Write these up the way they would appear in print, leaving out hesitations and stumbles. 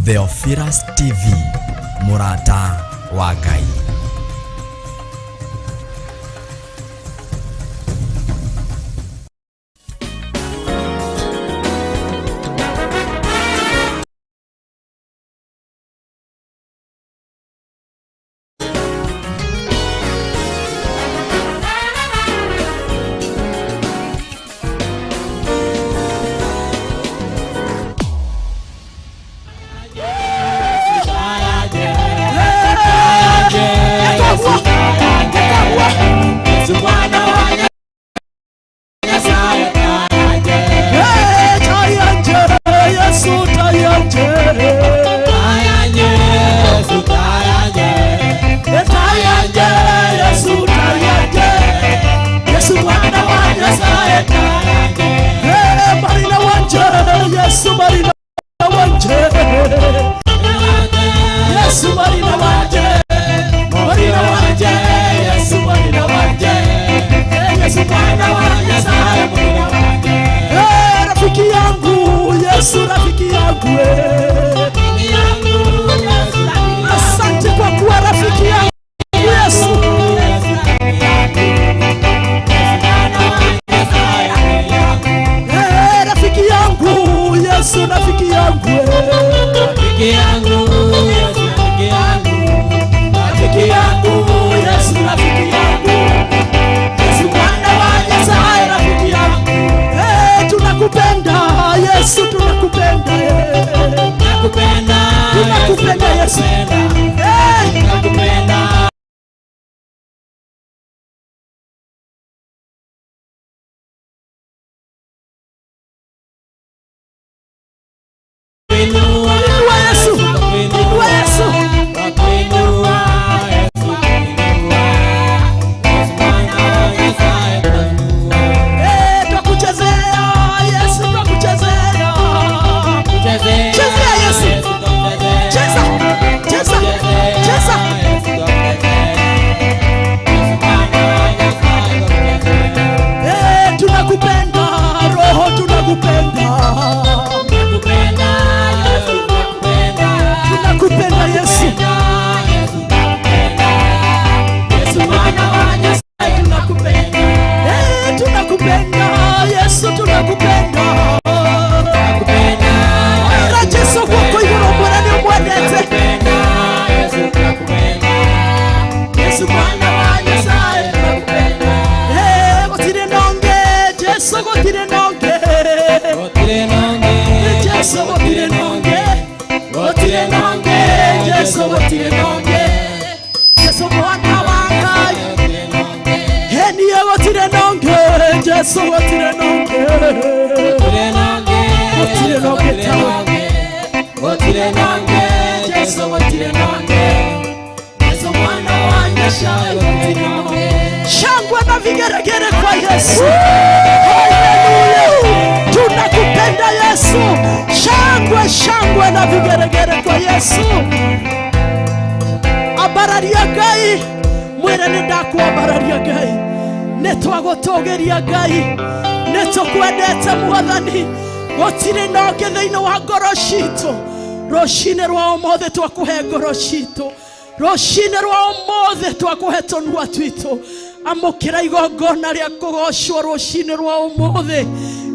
Theophilus TV, mũrata wa Ngai. Rafiki yangu Yesu, rafiki yangu asante kwa kuwa rafiki yangu Yesu. Rafiki yangu Yesu, rafiki yangu Rafiki yangu Yesu, rafiki yangu, rafiki yangu Yesu, rafiki yangu Yesu, Bwana wa Nyasaye, rafiki yangu. Tunakupenda Yesu, tunakupenda Nakupenda, tunakupenda Yesu. Nakupenda. Inua Yesu, inua Yesu. Wakuinua, Yesu kuinua. Yesu Bwana wa Nyasaye kuinua. Twakuchezea Yesu, twakuchezea. Chezea, Chezea Yesu. Yesu tuchezea. Cheza, cheza, cheza. Yesu tuchezea. Yesu Bwana wa Nyasaye tuchezea. Tunakupenda Roho, tunakupenda. Nakupenda, Yesu nakupenda. Tunakupenda Yesu. Yesu nakupenda. Yesu Bwana wa Nyasaye tunakupenda. Tunakupenda Yesu, tunakupenda. Nakupenda, Ira Jesu guoko igũrũ mwĩre nĩ ũmwendete. nakupenda, Yesu nakupenda. Yesu Bwana wa Nyasaye tunakupenda. Gũtirĩ na ũngĩ Jesu, gũtirĩ na ũngĩ. Gũtirĩ na ũngĩ, Jesu, gũtirĩ na ũngĩ. Gũtirĩ na ũngĩ, Jesu, gũtirĩ na ũngĩ. Jesu mwana wa Ngai. Gũtirĩ na ũngĩ. Niĩ gũtirĩ na ũngĩ Jesu, gũtirĩ na ũngĩ. Gũtirĩ na ũngĩ, Gũtirĩ na ũngĩ tawe. Gũtirĩ na ũngĩ, Jesu gũtirĩ na ũngĩ. Yesu mwana wa Nyasaye gũtirĩ na ũngĩ. Shangwe na vigeregere kwa Yesu. Haleluya. Tunakupenda Yesu. Shangwe, shangwe na vigeregere kwa Yesu. Ambararia Ngai, mwĩre nĩ ndakwambararia Ngai, nĩ twagũtũgĩria Ngai, nĩ tũkwendete Mwathani, gũtirĩ na ũngĩ thĩinĩ wa ngoro citũ. Rũcinĩ rwa ũmũthĩ twakũhe ngoro citũ, rũcinĩ rwa ũmũthĩ twakũhe tũnua twitũ. Amũkĩra igongona rĩa kũgocwo rũcinĩ rwa ũmũthĩ,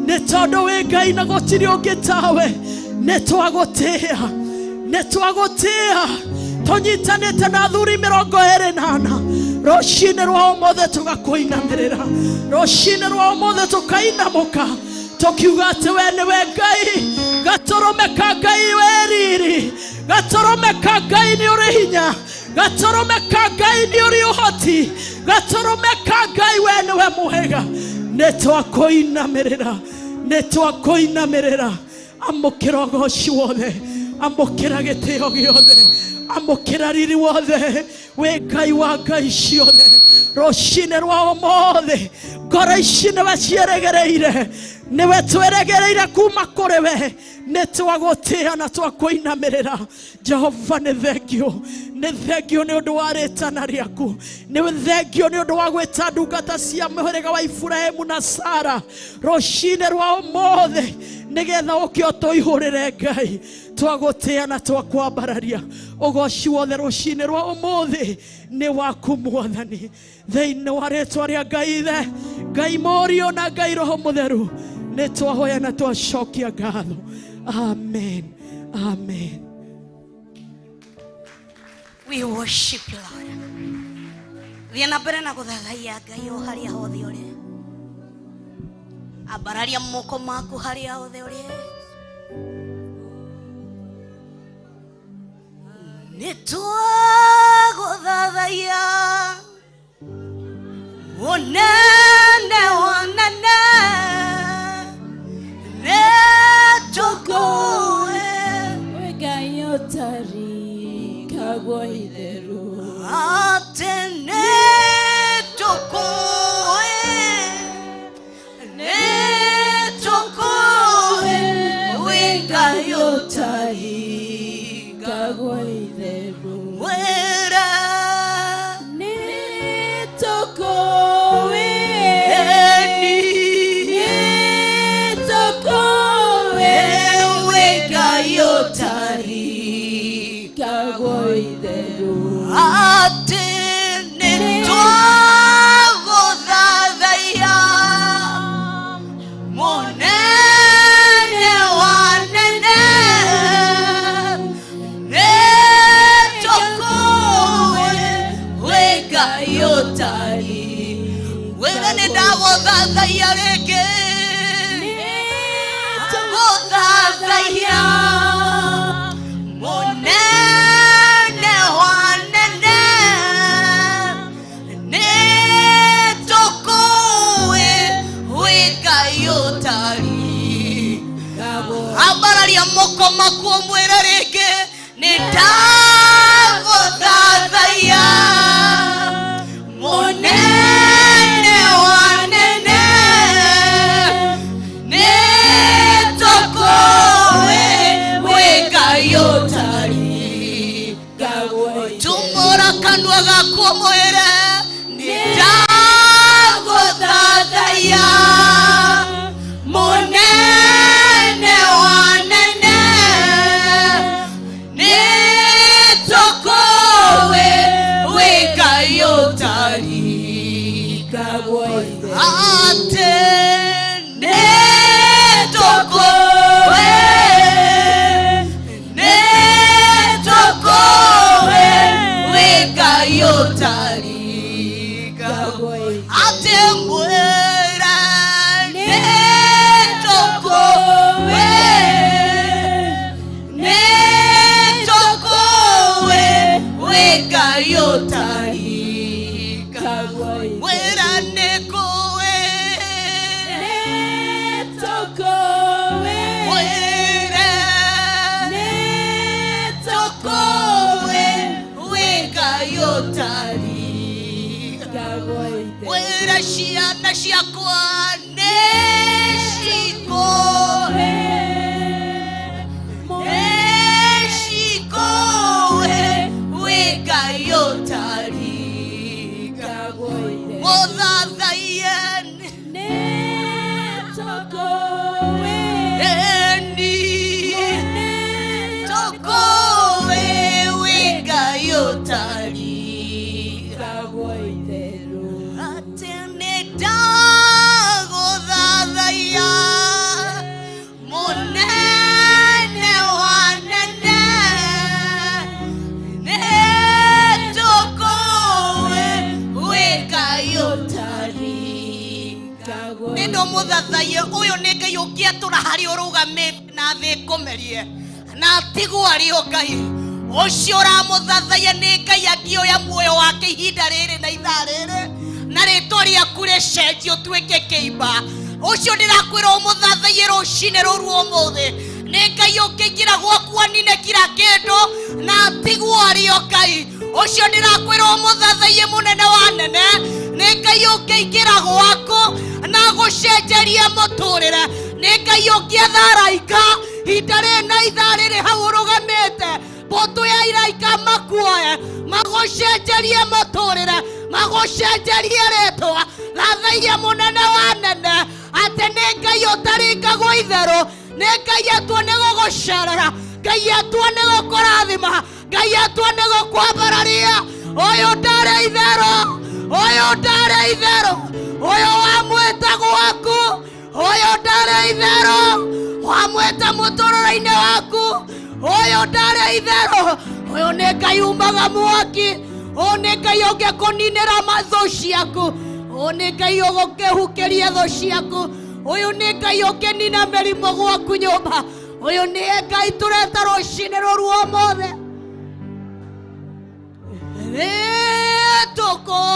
nĩ tondũ wĩ Ngai na gũtirĩ ũngĩ tawe. Nĩ twagũtĩĩa, nĩ twagũtĩĩa, tũnyitanĩte na athuri 24. Rũcinĩ rwa ũmũthĩ tũgakũinamĩrĩra, rũcinĩ rwa ũmũthĩ tũkainamũka tũkiuga atĩ we nĩwe Ngai. Gatũrũme ka Ngai wĩ riri, gatũrũme ka Ngai nĩ ũrĩ hinya, gatũrũme ka Ngai nĩ ũrĩ ũhoti, gatũrũme ka Ngai we nĩwe mwega. Nĩ twakũinamĩrĩra, nĩ twakũinamĩrĩra. Amũkĩra ũgoci wothe, amũkĩra gĩtĩo gĩothe, amũkĩra riri wothe, wĩ Ngai wa ngai ciothe. Rũcinĩ rwa ũmũthĩ ngoro ici nĩwe ciĩrĩgĩrĩire, nĩwe twĩrĩgĩrĩire kuma kũrĩ we. Nĩ twagũtĩĩa na twakũinamĩrĩra. Jehova, nĩ thengio, nĩ thengio nĩ ũndũ wa rĩtana rĩaku, nĩ thengio nĩ ũndũ wa gwĩta ndungata cia mũhĩrĩga wa Iburahĩmu na Sara rũcinĩ rwa ũmũthĩ. Nĩgetha ũke ũtũihũrĩre Ngai. Twagũtĩa na twakwambararia. Ũgoci wothe rũcinĩ rwa ũmũthĩ nĩ waku Mwathani. Thĩinĩ wa rĩtwa rĩa Ngai Ithe, Ngai Mũriũ na Ngai Roho Mũtheru, nĩ twahoya na twacokia ngatho. Amen. Amen. We worship you, Lord. Thiĩ na mbere na gũthathaiya Ngai o harĩa hothe ũrĩ. Ambararia moko maku harĩa hothe ũrĩ. Nĩ twagũthathaiya mũnene wa nene, nĩ tũkũĩ We Ngai ũtarikagwo itherũ. Atĩ nĩ tũkũĩ, nĩ tũkũĩ, wĩ Ngai ũtarikagwo itherũ. Wĩra Nĩ tũkũĩ, eni nĩ tũkũĩ, wĩ Ngai ũtarikagwo itherũ. Atĩ nĩ twagũthathaiya mũnene wa nene, nĩ tũkũĩ, wĩ Ngai ũtari. Wĩra nĩ ndagũthathaiya rĩngĩ, gũthathaiya mũnene wa nene, nĩ tũkũĩ, wĩ Ngai ũtari. Ambararia moko maku ũmwĩre rĩngĩ, nĩ ndagũthathaiya mũnene wa nene, nĩ tũkũĩ, wĩ Ngai ũtari. Tumũra kanua gaku ũmwĩre, nĩ ndagũthathaiya mũnene wa nene, nĩ tũkũĩ, wĩ Ngai ũtari. Atĩ nĩ tũkũĩ, nĩ tũkũĩ, wĩ Ngai ũtari. Atĩ mwĩre nĩ tũkũĩ, nĩ tũkũĩ, wĩ Ngai ũtari. Mwĩra nĩ kũĩ, mwĩre tũkũĩ, wĩ Ngai ũtari. Mwĩra ciana ciakwa nĩ cikũĩ, nĩ cikũĩ, wĩ Ngai ũtari. Mũthathaiye eni tũkũĩ, wĩ Ngai ũtari. Atĩ nĩ ndagũthathaiya mũnene wa nene, nĩ tũkũĩ, wĩ Ngai ũtari. Nĩ ndũmũthathaiye ũyũ nĩ Ngai ũngĩatũra harĩa ũrũgamĩte na thĩ ĩkũmerie na atigwo arĩ o Ngai. Ũcio ũramũthathaiya nĩ Ngai angĩoya muoyo wake ihinda rĩrĩ na ithaa rĩrĩ, na rĩtwa rĩaku rĩcenjie ũtuĩke kĩimba. Ũcio ndĩrakwĩra ũmũthathaiye rũcinĩ rũru ũmũthĩ nĩ Ngai ũngĩingĩra gwaku anine kira kĩndũ na atigwo arĩ o Ngai. Ũcio ndĩrakwĩra ũmũthathaiye mũnene wa nene nĩ Ngai ũngĩingĩra gwaku na gũcenjeria mũtũrĩre. Nĩ Ngai ũngĩetha araika ihinda rĩrĩ na ithaa rĩrĩ hau ũrũgamĩte, mbũtũ ya iraika makuoe magũcenjerie mũtũrĩre, magũcenjerie rĩtwa. Thathaiya mũnene wa nene atĩ nĩ Ngai ũtaringagwo itherũ, Nĩ Ngai atua nĩ gũgũcerera, Ngai atua nĩ gũkũrathima, Ngai atua nĩ gũkwambararia. Ũyũ ndarĩ itherũ, ũyũ ndarĩ itherũ, ũyũ wamwĩta gwaku, ũyũ ndarĩ itherũ, wamwĩta mũtũrĩre-inĩ waku, ũyũ ndarĩ itherũ. Ũyũ nĩ Ngai umaga mwaki, ũyũ nĩ Ngai ũngĩkũninĩra thũ ciaku, ũyũ nĩ Ngai ũgũkĩhukĩria thũ ciaku, ũyũ nĩ Ngai ũngĩnina mĩrimũ gwaku nyũmba, ũyũ nĩ Ngai tũreta rũcinĩ rũru ũmũthĩ. Nĩtũkũĩ,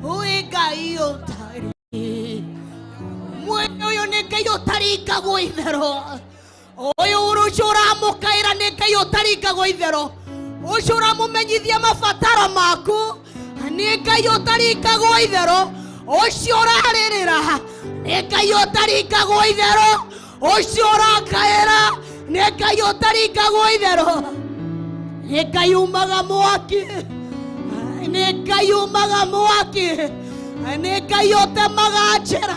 wĩ Ngai ũtarĩ mwene, ũyũ nĩ Ngai ũtaringagwo itherũ. Ũyũ ũcio ũramũkaĩra nĩ Ngai ũtaringagwo itherũ, ũcio ũramũmenyithia mabataro maku nĩ Ngai ũtaringagwo itherũ, ũcio ũrarĩrĩra nĩ Ngai ũtaringagwo itherũ, ũcio ũrakaĩra nĩ Ngai ũtaringagwo itherũ. Nĩ Ngai umaga mwaki, nĩ Ngai umaga mwaki, nĩ Ngai ũtemaga njĩra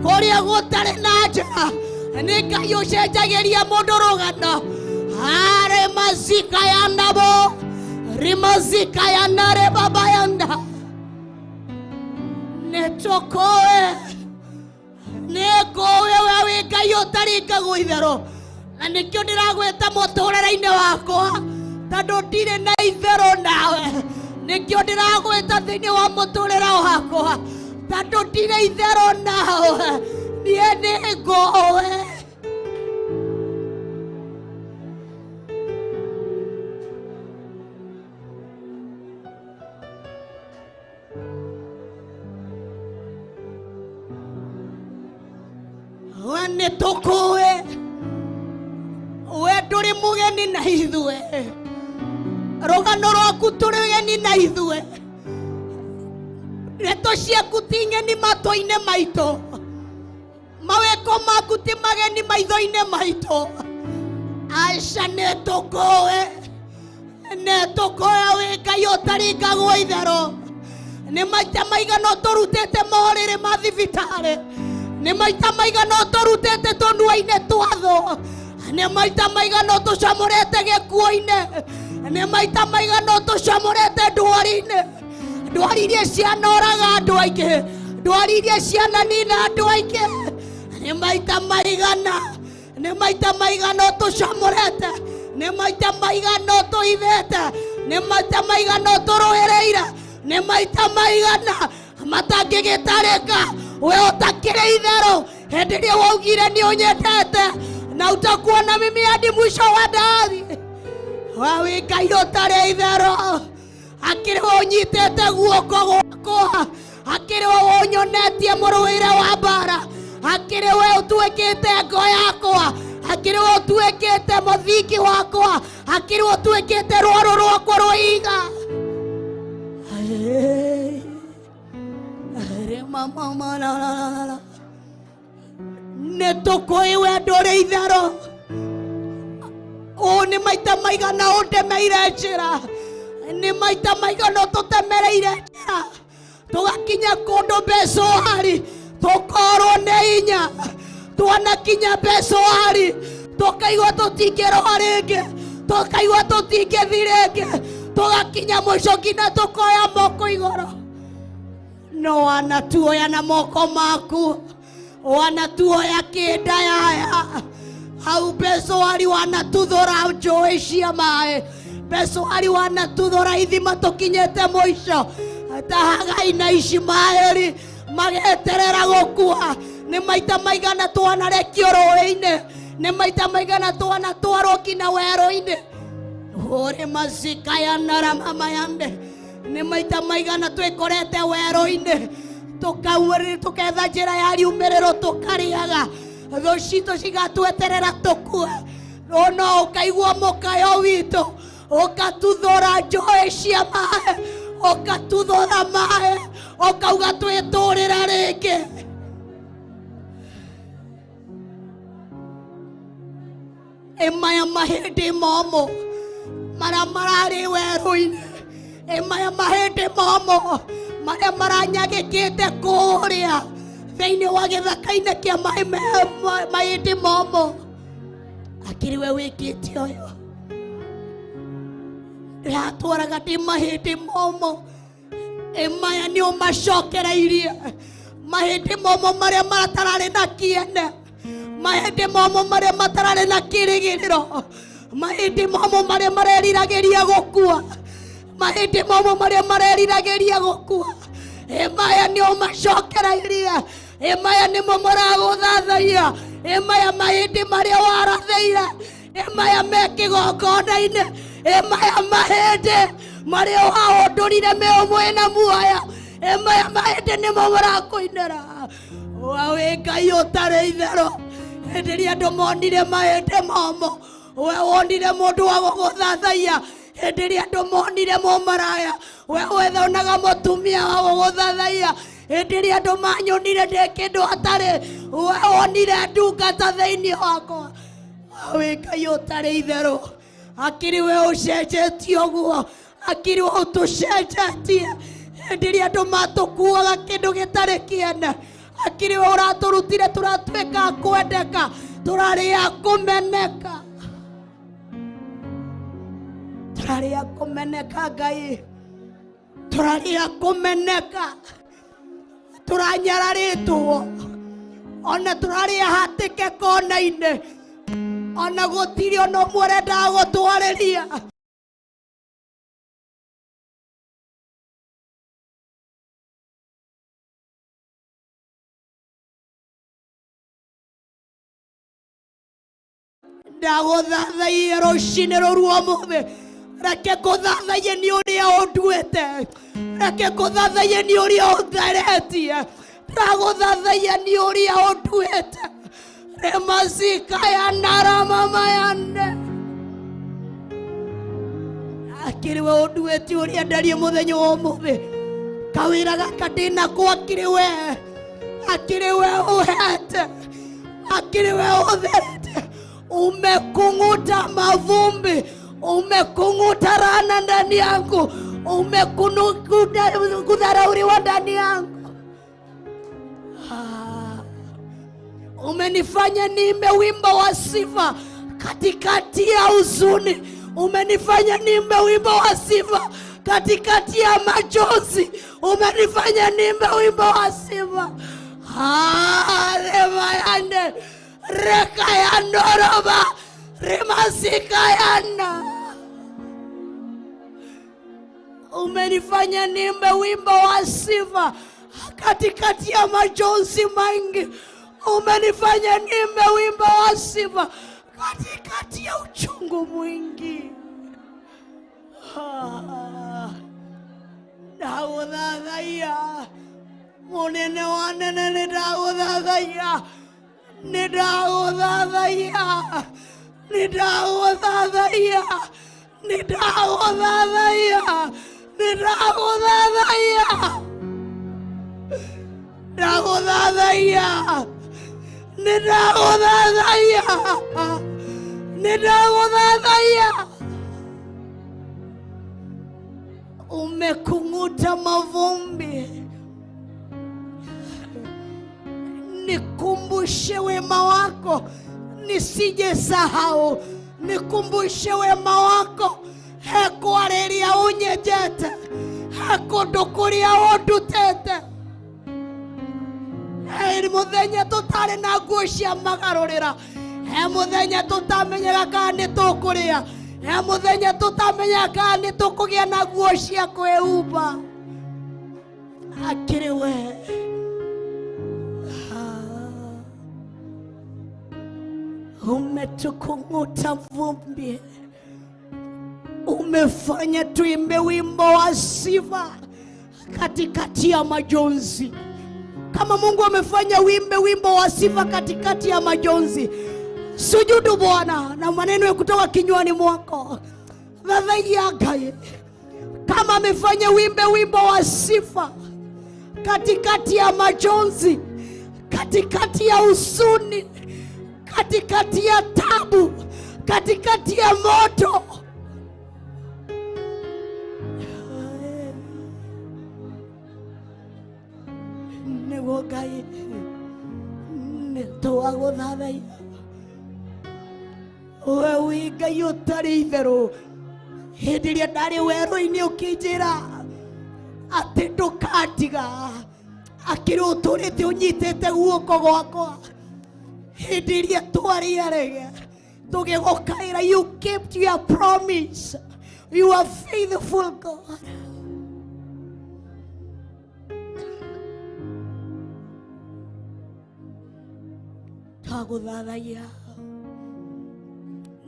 kũrĩa gũtarĩ na njĩra, nĩ Ngai ũcenjagĩria mũndũ rũgano. Arĩ mazika ya nabo rimazika ya nare baba yanda. Nĩ tũkũĩ, nĩ ngũĩ we wĩ Ngai ũtaringagwo itherũ, na nĩkĩo ndĩragwĩta mũtũrĩre-inĩ wakwa, tondũ ndirĩ na itherũ nawe. Nĩkĩo ndĩragwĩta thĩinĩ wa mũtũrĩre wakwa, tondũ ndirĩ itherũ nawe. Niĩ nĩ ngũĩ. We nĩ tũkũĩ, we ndũrĩ mũgeni na ithuĩ, rũgano rwaku tũrĩ ũgeni na ithuĩ, ndeto ciaku ti ng'eni matũ-inĩ maitũ, mawĩko maku ti mageni maitho-inĩ maitũ. Aca, nĩ tũkũĩ, nĩ tũkũĩ wĩ Ngai ũtaringagwo itherũ. Nĩ maita maigana ũtũrutĩte morĩrĩ ma thibitarĩ, nĩ maita maigana ũtũrutĩte tũnua-inĩ twa thũ, nĩ maita maigana ũtũcamũrĩte gĩkuũ-inĩ, nĩ maita maigana ũtũcamũrĩte ndwari-inĩ, ndwari iria cianoraga andũ aingĩ, ndwari iria ciananina andũ aingĩ. Nĩ maita maigana, nĩ maita maigana ũtũcamũrĩte, nĩ maita maigana ũtũhithĩte, nĩ maita maigana ũtũrũĩrĩire, nĩ maita maigana matangĩgĩtarĩka. We ũtakĩrĩ itherũ, hĩndĩ ĩrĩa waugire nĩ ũnyendete na utakuwa na mimi hadi mwisho wa dahari. We wĩ Ngai ũtarĩ itherũ, akĩrĩ we ũnyitĩte guoko gwakwa, akĩrĩ we ũnyonetie mũrũĩre wa mbara, akĩrĩ we ũtuĩkĩte ngo yakwa, akĩrĩ we ũtuĩkĩte mũthingi wakwa, akĩrĩ we ũtuĩkĩte rwaro rwakwa rwa ihiga. Nĩ tũkũĩ we ndũrĩ itherũ. Ũũ nĩ maita maigana ũndemeire njĩra, nĩ maita maigana ũtũtemereire njĩra, tũgakinya kũndũ mbecoari tũkorwo nĩ hinya, twanakinya mbecoari tũkaigua tũtingĩrũa rĩngĩ, tũkaigua tũtingĩthi rĩngĩ, tũgakinya mũico nginya tũkoya moko igũrũ. No wanatuoya na moko maku, wanatuoya kĩnda yaya hau mbecoari, wanatuthũra njũĩ cia maĩ mbecoari, wanatuthũra ithima tũkinyĩte mũico. Tahagai na Ishimaeli mageterera gũkua. Nĩ maita maigana twanarekio rũĩ-inĩ, nĩ maita maigana twanatwarwo nginya werũ-inĩ. Ũrĩ mazika ya naramamayande. Nĩ maita maigana twĩkorete werũ-inĩ, tũketha njĩra ya riumĩrĩro, tũkarĩaga thũ citũ cigatweterera tũkue. No ũkaigua mũkayo witũ, ũkatuthũra njũĩ cia maĩ, ũkatuthũra maĩ, ũkauga twĩtũrĩre rĩngĩ. Ĩ maya mahĩndĩ momũ marĩa mararĩ werũ-inĩ, ĩ maya mahĩndĩ momũ Marĩa maranyagĩkĩte kũrĩa thĩinĩ wa gĩthaka-inĩ kĩa mahĩndĩ momũ. Akĩrĩ we wĩkĩte ũyũ. Ndĩratwaraga ndĩ mahĩndĩ momũ. Ĩ maya nĩ ũmacokereirie. Mahĩndĩ momũ marĩa matararĩ na kĩene. Mahĩndĩ momũ marĩa matararĩ na kĩrĩgĩrĩro. Mahĩndĩ momũ marĩa mareriragĩria gũkua. Mahĩndĩ momũ marĩa mareriragĩria gũkua. Ĩ maya nĩ ũmacokereirie. Ĩ maya nĩmo maragũthathaiya. Ĩ maya mahĩndĩ marĩa warathĩire. Ĩ maya me kĩgongona-inĩ. Ĩ maya mahĩndĩ marĩa wahũndũrire me ũmwe na muoyo. Ĩ maya mahĩndĩ nĩmo marakũinĩra. We wĩ Ngai ũtarĩ itherũ. Hĩndĩ ĩrĩa andũ monire mahĩndĩ momũ, we wonire mũndũ wa gũgũthathaiya. Hĩndĩ ĩrĩa andũ monire mũmaraya, we wethonaga mũtumia wa gũgũthathaiya. Hĩndĩ ĩrĩa andũ manyonire ndĩ kĩndũ hatarĩ, we wonire ndungata thĩinĩ wakwa. Wĩ Ngai ũtarĩ itherũ. Akĩrĩ we ũcenjetie ũguo. Akĩrĩ we ũtũcenjetie. Hĩndĩ ĩrĩa andũ matũkuaga kĩndũ gĩtarĩ kĩene, akĩrĩ we ũratũrutire tũratuĩka a kwendeka, tũrarĩ a kũmeneka. Tũrarĩ a kũmeneka Ngai. Tũrarĩ a kũmeneka. Tũranyararĩtwo. Ona tũrarĩ a hatĩke kona-inĩ. Ona gũtirĩ ona ũmwe ũrendaga gũtwarĩria. Ndagũthathaiya rũcinĩ rũru ũmũthĩ. Reke ngũthathaiye nĩ ũrĩa ũnduĩte. Reke ngũthathaiye nĩ ũrĩa ũtheretie. Ndagũthathaiya nĩ ũrĩa ũnduĩte. Remazika ya naramamayane. Akĩrĩ we ũnduĩte ũrĩa ndariĩ mũthenya wa ũmũthĩ. Kawĩra gaka ndĩnako akĩrĩ we. Akĩrĩ we ũhete. Akĩrĩ we ũtherete. Umekung'uta mavumbi, umekung'uta rana ndani yangu, umekung'uta kudharauliwa ndani yangu. Umenifanya niimbe wimbo wa sifa katikati ya huzuni. Umenifanya niimbe wimbo wa sifa katikati ya machozi. Umenifanya niimbe wimbo wa sifa. Remayande rekayandoroba rimasikayana. Umenifanya niimbe wimbo wa sifa katikati ya machozi mengi. Umenifanya niimbe wimbo wa sifa katikati ya uchungu mwingi. Ndagũthathaiya mũnene wa nene, nĩ ndagũthathaiya, nĩ ndagũthathaiya, nĩ ndagũthathaiya, nĩ ndagũthathaiya, nĩ ndagũthathaiya, ndagũthathaiya, nĩ ndagũthathaiya, nĩ ndagũthathaiya. Umekung'uta mavumbi, nikumbushe wema wako nisije sahau. Nikumbushe wema wako. Hekwarĩria ũnyenjete, he kũndũ kũrĩa ũndutĩte. He mũthenya tũtarĩ na nguo cia magarũrĩra. He mũthenya tũtamenyaga kana nĩ tũkũrĩa. He mũthenya tũtamenyaga kana nĩ tũkũgĩa na nguo cia kwĩhumba. Akĩrĩ we umetukung'uta vumbi, umefanya tuimbe wimbo wa sifa katikati ya majonzi. Kama Mungu amefanya wimbe wimbo wa sifa katikati ya majonzi, sujudu Bwana na maneno ya kutoka kinywani mwako. Thathaiya Ngai. Kama amefanya wimbe wimbo wa sifa katikati ya majonzi, katikati ya huzuni, katikati ya tabu, katikati ya moto, Nĩtwagũthathaiya we wĩ Ngai ũtarĩ itherũ. Hĩndĩ ĩrĩa ndarĩ werũ-inĩ ũkĩnjĩra atĩ ndũkandiga, akĩrĩ ũtũrĩte ũnyitĩte guoko gwakwa. Hĩndĩ ĩrĩa twarĩ arege tũgĩgũkaĩra, you kept your promise, you are faithful God. Ndagũthathaiya,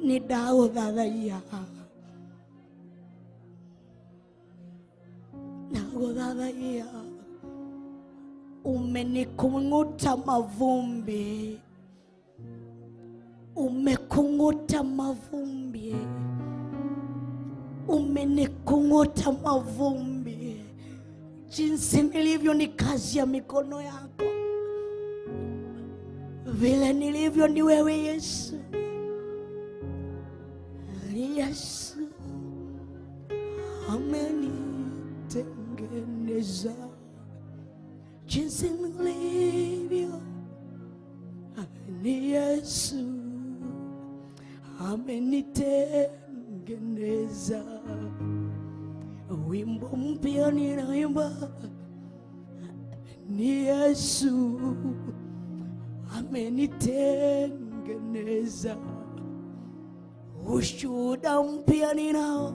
nĩ ndagũthathaiya, ndagũthathaiya. Umenikung'uta mavumbi, umekung'uta mavumbi, umenikung'uta mavumbi. Jinsi nilivyo ni kazi ya mikono yako, vile nilivyo ni wewe Yesu. Yesu amenitengeneza jinsi nilivyo ni Yesu amenitengeneza. Wimbo mpya ninaimba ni Yesu amenitengeneza. Ushuhuda mpya ninao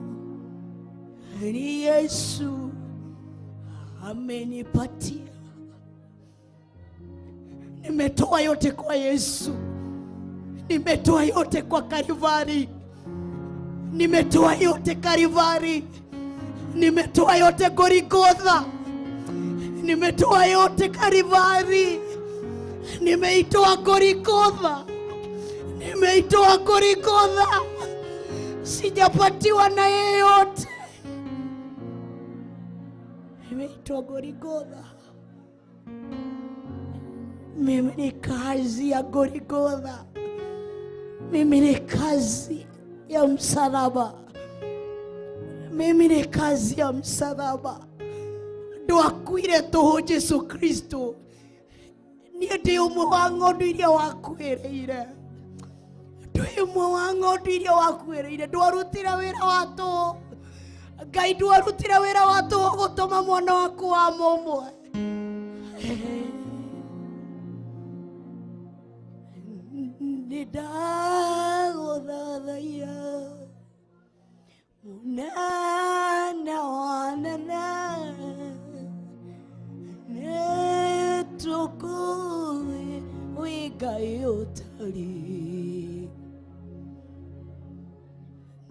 ni Yesu amenipatia. Nimetoa yote kwa Yesu, nimetoa yote kwa Kalvari, nimetoa yote Kalvari, nimetoa yote Golgotha, nimetoa yote Kalvari, nimeitoa Golgotha, nimeitoa Golgotha. Sijapatiwa na yeyote, nimeitoa Golgotha. Mimi ni kazi ya Golgotha, mimi ni kazi ya msalaba, mimi ni kazi ya msalaba. Ndwakuire tũhũ Jesu Kristo, niĩ ndĩ ũmwe wa ng'ondu iria wakuĩrĩire, ndĩ ũmwe wa ng'ondu iria wakuĩrĩire. Ndwarutire wĩra wa tũhũ Ngai, ndwarutire wĩra wa tũhũ gũtũma mwana waku wa mũmwe. Nĩndagũthathaiya mũnene wa nene, nĩtũkũĩ wĩ Ngai ũtarĩ.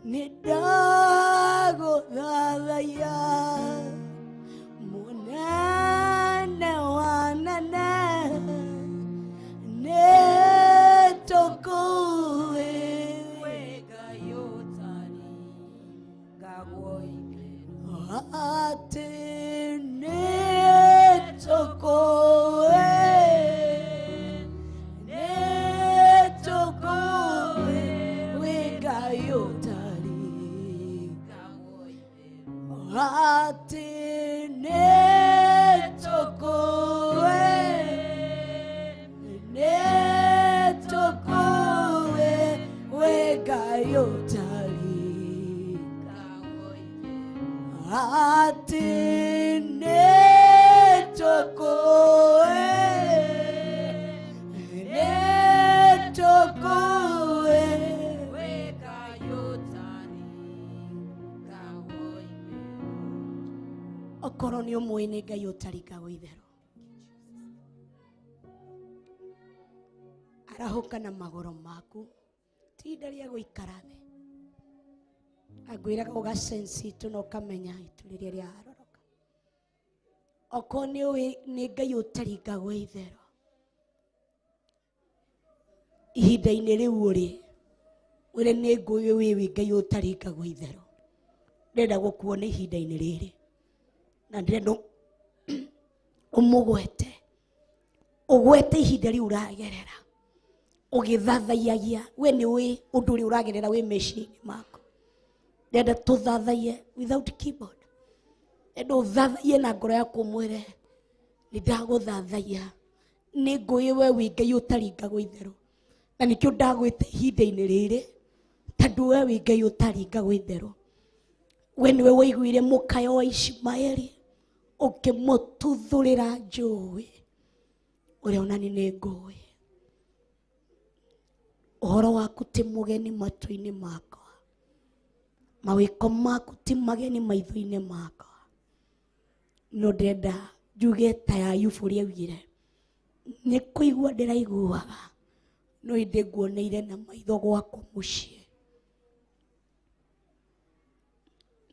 Nĩndagũthathaiya mũnene wa nene, nĩtũkũĩ wĩ Ngai ũtarĩ ngagwo itherũ. Atĩ nĩtũkũĩ, nĩtũkũĩ wĩ Ngai ũtarĩ. Ngagwo itherũ. Atĩ nĩtũkũĩ, nĩtũkũĩ wĩ Ngai ũtarĩ. Ngagwo itherũ. Atĩ nĩtũkũĩ, nĩtũkũĩ Wĩ Ngai ũtarĩ ngagwo itherũ. Okorwo nĩ ũmũĩ nĩ Ngai ũtarĩ ngagwo itherũ, arahũka na magũrũ maku, ti ihinda rĩa gũikara thĩ. Angwĩraga ũgacenci itu na ũkamenya itu rĩrĩa rĩaroroka. Okorwo nĩ ũĩ nĩ Ngai ũtarĩ ngagwo itherũ, ihinda-inĩ rĩu ũrĩ wĩre nĩ ngũĩ wĩ wĩ Ngai ũtarĩ ngagwo itherũ, ndĩrenda gũkuona ihinda-inĩ rĩrĩ na ndĩrenda ũmũgwete, ũgwete ihinda rĩu ũragerera ũgĩthathaiyagia. We nĩ ũĩ ũndũ ũrĩa ũragerera wĩ meciria-inĩ maku. Ndĩrenda tũthathaiye without keyboard, ndĩrenda ũthathaiye na ngoro yaku ũmwĩre nĩ ndagũthathaiya Nĩ ngũĩ we wĩ Ngai ũtaringagwo itherũ, na nĩkĩo ndagwĩta ihinda-inĩ rĩrĩ, tondũ we wĩ Ngai ũtaringagwo itherũ. We nĩwe waiguire mũkayo wa Ishimaeli ũkĩmũtuthũrĩra njũĩ, ũrĩa onani nĩ ngũĩ. Ũhoro waku ti mũgeni matũ-inĩ makwa, mawĩko maku ti mageni maitho-inĩ makwa. No ndĩrenda njuge ta ya Ayubu ũrĩa augire, nĩ kũigua ndĩraiguaga, no ĩndĩ nguoneire na maitho gwakwa mũciĩ.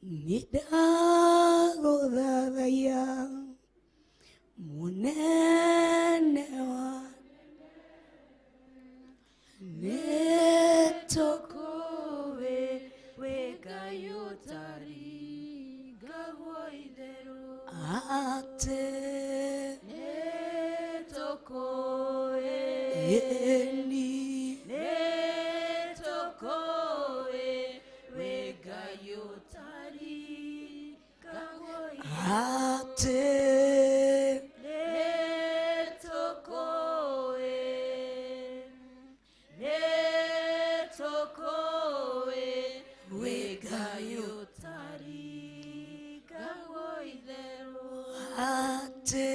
Nĩ ndagũthathaiya mũnene wa nĩ Nĩtũkũĩ wĩ Ngai ũtaringagwo itherũ. Atĩ Nĩtũkũĩ, ĩni nĩtũkũĩ wĩ Ngai ũtaringagwo itherũ. Atĩ Nĩtũkũĩ, nĩtũkũĩ wĩ Ngai ũtaringagwo itherũ. Atĩ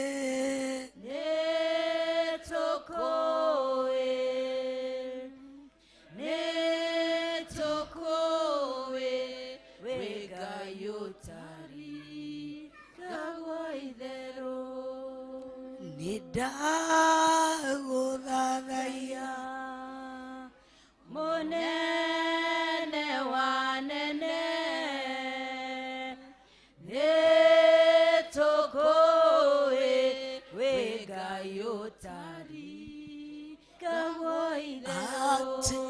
Nĩtũkũĩ, nĩtũkũĩ wĩ Ngai ũtaringagwo itherũ. Nĩ ndagũthathaiya Mũnene wa nene, nĩtũkũĩ wĩ Ngai ũtaringagwo itherũ. Atĩ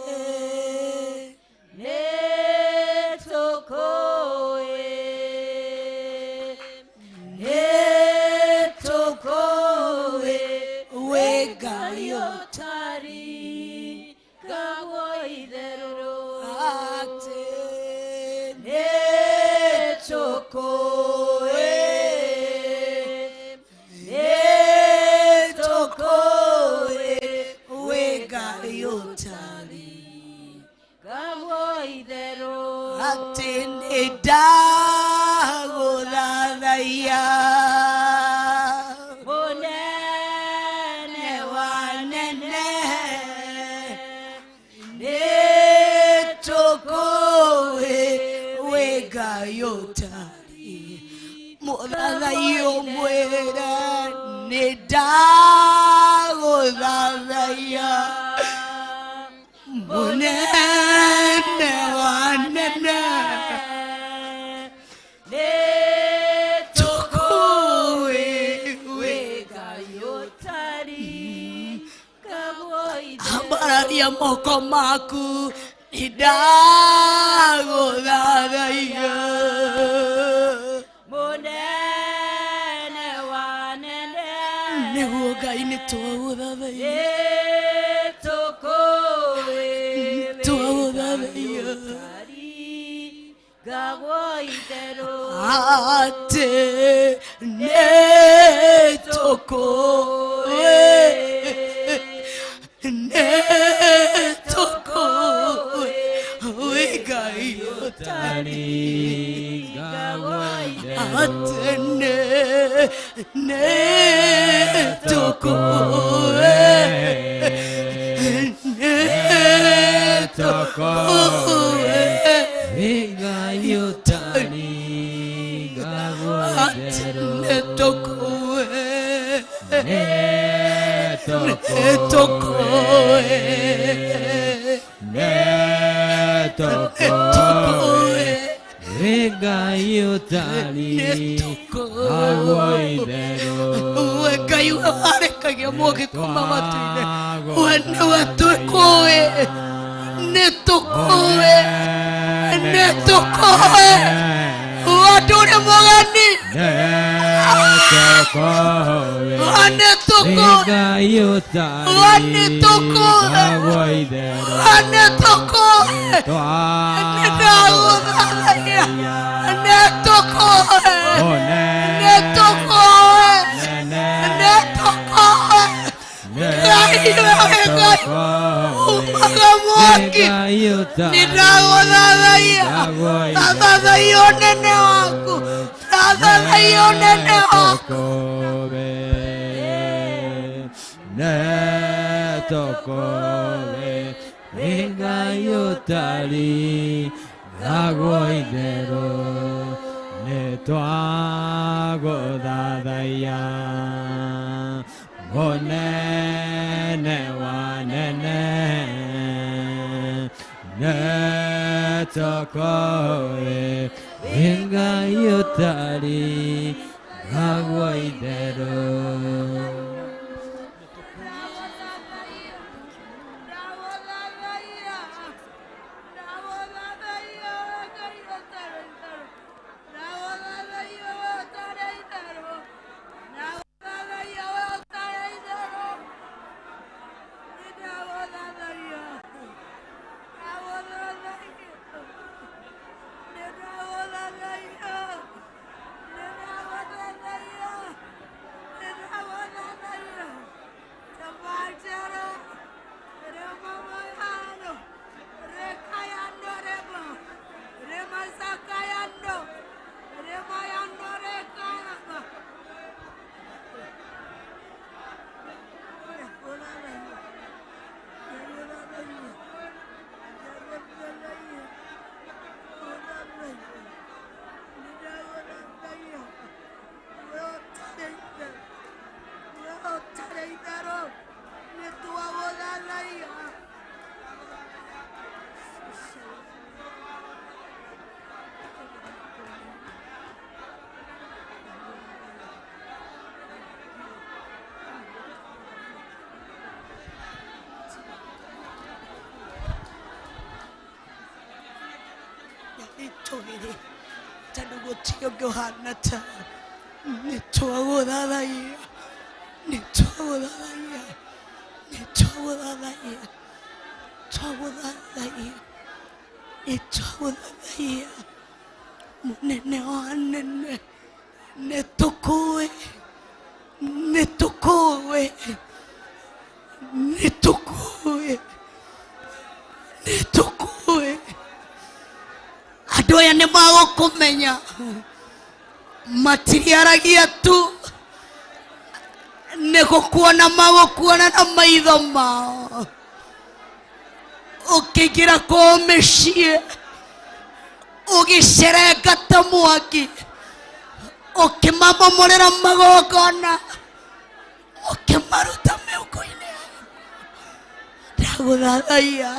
Nĩtũkũĩ, nĩtũkũĩ wĩ Ngai ũtaringagwo itherũ. Atĩ Nĩtũkũĩ, nĩtũkũĩ wĩ Ngai ũtaringagwo ũtaringagwo itherũ. Atĩ nĩ ndagũthathaiya Mũnene wa nene, nĩtũkũĩ wĩ Ngai ũtari mũthathaiya ũmwĩre nĩ ndagũthathaiya mũnene wa nene Nĩtũkũĩ tũkũĩ wĩ Ngai ũtaringagwo itherũ. Ambararia moko maku nĩ ndagũthathaiya Mũnene wa nene, nĩguo Ngai nĩ twagũthathaiya nĩtũkũĩ wĩ Twagũthathaiya. Ngai ũtaringagwo itherũ. Atĩ nĩtũkũĩ nĩtũkũĩ wĩ Ngai Ũtaringagwo itherũ. Atĩ nĩ nĩtũkũĩ nĩtũkũĩ Wĩ Ngai ũtaringagwo atĩ itherũ. nĩtũkũĩ Nĩtũkũĩ. nĩtũkũĩ Nĩtũkũĩ. Wĩ Ngai ũtaringagwo itherũ. We Ngai we warekagia mwaki kuma matu-inĩ, we nĩwe twĩkũĩ, nĩtũkũĩ, nĩtũkũĩ, andũ ũrĩ mũgeni, Nĩtũkũĩ. nĩtũkũĩ, Ngai ũtaringagwo itherũ. Nĩtũkũĩ, nĩndagũthathaiya, nĩtũkũĩ, nĩtũkũĩ, nĩtũkũĩ. Ngai umaga mwaki nĩ ndagũthathaiya ndathathaiya ũnene waku ndathathaiya ũnene waku. Netokobe, Ngai ũtarĩ gagwo itherũ, nĩtwagũthathaiya mũnene wa nene. Netokobe, Ngai ũtarĩ gagwo itherũ. Nĩtũgĩrĩ tondũ gũtirĩ ũngĩ ũhana tawe. Nĩtwagũthathaiya, nĩtwagũthathaiya, nĩtwagũthathaiya, twagũthathaiya, nĩtwagũthathaiya mũnene wa nene. Nĩtũkũĩ, nĩtũkũĩ, nĩtũkũĩ, nĩtũkũĩ. Andũ aya nĩ magũkũmenya, matiriaragia tu, nĩ gũkuona magũkuona na maitho mao. Ũkĩingĩra kwao mĩciĩ ũgĩcerenga ta mwaki, ũkĩmamomorera magongona, ũkĩmaruta mĩhuko-inĩ yao. Ndagũthathaiya,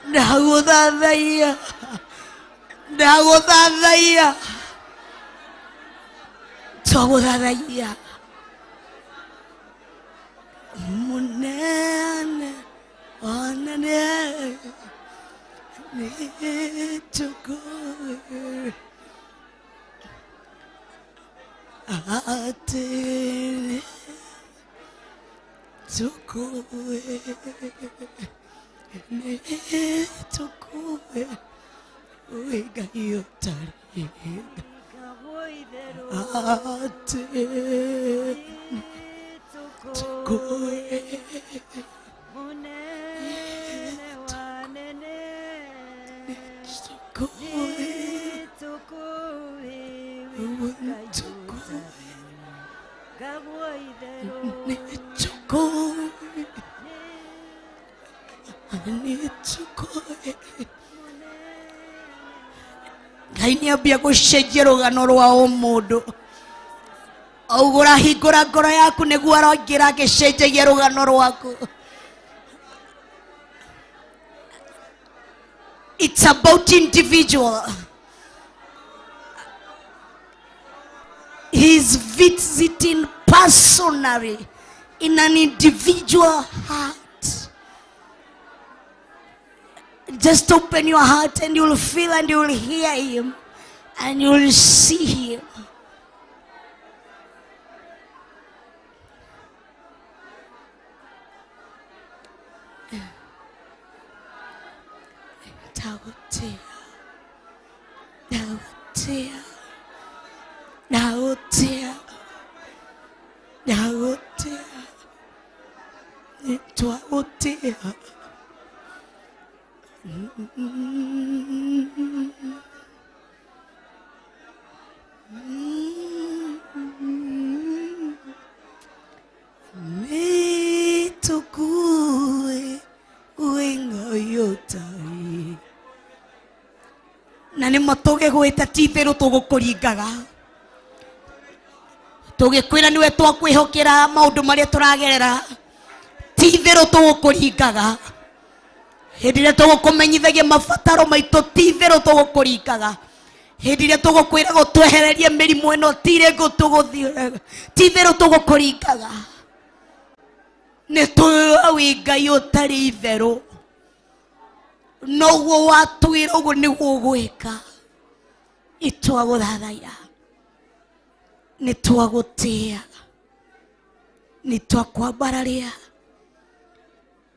ndagũthathaiya, ndagũthathaiya, twagũthathaiya mũnene wanene. Nĩtũkũĩ atĩ nĩtũkũĩ, nĩtũkũĩ wĩ Ngai ũtarĩ atĩ nĩtũkũĩ. Ngai nĩ ambia gũcenjia rũgano rwa o mũndũ. Augũra hingũra ngoro yaku nĩguo aroingĩra agĩcenjagia rũgano rwaku. It's about individual. He's visiting personally in an individual heart. Just open your heart and you'll feel and you'll hear him and you'll see him. Ndagũtĩa, ndagũtĩa, ndagũtĩa, ndagũtĩa. Nĩtwagũtĩĩa. Nĩtũkuĩ wĩ Ngai ũtarĩ. Na nĩ ma tũgĩgwĩta ti itherũ tũgũkũringaga tũgĩkwĩra nĩwe twakwĩhokera maũndũ marĩa tũragerera ti itherũ tũgũkũringaga hĩndĩ ĩrĩa tũgũkũmenyithagia mabataro maitũ ti itherũ tũgũkũringaga hĩndĩ ĩrĩa tũgũkwĩra gũtwehereria mĩrimũ ĩno ti rĩngũ tũgũthiĩ ti itherũ tũgũkũringaga nĩ tũĩ wĩ Ngai ũtarĩ itherũ noguo watwĩra ũguo nĩguo ũgwĩka nĩtwagũthathaiya nĩtwagũtĩĩa nĩtwakwambararia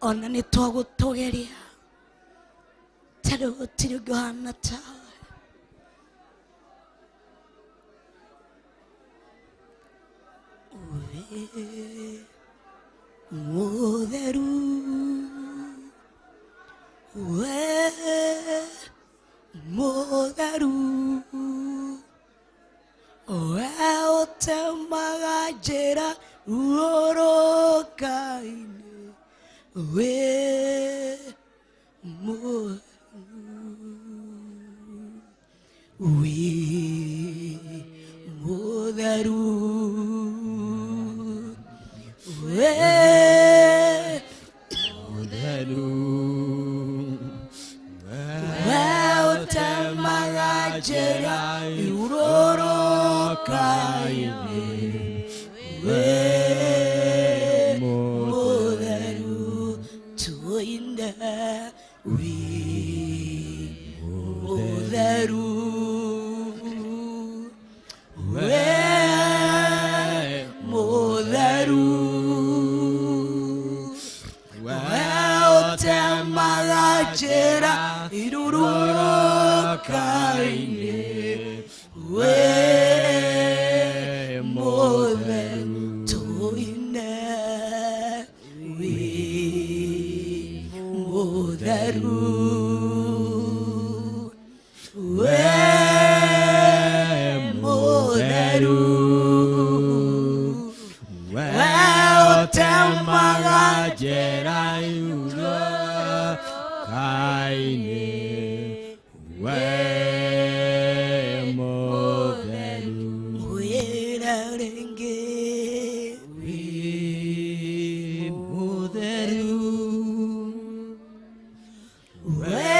ona nĩtwagũtũgĩria tondũ gũtirĩ ũngĩ ũhana tawe. Wĩ mũtheru we mũtheru we ũtemaga njĩra rũrũka-inĩ wĩ mũtheru wĩ mũtheru we Mũtheru we ũtemaga njĩra irũrũka-inĩ wĩ mũtheru tũine wĩ mũtheru we mũtheru we ũtemaga njĩra irũrũka-inĩ wĩ mũtheru tũine wĩ mũtheru we mũtheru we we ũtemaga njĩra irũrũka-inĩ we mũtheru wĩra rĩngĩ wĩ mũtheru we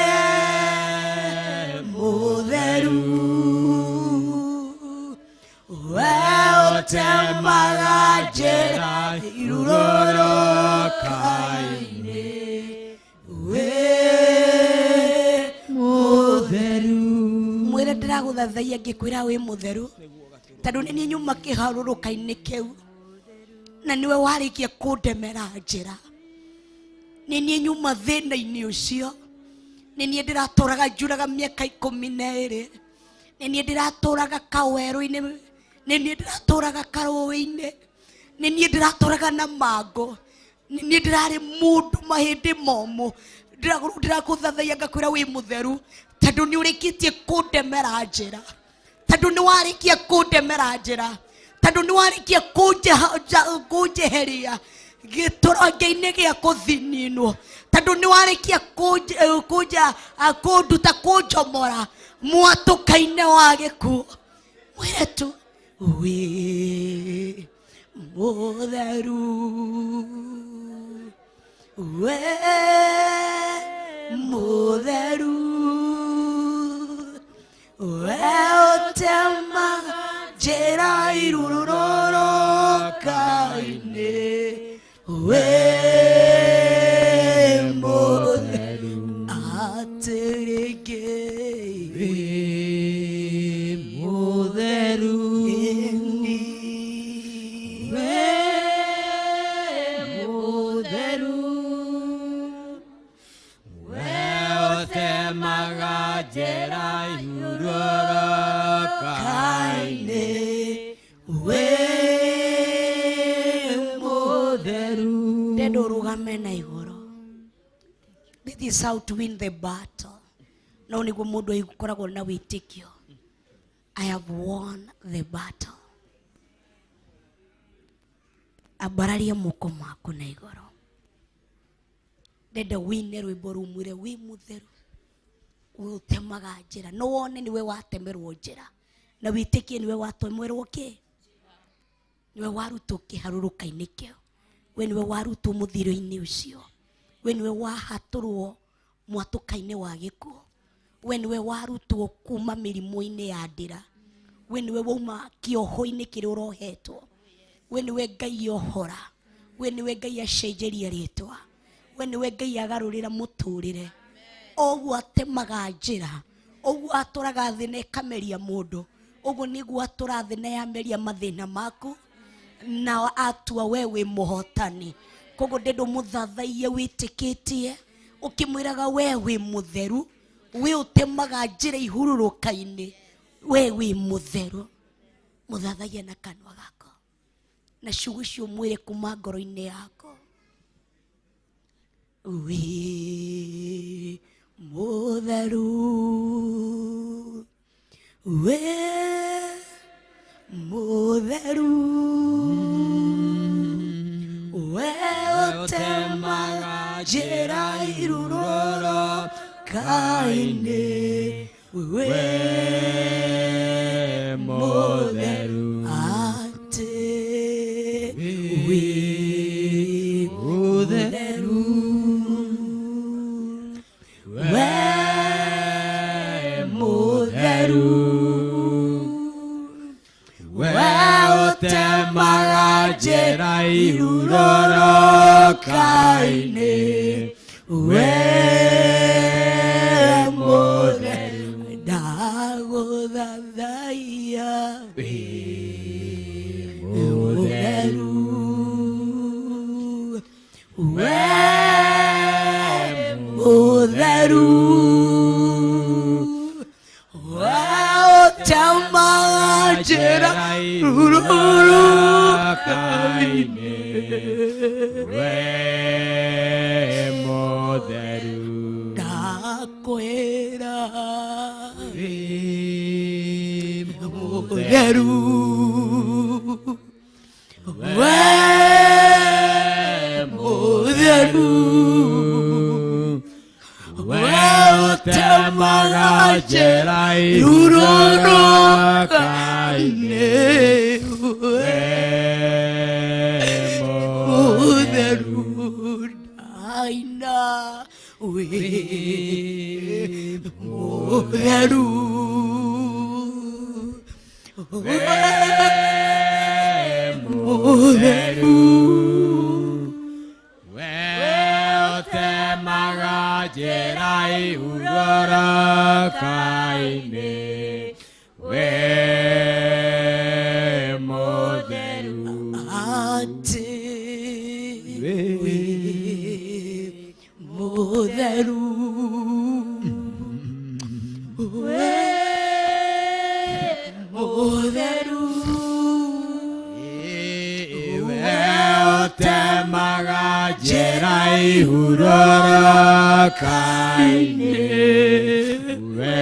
mũtheru we ũtemaga njĩra irũrũka-inĩ wĩ mũtheru mwĩre ndĩragũthathaiya ngĩkwĩra wĩ mũtheru tondũ nĩ niĩ nyuma kĩharũrũka-inĩ kĩu na nĩwe warĩkia kũndemera njĩra nĩ niĩ nyuma thĩna-inĩ ũcio nĩ niĩ ndĩratũraga njuraga mĩaka 12 nĩ niĩ ndĩratũraga kawerũ-inĩ nĩ niĩ ndĩratũraga karũĩ-inĩ nĩ niĩ ndĩratũraga na mango nĩ niĩ ndĩrarĩ mũndũ mahĩndĩ momũ ndĩrakũthathaiya ngakwĩra wĩ mũtheru tondũ nĩ ũrĩkĩtie kũndemera njĩra tondũ nĩ warĩkia kũndemera njĩra tondũ nĩ warĩkia kũnjeheria gĩtũronge-inĩ gĩa kũthininwo tondũ nĩ warĩkia kũnduta kũnjomora mwatũka-inĩ wa gĩkuũ mwĩre tu wĩ mũtheru we mũtheru we ũtemaga njĩra irũrũka-inĩ wĩ mũtheru atĩrĩngĩ wĩ mũtheru ĩni we mũtheru we ũtemaga njĩra irũrũka-inĩ wĩ mũtheru ndendo Ndũrũgame na igũrũ. This is how to win the battle. No nĩguo mũndũ akoragwo na wĩtĩkio. I have won the battle. Ambararia moko maku na igũrũ. Ndenda wine rwĩmbo rumwĩre wĩ mũtheru, we ũtemaga njĩra. No wone nĩwe watemerwo njĩra na wĩtĩkie nĩwe watemerwo kĩ, nĩwe warutwo kĩharũrũka-inĩ kĩu, we nĩwe warutwo mũthiro-inĩ ũcio, we nĩwe wahatũrwo mwatũka-inĩ wa gĩkuũ, we nĩwe warutwo kuma mĩrimũ-inĩ ya ndĩra, we nĩwe wauma kĩoho-inĩ kĩrĩa ũrohetwo, we nĩwe Ngai ohora, we nĩwe Ngai acenjeria rĩtwa, we nĩwe Ngai agarũrĩra mũtũrĩre. Ũguo atemaga njĩra, ũguo atũraga thĩ na ĩkameria mũndũ, ũguo nĩguo atũra thĩ na yameria mathĩna maku na atua we wĩ mũhotani. Koguo ndenda ũmũthathaiye wĩtĩkĩtie ũkĩmwĩraga we wĩ mũtheru, we ũtemaga njĩra ihurũrũka-inĩ, we wĩ mũtheru. Mũthathaiye na kanua gako na ciugo icio mwĩre kuma ngoro-inĩ yako. Wĩ mũtheru, wĩ mũtheru, we ũtemaga njĩra irurũrũka-inĩ, wĩ mũtheru, atĩ wĩ mũtheru, we mũtheru, we ũtemaga njĩra ihurũrũka-inĩ, we mũtheru, ndagũthathaiya wĩ mũtheru, we mũtheru, we ũtemaga njĩra ihurũrũka-inĩ, we mũtheru, ndakwĩra wĩ mũtheru, we mũtheru, we ũtemaga njĩra ihurũrũka-inĩ, we we mũtheru, mũtheru, ndaina wĩ mũtheru, we mũtheru, we ũtemaga njĩra ihurũrũka-inĩ, we mũtheru, atĩ wĩ mũtheru, we mũtheru, we ũtemaga njĩra ihurũrũka-inĩ, we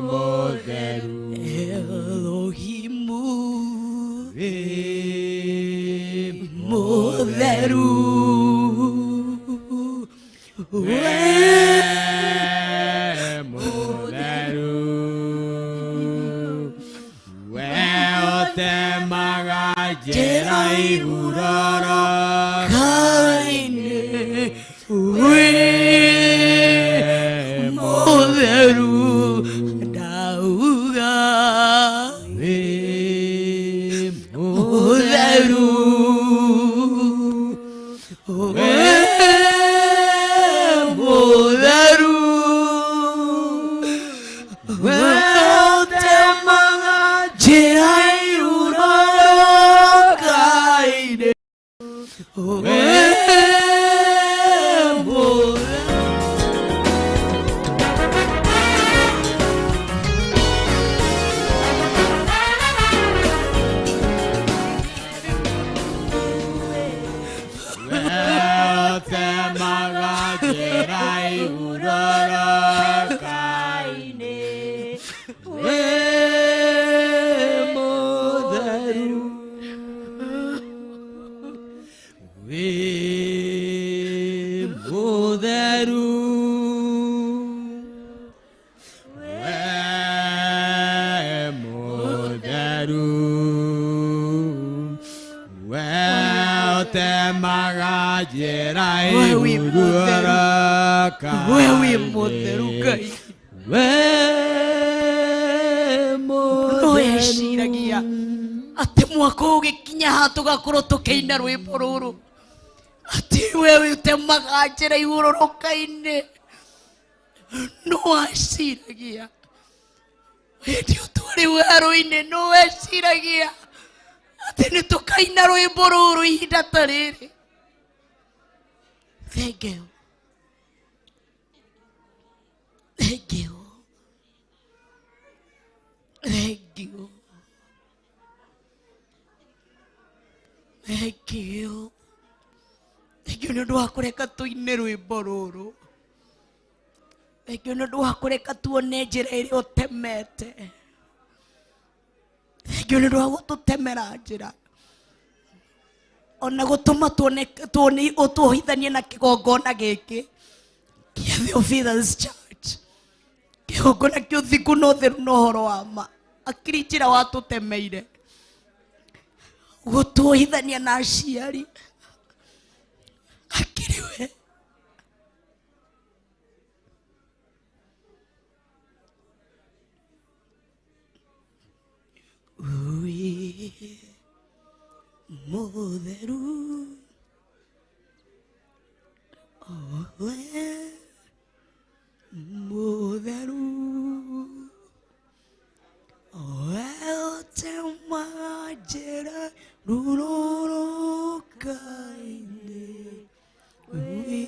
mũtheru, Elohimu wĩ mũtheru, we we mũtheru, we ũtemaga njĩra ihurũrũka-inĩ, wĩ mũtheru, ndauga wĩ mũtheru, we mũtheru, we ũtemaga njĩra ihurũrũka-inĩ, we mũtheru. njĩra ihurũrũka-inĩ wĩ mũtheru wĩ mũtheru wĩ mũtheru we ũtemaga njĩra We wĩ mũtheru. We wĩ mũtheru ihurũrũka-inĩ Ngai. wĩ No eciragia atĩ mwaka ũyũ ũgĩkinya haha tũgakorwo tũkĩina rwĩmbo rũrũ atĩ we ũtemaga njĩra ihurũrũka-inĩ no weciragia hĩndĩ ĩyo twarĩ werũ-inĩ no weciragia atĩ nĩ tũkaina rwĩmbo rũrũ ihinda ta rĩrĩ. Thank you. Thank you. Thank you. Thank you. Thank you nĩ ũndũ wa kũreka tũine rwĩmbo rũrũ. Thank you nĩ ũndũ wa kũreka tuone njĩra ĩrĩa ũtemete. Thank you nĩ ũndũ wa gũtũtemera njĩra. Ona gũtũma tuone tuone ũtũhithanie na kĩgongona gĩkĩ kĩa Theophilus Church. Kĩgongona kĩa ũthingu na ũtheru na ũhoro wa ma. Akiri njĩra watũtemeire. Gũtuohithania na aciari. Akiri we. Wĩ mũtheru we mũtheru we ũtemaga njĩra rũrũrũka-inĩ wĩ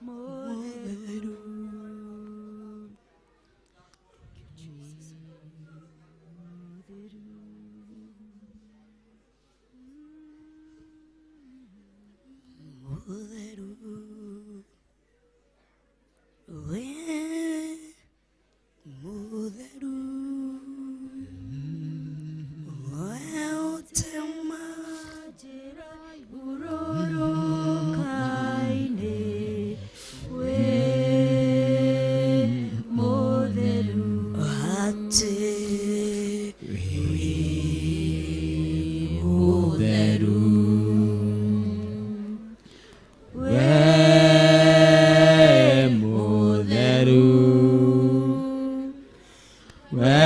mũtheru. Mũtheru we mũtheru we ũtemaga njĩra ihurũrũka-inĩ wĩ mũtheru atĩ wĩ mũtheru wĩ mũtheru we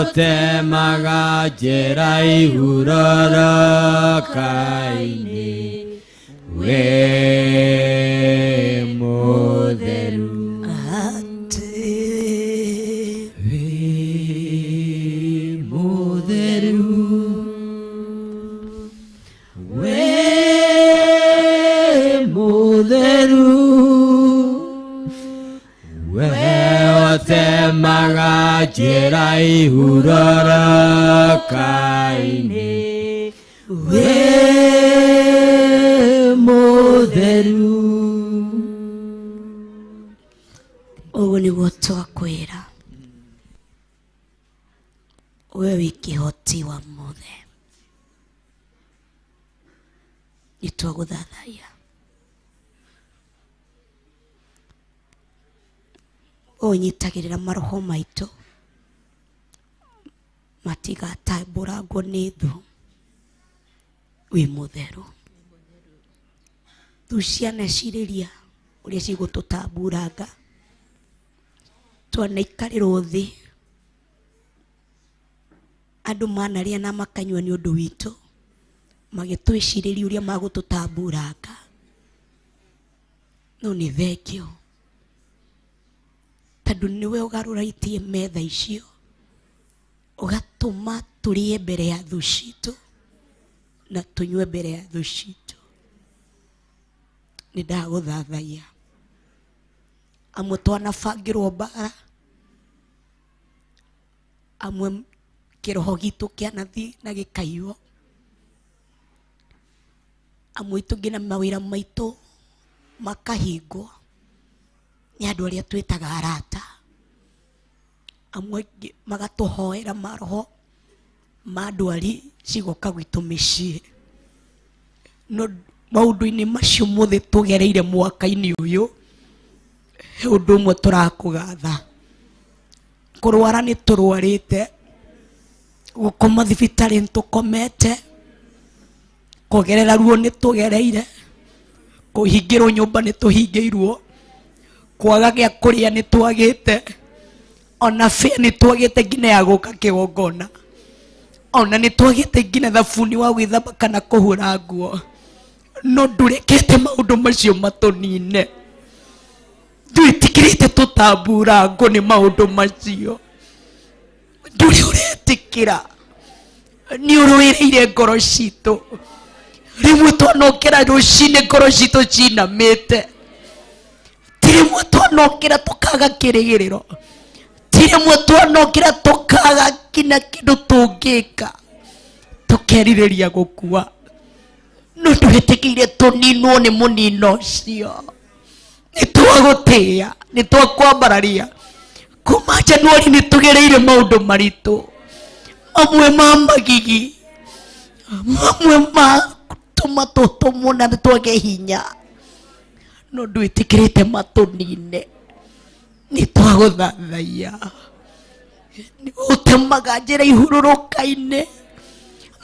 ũtemaga njĩra ihurũrũka-inĩ wĩ mũtheru atĩ wĩ mũtheru wĩ mũtheru we ũtemaga njĩra ihurũrũka-inĩ wĩ mũtheru. Ũguo nĩguo twakwĩra we wĩ kĩhoti wa mothe nĩ twagũthathaiya. Ũnyitagĩrĩra maroho maitũ matigatambũrangwo nĩ thũ. Wĩ mũtheru. Thũ cianecirĩria ũrĩa cigũtũtamburanga twanaikarĩrwo thĩ andũ manarĩa na makanyua nĩ ũndũ witũ magĩtwĩcirĩria ũrĩa magũtũtamburanga no nĩ thengio tondũ nĩwe ũgarũrĩtie metha icio ũgatũma tũrĩe mbere ya thũ citũ na tũnyue mbere ya thũ citũ. Nĩ ndagũthathaiya amwe twanabangĩrwo mbara amwe kĩroho gitũ kĩanathiĩ na gĩkaiywo amwe itũ nginya mawĩra maitũ Makahingwo nĩ andũ arĩa twĩtaga arata. Amwe angĩ magatũhoera maroho ma ndwari cigoka gwitũ mĩciĩ. No maũndũ-inĩ macio mothe tũgereire mwaka-inĩ ũyũ, he ũndũ ũmwe tũrakũgatha. Kũrwara nĩ tũrwarĩte, gũkoma thibitarĩ nĩ tũkomete, kũgerera ruo nĩ tũgereire, kũhingĩrwo nyũmba nĩ tũhingĩirwo, kwaga gĩa kũrĩa nĩ twagĩte, ona bĩa nĩ twagĩte nginya ya gũka kĩgongona, ona nĩ twagĩte nginya thabuni wa gwĩthamba kana kũhũra nguo. No ndũrekete maũndũ macio matũnine. Ndwĩtĩkĩrĩte tũtamburangwo nĩ maũndũ macio. Ndũrĩ ũretĩkĩra, nĩ ũrũĩrĩire ngoro citũ. Rĩmwe twanokĩra rũcinĩ ngoro citũ cinamĩte, ti rĩmwe twanokĩra tũkaga kĩrĩgĩrĩro, ti rĩmwe twanokĩra tũkaga kinya kĩndũ tũngĩka, tũkerirĩria gũkua. No ndwĩtĩkĩire tũninwo nĩ mũnino ũcio. Nĩ twagũtĩĩa, nĩ twakwambararia. Kuma Januari nĩ tũgereire maũndũ maritũ, mamwe ma magigi, mamwe ma tũma tũtũmwo na twage hinya, no ndwĩtĩkĩrĩte matũnine. Nĩ twagũthathaiya. Ũtemaga njĩra ihurũrũka-inĩ.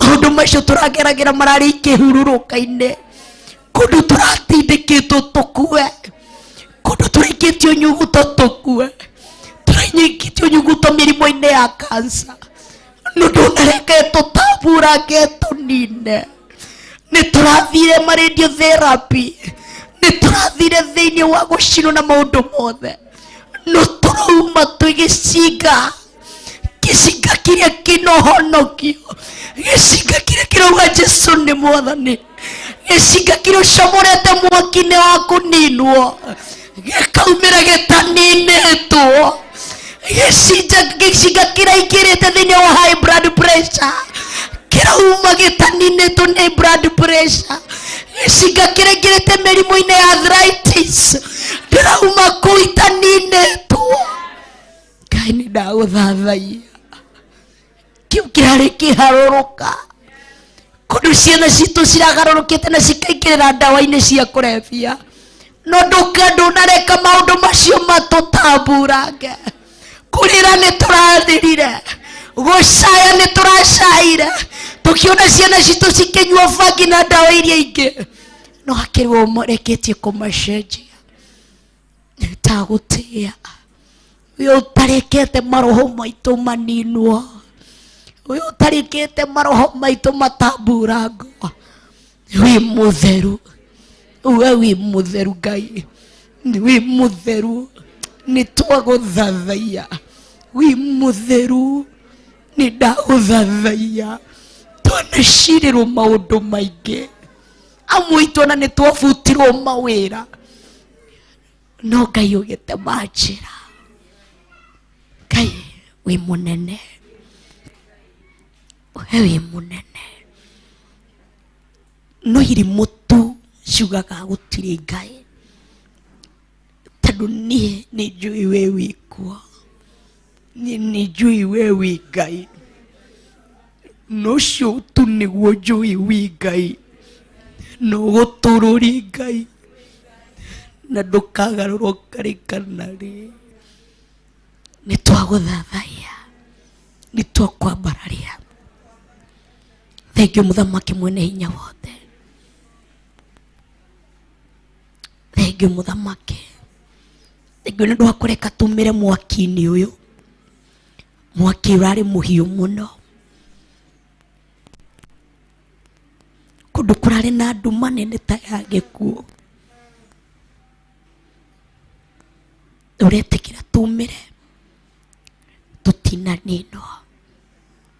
Maũndũ macio tũrageragĩra mararĩ ikĩhurũrũka-inĩ, kũndũ tũratindĩkĩtwo tũkue, kũndũ tũrĩkĩtio nyuguto tũkue, tũranyikĩtio nyuguto mĩrimũ-inĩ ya kansa, no ndũnareke tũtamburange tũnine. Nĩ tũrathire ma radiotherapy, nĩ tũrathire thĩinĩ wa gũcinwo na maũndũ mothe, no tũrauma twĩ gĩcinga, gĩcinga kĩrĩa kĩna ũhonokio, gĩcinga kĩrĩa kĩrauga Jesũ nĩ mwathani, gĩcinga kĩrĩa ũcomorete mwaki-inĩ wa kũninwo gĩkaumĩra gĩtaninĩtwo, gĩcinga kĩrĩa aingĩrĩte thĩinĩ wa high blood pressure kĩrauma gĩtaninĩtwo nĩ blood pressure, gĩcinga kĩrĩa aingĩrĩte mĩrimũ-inĩ ya arthritis ndĩrauma kũu itaninĩtwo. Ngai nĩ ndagũthathaiya. Kĩu kĩrarĩ kĩharũrũka kũndũ ciana citũ ciragarũrũkĩte na cikaingĩrĩra ndawa-inĩ cia kũrebia, no ndũnareka maũndũ macio matũtamburange. Kũrĩra nĩ tũrathirire, gũcaya nĩ tũracaire, tũkĩona ciana citũ cikĩnyua bangi na ndawa iria ingĩ, no hakĩrĩ we ũmareketie kũmacenjia. Nĩtagũtĩĩa ũyũ ũtarekete maroho maitũ maninwo, ũyũ ũtarekete maroho maitũ matamburangwo. Wĩ mũtheru, we wĩ mũtheru Ngai, wĩ mũtheru, nĩ twagũthathaiya. Wĩ mũtheru, nĩ ndagũthathaiya. Twanacirĩrwo maũndũ maingĩ, amwe aitũ ona nĩ twabutirwo mawĩra, no Ngai ũgĩtema njĩra. Ngai wĩ mũnene, we wĩ mũnene. No irimũ tu ciugaga gũtirĩ Ngai, tondũ niĩ nĩ njũĩ we wĩ kuo, niĩ nĩ njũĩ we wĩ Ngai, no ũcio tu nĩguo njũĩ wĩ Ngai, no gũtũrũri Ngai na ndũkagarũrwo karĩ kana rĩ. Nĩ twagũthathaiya, nĩ twakwambararia. Thengiũ mũthamaki mwene hinya wothe, thengiũ mũthamaki, thengiũ nĩ ũndũ wa kũreka tumĩre mwaki-inĩ ũyũ, mwaki ũrarĩ mũhiũ mũno, kũndũ kũrarĩ na nduma nene ta ya gĩkuũ. Ũretĩkĩra tumĩre tũtinaninwo,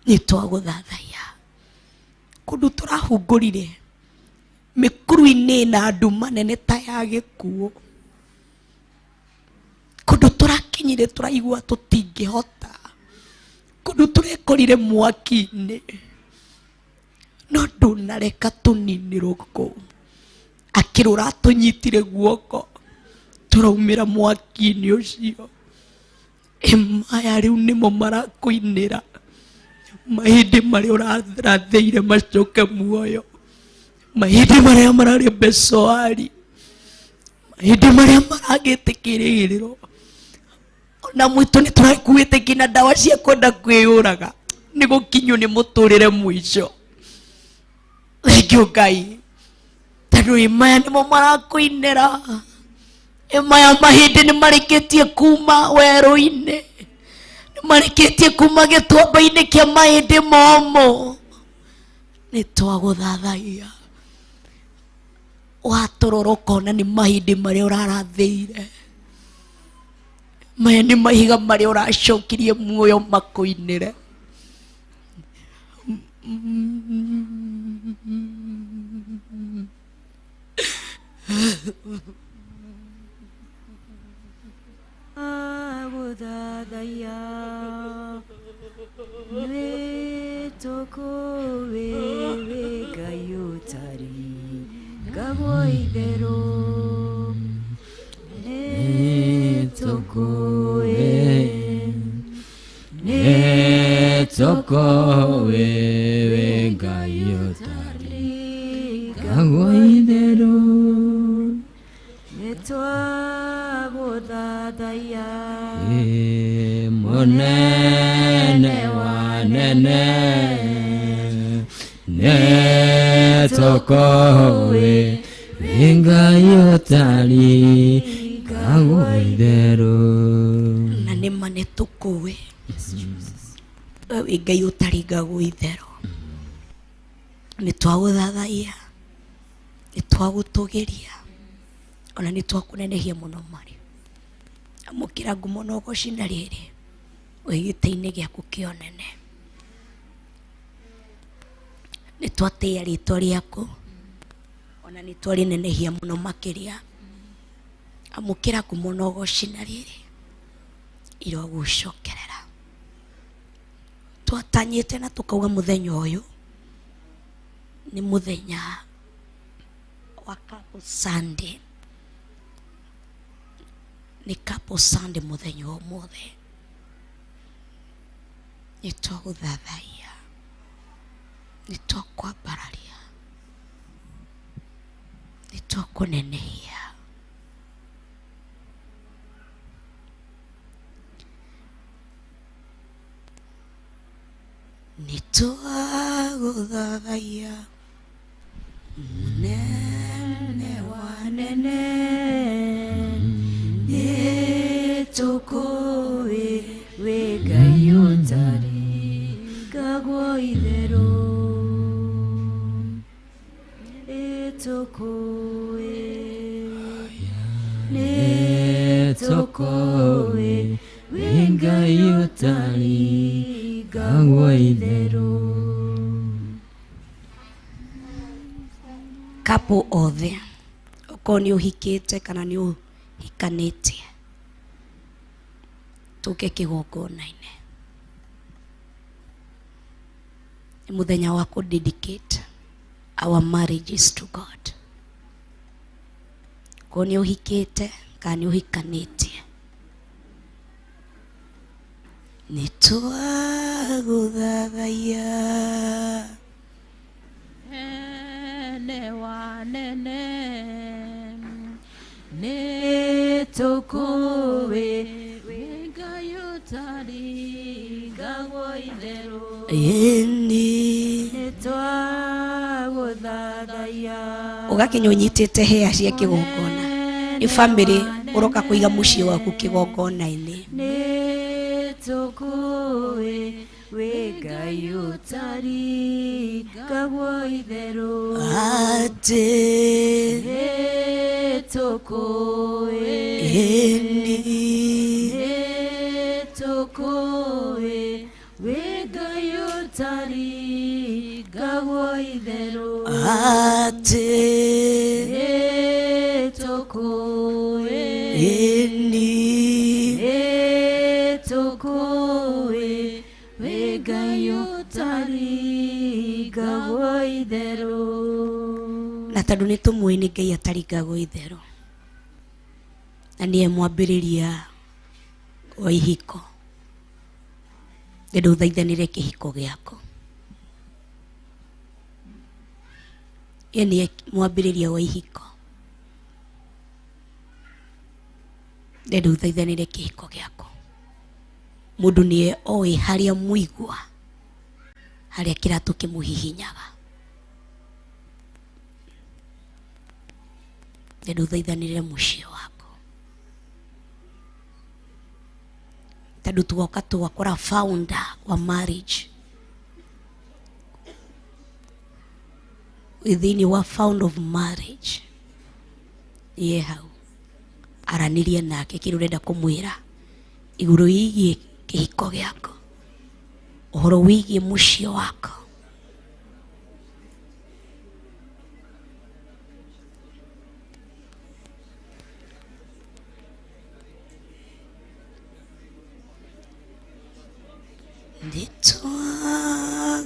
nĩ twagũthathaiya. Kũndũ tũrahungũrire mĩkuru-inĩ na nduma nene ta ya gĩkuũ, kũndũ tũrakinyire tũraigua tũtingĩhota, kũndũ tũrekorire mwaki-inĩ, no ndũnareka tũninĩrwo kũu. Akĩrĩ Twakĩrĩ ũratũnyitire guoko tũraumĩra mwaki-inĩ ũcio. Maya rĩu nĩmo marakũinĩra, mahĩndĩ marĩa ũrathĩire macoke muoyo, mahĩndĩ marĩa mararĩ mbecoari, mahĩndĩ marĩa maragĩte kĩrĩgĩrĩro. Ona mwitũ nĩ tũrakuĩte nginya ndawa cia kwenda kwĩyũraga nĩ gũkinywo nĩ mũtũrĩre mũico. Thengiũ Ngai, tondũ ĩ maya nĩmo marakũinĩra, ĩ maya mahĩndĩ nĩ marĩkĩtie kuma werũ-inĩ, nĩ marĩkĩtie kuma gĩtuamba-inĩ kĩa mahĩndĩ momũ. Nĩ twagũthathaiya, watũrora ũkona nĩ mahĩndĩ marĩa ũrarathĩire, maya nĩ mahiga marĩa ũracokirie muoyo makũinĩre. Agũthathaiya nĩ tũkũĩ wĩ Ngai ũtarĩ ngagwo itherũ, nĩ tũkũĩ, nĩ tũkũĩ wĩ Ngai ũtarĩ ngagwo itherũ. Nĩ twagũthathaiya Ĩ mũnene wa nene, nĩ tũkũĩ wĩ Ngai ũtarĩ ngagwo itherũ. Na nĩ ma nĩ tũkũĩ we wĩ Ngai ũtaringagwo itherũ. Nĩ twagũthathaiya, nĩ twagũtũgĩria, ona nĩ twakũnenehia mũno marĩ. Amũkĩra ngumo na ũgoci na rĩrĩ wĩ gĩtĩ-inĩ gĩaku kĩa ũnene. Nĩ twatĩĩa rĩtwa rĩaku, ona nĩ twarĩnenehia mũno makĩria. Amũkĩra ngumo na ũgoci na rĩrĩ irogũcokerera. Twatanyĩte na tũkauga mũthenya ũyũ nĩ mũthenya wa Couple Sunday. Nĩ Couple Sunday mũthenya wa ũmũthĩ. Nĩ twagũthathaiya, nĩ twakwambararia, nĩ twakũnenehia. Nĩ twagũthathaiya mũnene wa nene, nĩ tũkũĩ wĩ Ngai ũtarĩ ngagwo itherũ, nĩ tũkũĩ, nĩ tũkũĩ wĩ Ngai ũtarĩ ngagwo itherũ. Couple othe, okorwo nĩ ũhikĩte kana nĩ ũhikanĩtie, tũke kĩgongona-inĩ. Nĩ mũthenya wa kũ dedicate our marriages to God. Okorwo nĩ ũhikĩte kana nĩ ũhikanĩtie, nĩ twagũthathaiya. Nene wa nene, nĩ tũkũĩ wĩ Ngai ũtarĩ ngagwo itherũ. Ĩni nĩ twagũthathaiya. Ũgakinya ũnyitĩte hĩa cia kĩgongona. Nĩ bamĩrĩ ũroka kũiga mũciĩ waku kĩgongona-inĩ. Nĩ tũkũĩ wĩ Ngai ũtarĩ ngagwo itherũ. Atĩ nĩ tũkũĩ, ĩni nĩ tũkũĩ wĩ Ngai ũtarĩ ngagwo itherũ. Atĩ nĩ tũkũĩ, ĩni nĩ tũkũĩ wĩ Ngai ũtarĩ ngagwo itherũ. Na Tondũ nĩ tũmũĩ nĩ Ngai ataringagwo itherũ, na nĩye mwambĩrĩria wa ihiko, ndenda ũthaithanĩre kĩhiko gĩaku. Ye nĩye mwambĩrĩria wa ihiko, ndenda ũthaithanĩre kĩhiko gĩaku. Mũndũ nĩye oĩ harĩa mũigua, harĩa kĩratũ kĩmũhihinyaga. Ndenda ũthaithanĩre mũciĩ waku, tondũ tugoka twakora founder wa marriage thĩinĩ wa found of marriage ye hau aranĩrie nake kĩrĩa ũrenda kũmwĩra igũrũ wĩgiĩ kĩhiko gĩaku, ũhoro wĩgiĩ mũciĩ waku.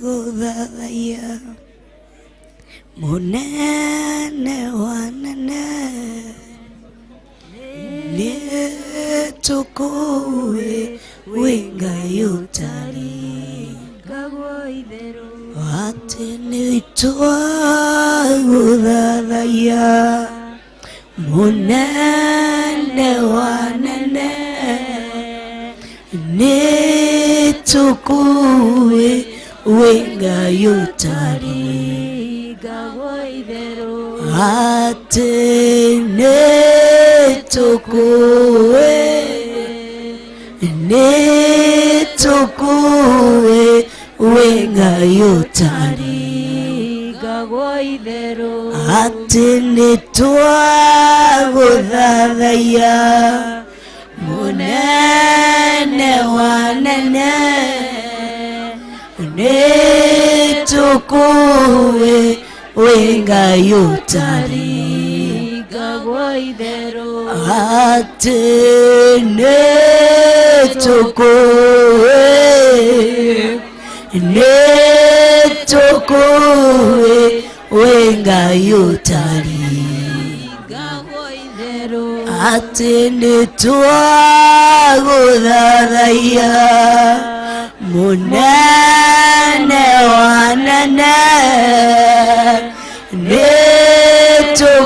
Nĩtwagũthathaiya mũnene wa nene, nĩtũkũĩ wĩ Ngai ũtarĩ Ngagwo itherũ. Atĩ nĩtwagũthathaiya mũnene wa nene, nĩtũkũĩ wĩ Ngai ũtarĩ Ngagwo itherũ. Atĩ nĩtũkũĩ, nĩtũkũĩ wĩ Ngai ũtarĩ Ngagwo itherũ. Atĩ nĩtwagũthathaiya mũnene wa nene, nĩtũkũĩ wĩ Ngai ũtarĩ Ngagwo itherũ. Atĩ nĩtũkũĩ, nĩtũkũĩ wĩ Ngai ũtarĩ Ngagwo itherũ. Atĩ nĩtwagũthathaiya mũnene wa nene,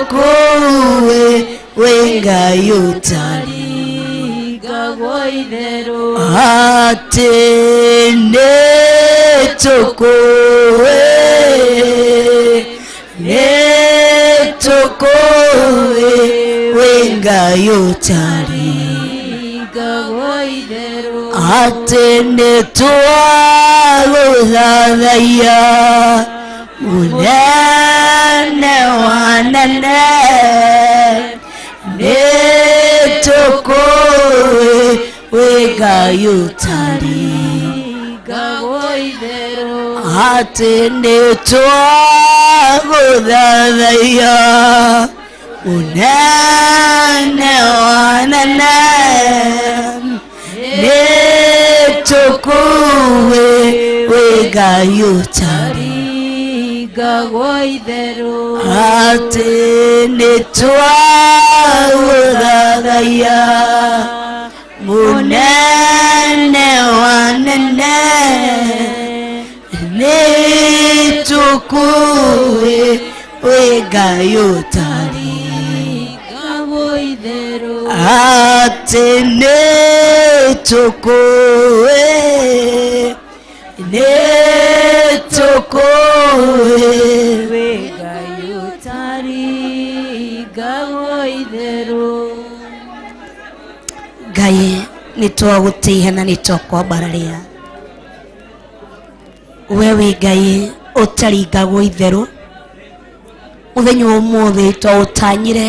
nĩtũkũĩ wĩ Ngai ũtarĩ Ngagwo itherũ. Atĩ nĩtũkũĩ, nĩtũkũĩ wĩ Ngai ũtarĩ Ngagwo itherũ. Atĩ nĩtwagũthathaiya mũnene wa nene, nĩtũkũĩ wĩ Ngai ũtarĩ Ngagwo itherũ. Atĩ nĩtwagũthathaiya mũnene wa nene, nĩtũkũĩ wĩ Ngai ũtarĩ Ngagwo itherũ. Atĩ nĩtwagũthathaiya mũnene wa nene, nĩtũkũĩ wĩ Ngai ũtarĩ Ngagwo itherũ. Atĩ nĩtũkũĩ, nĩtũkũĩ Wĩ Ngai ũtarĩ. Ngagwo itherũ. Ngai nĩtwagũtĩĩa na nĩtwakwambararia we wĩ Ngai ũtaringagwo itherũ. Mũthenya wa ũmũthĩ twaũtanyire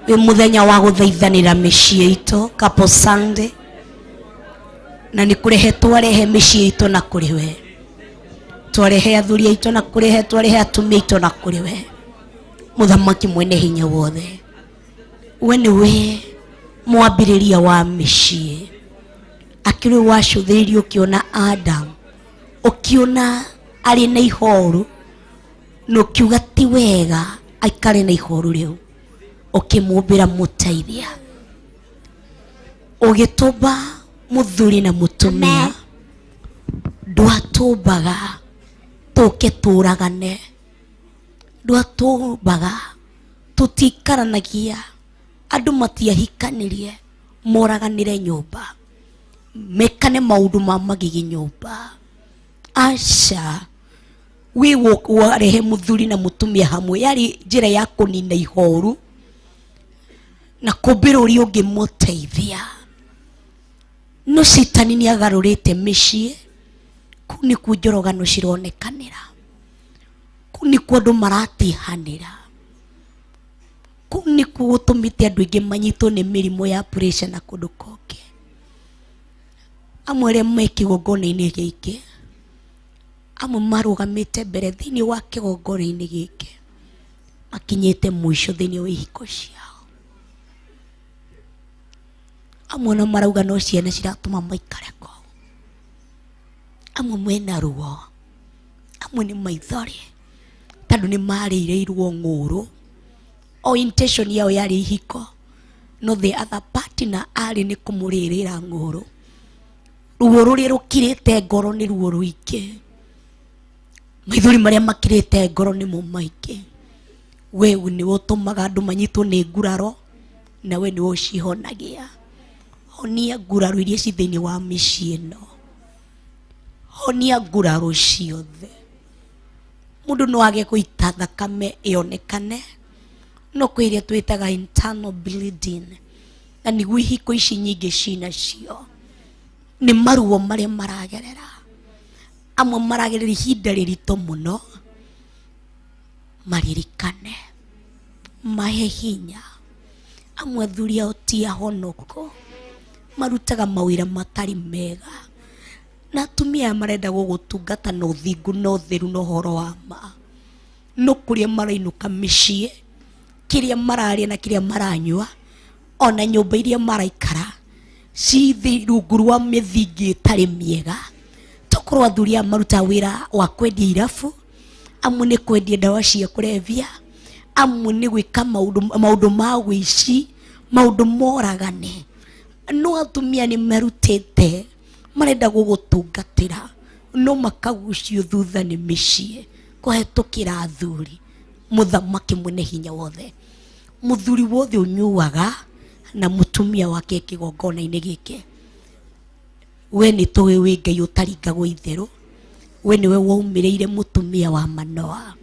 wĩ mũthenya wa gũthaithanĩra mĩciĩ itũ, Couple Sunday, na nĩ kũrehe twarehe mĩciĩ itũ na kũrĩ we, twarehe athuri aitũ na kũrĩ we, twarehe atumia aitũ na kũrĩ we, mũthamaki mwene hinya wothe. We nĩwe mwambĩrĩria wa mĩciĩ, akĩrĩ wacũthĩrĩirie ũkĩona Adam, ũkĩona arĩ na ihoru, na ũkiuga ti wega. Aikare na ihoru rĩu. Ũkĩmũmbĩra mũteithia. Ũgĩtũmba mũthuri na mũtumia. Ndwatũmbaga tũke tũragane. Ndwatũmbaga tũtikaranagia. Andũ matiahikanirie moraganĩre nyũmba. Mekane maũndũ ma magigi nyũmba. Aca. Wĩ warehe mũthuri na mũtumia hamwe yarĩ njĩra ya kũnina ihoru na kũmbĩra ũrĩa ũngĩmũteithia. No citani nĩ agarũrĩte mĩciĩ, kũu nĩkuo njorogano cironekanĩra, kũu nĩkuo andũ maratihanĩra, kũu nĩkuo gũtũmĩte andũ aingĩ manyitwo nĩ mĩrimũ ya pressure na kũndũ kũngĩ. Amwe arĩa me kĩgongona-inĩ gĩkĩ, amwe marũgamĩte mbere thĩinĩ wa kĩgongona-inĩ gĩkĩ, makinyĩte mũico thĩinĩ wa ihiko ciao. Amwe ona marauga no ciana ciratũma maikare kũu. Amwe mena ruo, amwe nĩ maithori, tondũ nĩ marĩirĩirwo ng'ũrũ. O intention yao yarĩ ihiko, no the other partner arĩ nĩ kũmũrĩrĩra ng'ũrũ. Ruo rũrĩa rũkirĩte ngoro nĩ ruo rũingĩ. Maithori marĩa makirĩte ngoro nĩmo maingĩ. We nĩwe ũtũmaga andũ manyitwo nĩ nguraro, na we nĩwe ũcihonagia. Honia nguraro iria ci thĩinĩ wa mĩciĩ ĩno. Honia nguraro ciothe. Mũndũ no age gũita thakame ĩonekane, no kwĩ ĩrĩa twĩtaga internal bleeding, na nĩguo ihiko ici nyingĩ cinacio. Nĩ maruo marĩa maragerera. Amwe maragerera ihinda rĩritũ mũno, maririkane, mahe hinya. Amwe athuri ao ti ahonoko, marutaga mawĩra matarĩ mega, na atumia aya marenda gũgũtungata na ũthingu na ũtheru na ũhoro wa ma. No kũrĩa marainũka mĩciĩ, kĩrĩa mararĩa na kĩrĩa maranyua, ona nyũmba iria maraikara cithi rungu rwa mĩthingi ĩtarĩ mĩega. Tokorwo athuri aya marutaga wĩra wa kwendia irabu, amwe nĩ kwendia ndawa cia kũrebia, amwe nĩ gwĩka maũndũ ma wĩici, maũndũ moragane. No atumia nĩ merutĩte, marenda gũgũtungatĩra, no makagucio thutha nĩ mĩciĩ kũhetũkĩra athuri. Mũthamaki mwene hinya wothe, mũthuri wothe ũnyuaga na mũtumia wake kĩgongona-inĩ gĩkĩ, we nĩ tũĩ wĩ Ngai ũtaringagwo itherũ. We nĩwe waumĩrĩire mũtumia wa Manoa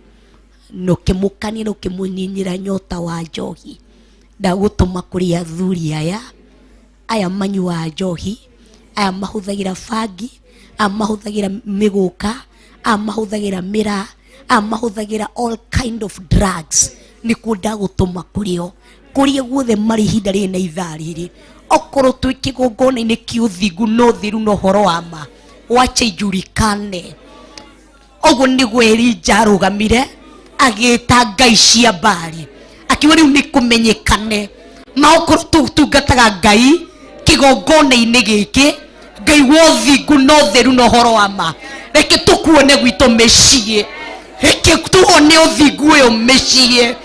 na ũkĩmũkania na ũkĩmũninyĩra nyota wa njohi. Ndagũtũma kũrĩ athuri aya, aya manyuaga njohi, aya mahũthagĩra bangi, aya mahũthagĩra mĩgũka, aya mahũthagĩra mĩraa, aya mahũthagĩra all kind of drugs. Nĩkuo ndagũtũma kũrĩ o, kũrĩa guothe marĩ ihinda rĩrĩ na ithaa rĩrĩ. Okorwo twĩ kĩgongona-inĩ kĩa ũthingu na ũtheru na ũhoro wa ma, wacha ijulikane. Ũguo nĩguo Elija arũgamire agĩta ngai cia Baali, akiuga rĩu nĩ kũmenyekane maokorwo tũtungataga ngai kĩgongona-inĩ gĩkĩ, ngai wa ũthingu na ũtheru na ũhoro wa ma. Reke tũkuone gwitũ mĩciĩ, reke tuone ũthingu ũyũ mĩciĩ,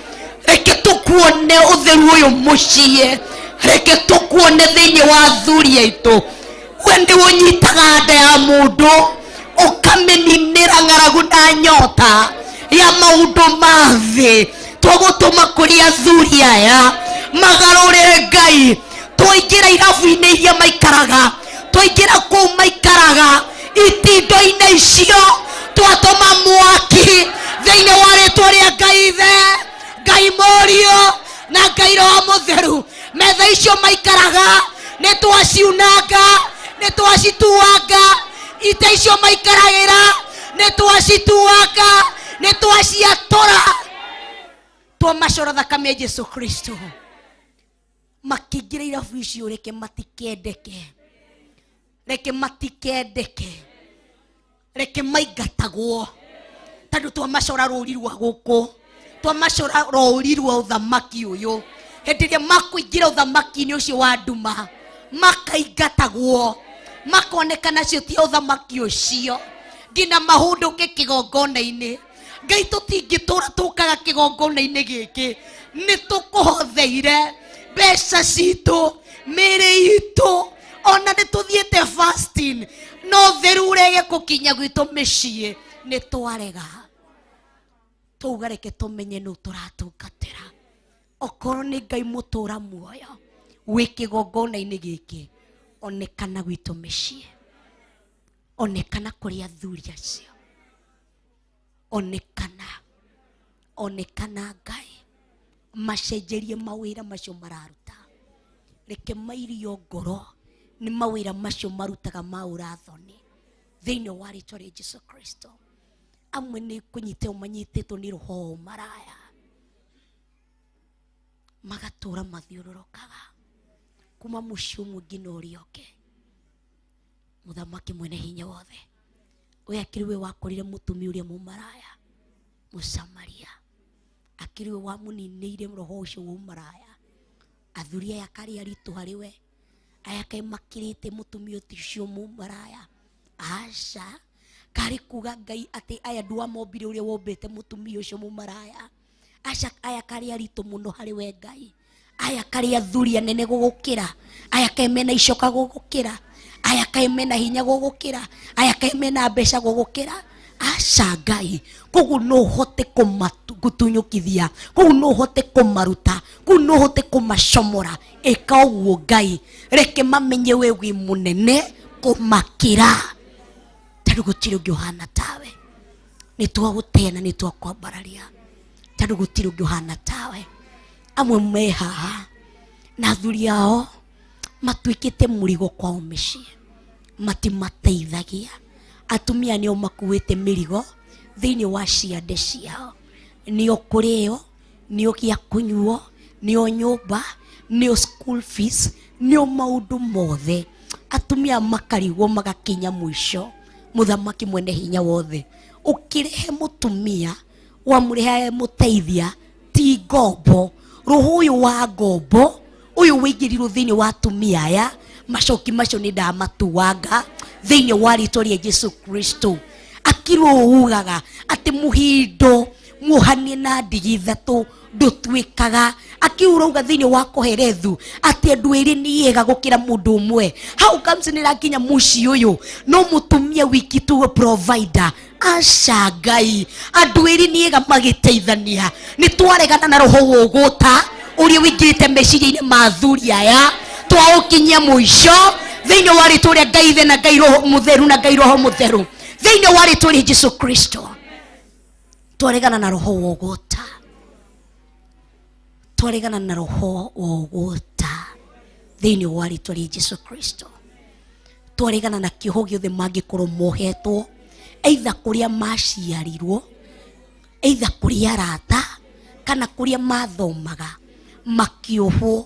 reke tũkuone ũtheru ũyũ mũciĩ, reke tũkuone thĩinĩ wa athuri aitũ. We nĩwe ũnyitaga nda ya mũndũ ũkamĩninĩra ng'aragu na nyota ya maũndũ ma thĩ. Twagũtũma kũrĩ athuri aya magarũre Ngai. Twaingĩra irabu-inĩ iria maikaraga, twaingĩra kũu maikaraga itindo-inĩ icio, twatũma mwaki thĩinĩ wa rĩtwa rĩa Ngai Ithe, Ngai Mũriũ na Ngai Roho Mũtheru. Metha icio maikaraga nĩ twaciunanga, nĩ twacituanga. Ite icio maikaragĩra nĩ twacituanga, nĩ twaciatũra, twamacora thakame ya Jesu Kristo. Makĩingĩra irabu icio, reke matikendeke, reke matikendeke, reke maingatagwo, tondũ twamacora rũri rwa gũkũ, twamacora rũri rwa ũthamaki ũyũ. Hĩndĩ ĩrĩa makũingĩra ũthamaki-inĩ ũcio wa nduma, makaingatagwo, makonekana cio ti ũthamaki ũcio, nginya mahũndũke kĩgongona-inĩ. Ngai tũtingĩtũra tũkaga kĩgongona-inĩ gĩkĩ nĩ tũkũhotheire mbeca citũ mĩĩrĩ itũ ona nĩ tũthiĩte fasting no theru ũrege kũkinya gwitũ mĩciĩ nĩ twarega twauga reke tũmenye nũ tũratungatĩra okorwo nĩ ngai mũtũra muoyo wĩ kĩgongona-inĩ gĩkĩ onekana gwitũ mĩciĩ onekana kũrĩ athuri acio onekana onekana ngai macenjerie mawĩra macio mararuta reke mairio ngoro nĩ mawĩra macio marutaga ma ũrathoni thĩinĩ wa rĩtwa rĩa Jesu Kristo amwe nĩ kũnyitwo manyitĩtwo nĩ roho maraya magatũra mathiũrũrũkaga kuma mũciĩ ũmwe nginya ũrĩa ũngĩ mũthamaki mwene hinya wothe we akĩrĩ we wakorire mũtumia ũrĩa mũmaraya mũsamaria akĩrĩ we wamũninĩire roho ũcio wa ũmaraya athuri aya karĩ aritũ harĩ we aya kaĩ makĩrĩte mũtumia ũcio mũmaraya aca karĩ kuga ngai atĩ aya ndwamombire ũrĩa wombĩte mũtumia ũcio mũmaraya aca aya karĩ aritũ mũno harĩ we ngai aya karĩ athuri anene gũgũkĩra aya kaĩ mena icoka gũgũkĩra aya kaĩ mena hinya gũgũkĩra aya kaĩ mena mbeca gũgũkĩra aca ngai koguo no ũhote kũmatunyũkithia koguo no ũhote kũmaruta koguo no ũhote kũmacomora ĩka ũguo ngai reke mamenye we wĩ mũnene kũmakĩra tondũ gũtirĩ ũngĩ ũhana tawe nĩ twagũtĩa na nĩ twakwambararia tondũ gũtirĩ ũngĩ ũhana tawe amwe me haha na athuri ao matuĩkĩte mũrigo kwao mĩciĩ matimateithagia atumia nĩo makuĩte mĩrigo thĩinĩ wa ciande ciao nĩo kũrĩo nĩo gĩa kũnyuo nĩo nyũmba nĩo school fees nĩo maũndũ mothe atumia makarigwo magakinya mũico mũthamaki mwene hinya wothe ũkĩrehe mũtumia wamũrehe mũteithia ti ngombo roho ũyũ wa ngombo ũyũ wĩingĩrirwo thĩinĩ wa atumia aya macoki macio nĩ ndamatuanga thĩinĩ wa rĩtwa rĩa Jesu Kristo akirwo ugaga atĩ mũhindo muohanie na ndigi ithatũ ndũtuĩkaga akiurauga thĩinĩ wa koherethu atĩ andũ erĩ nĩ ega gũkĩra mũndũ ũmwe how comes nĩ rakinya mũciĩ ũyũ no mũtumia wiki tu provider aca ngai andũ erĩ nĩ ega magĩteithania nĩ twaregana na roho wa ũgũta ũrĩa wĩingĩrĩte meciria-inĩ ma athuri aya twaũkinyia mũico thĩinĩ wa rĩtwa rĩa ngai ithe na ngai roho mũtheru na ngai roho mũtheru thĩinĩ wa rĩtwa rĩa Jesu Kristo twaregana na roho wa ũgũta twaregana na roho wa ũgũta thĩinĩ wa rĩtwa rĩa Jesu Kristo twaregana na kĩoho gĩothe mangĩkorwo mohetwo either kũrĩa maciarirwo either kũrĩa arata kana kũrĩa mathomaga makĩohwo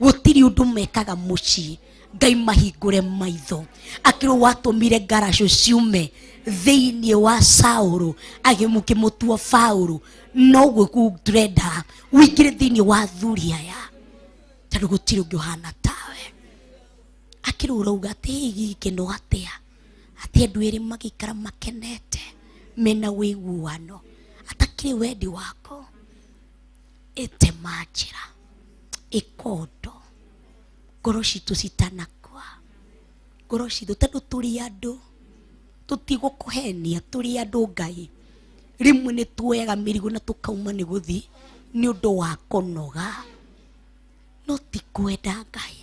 gũtirĩ ũndũ mekaga mũciĩ ngai mahingũre maitho akĩrwo watũmire ngaracũ ciume thĩinĩ wa Saũlũ agĩmũkĩmũtua Paũlũ noguo ndĩrenda wĩingĩre thĩinĩ wa athuri aya tondũ gũtirĩ ũngĩ ũhana tawe akĩrwo ũrauga atĩ gĩkeno atĩa atĩ andũ erĩ magĩikara makenete mena wĩiguano atakĩrĩ wendi wako ĩtema njĩra ĩkondo ngoro citũ citanakua ngoro citũ tondũ tũrĩ andũ tũtigũkũhenia tũrĩ andũ ngai rĩmwe nĩ tuoyaga mĩrigo na tũkauma nĩ gũthiĩ nĩ ũndũ wa kũnoga no ti kwenda ngai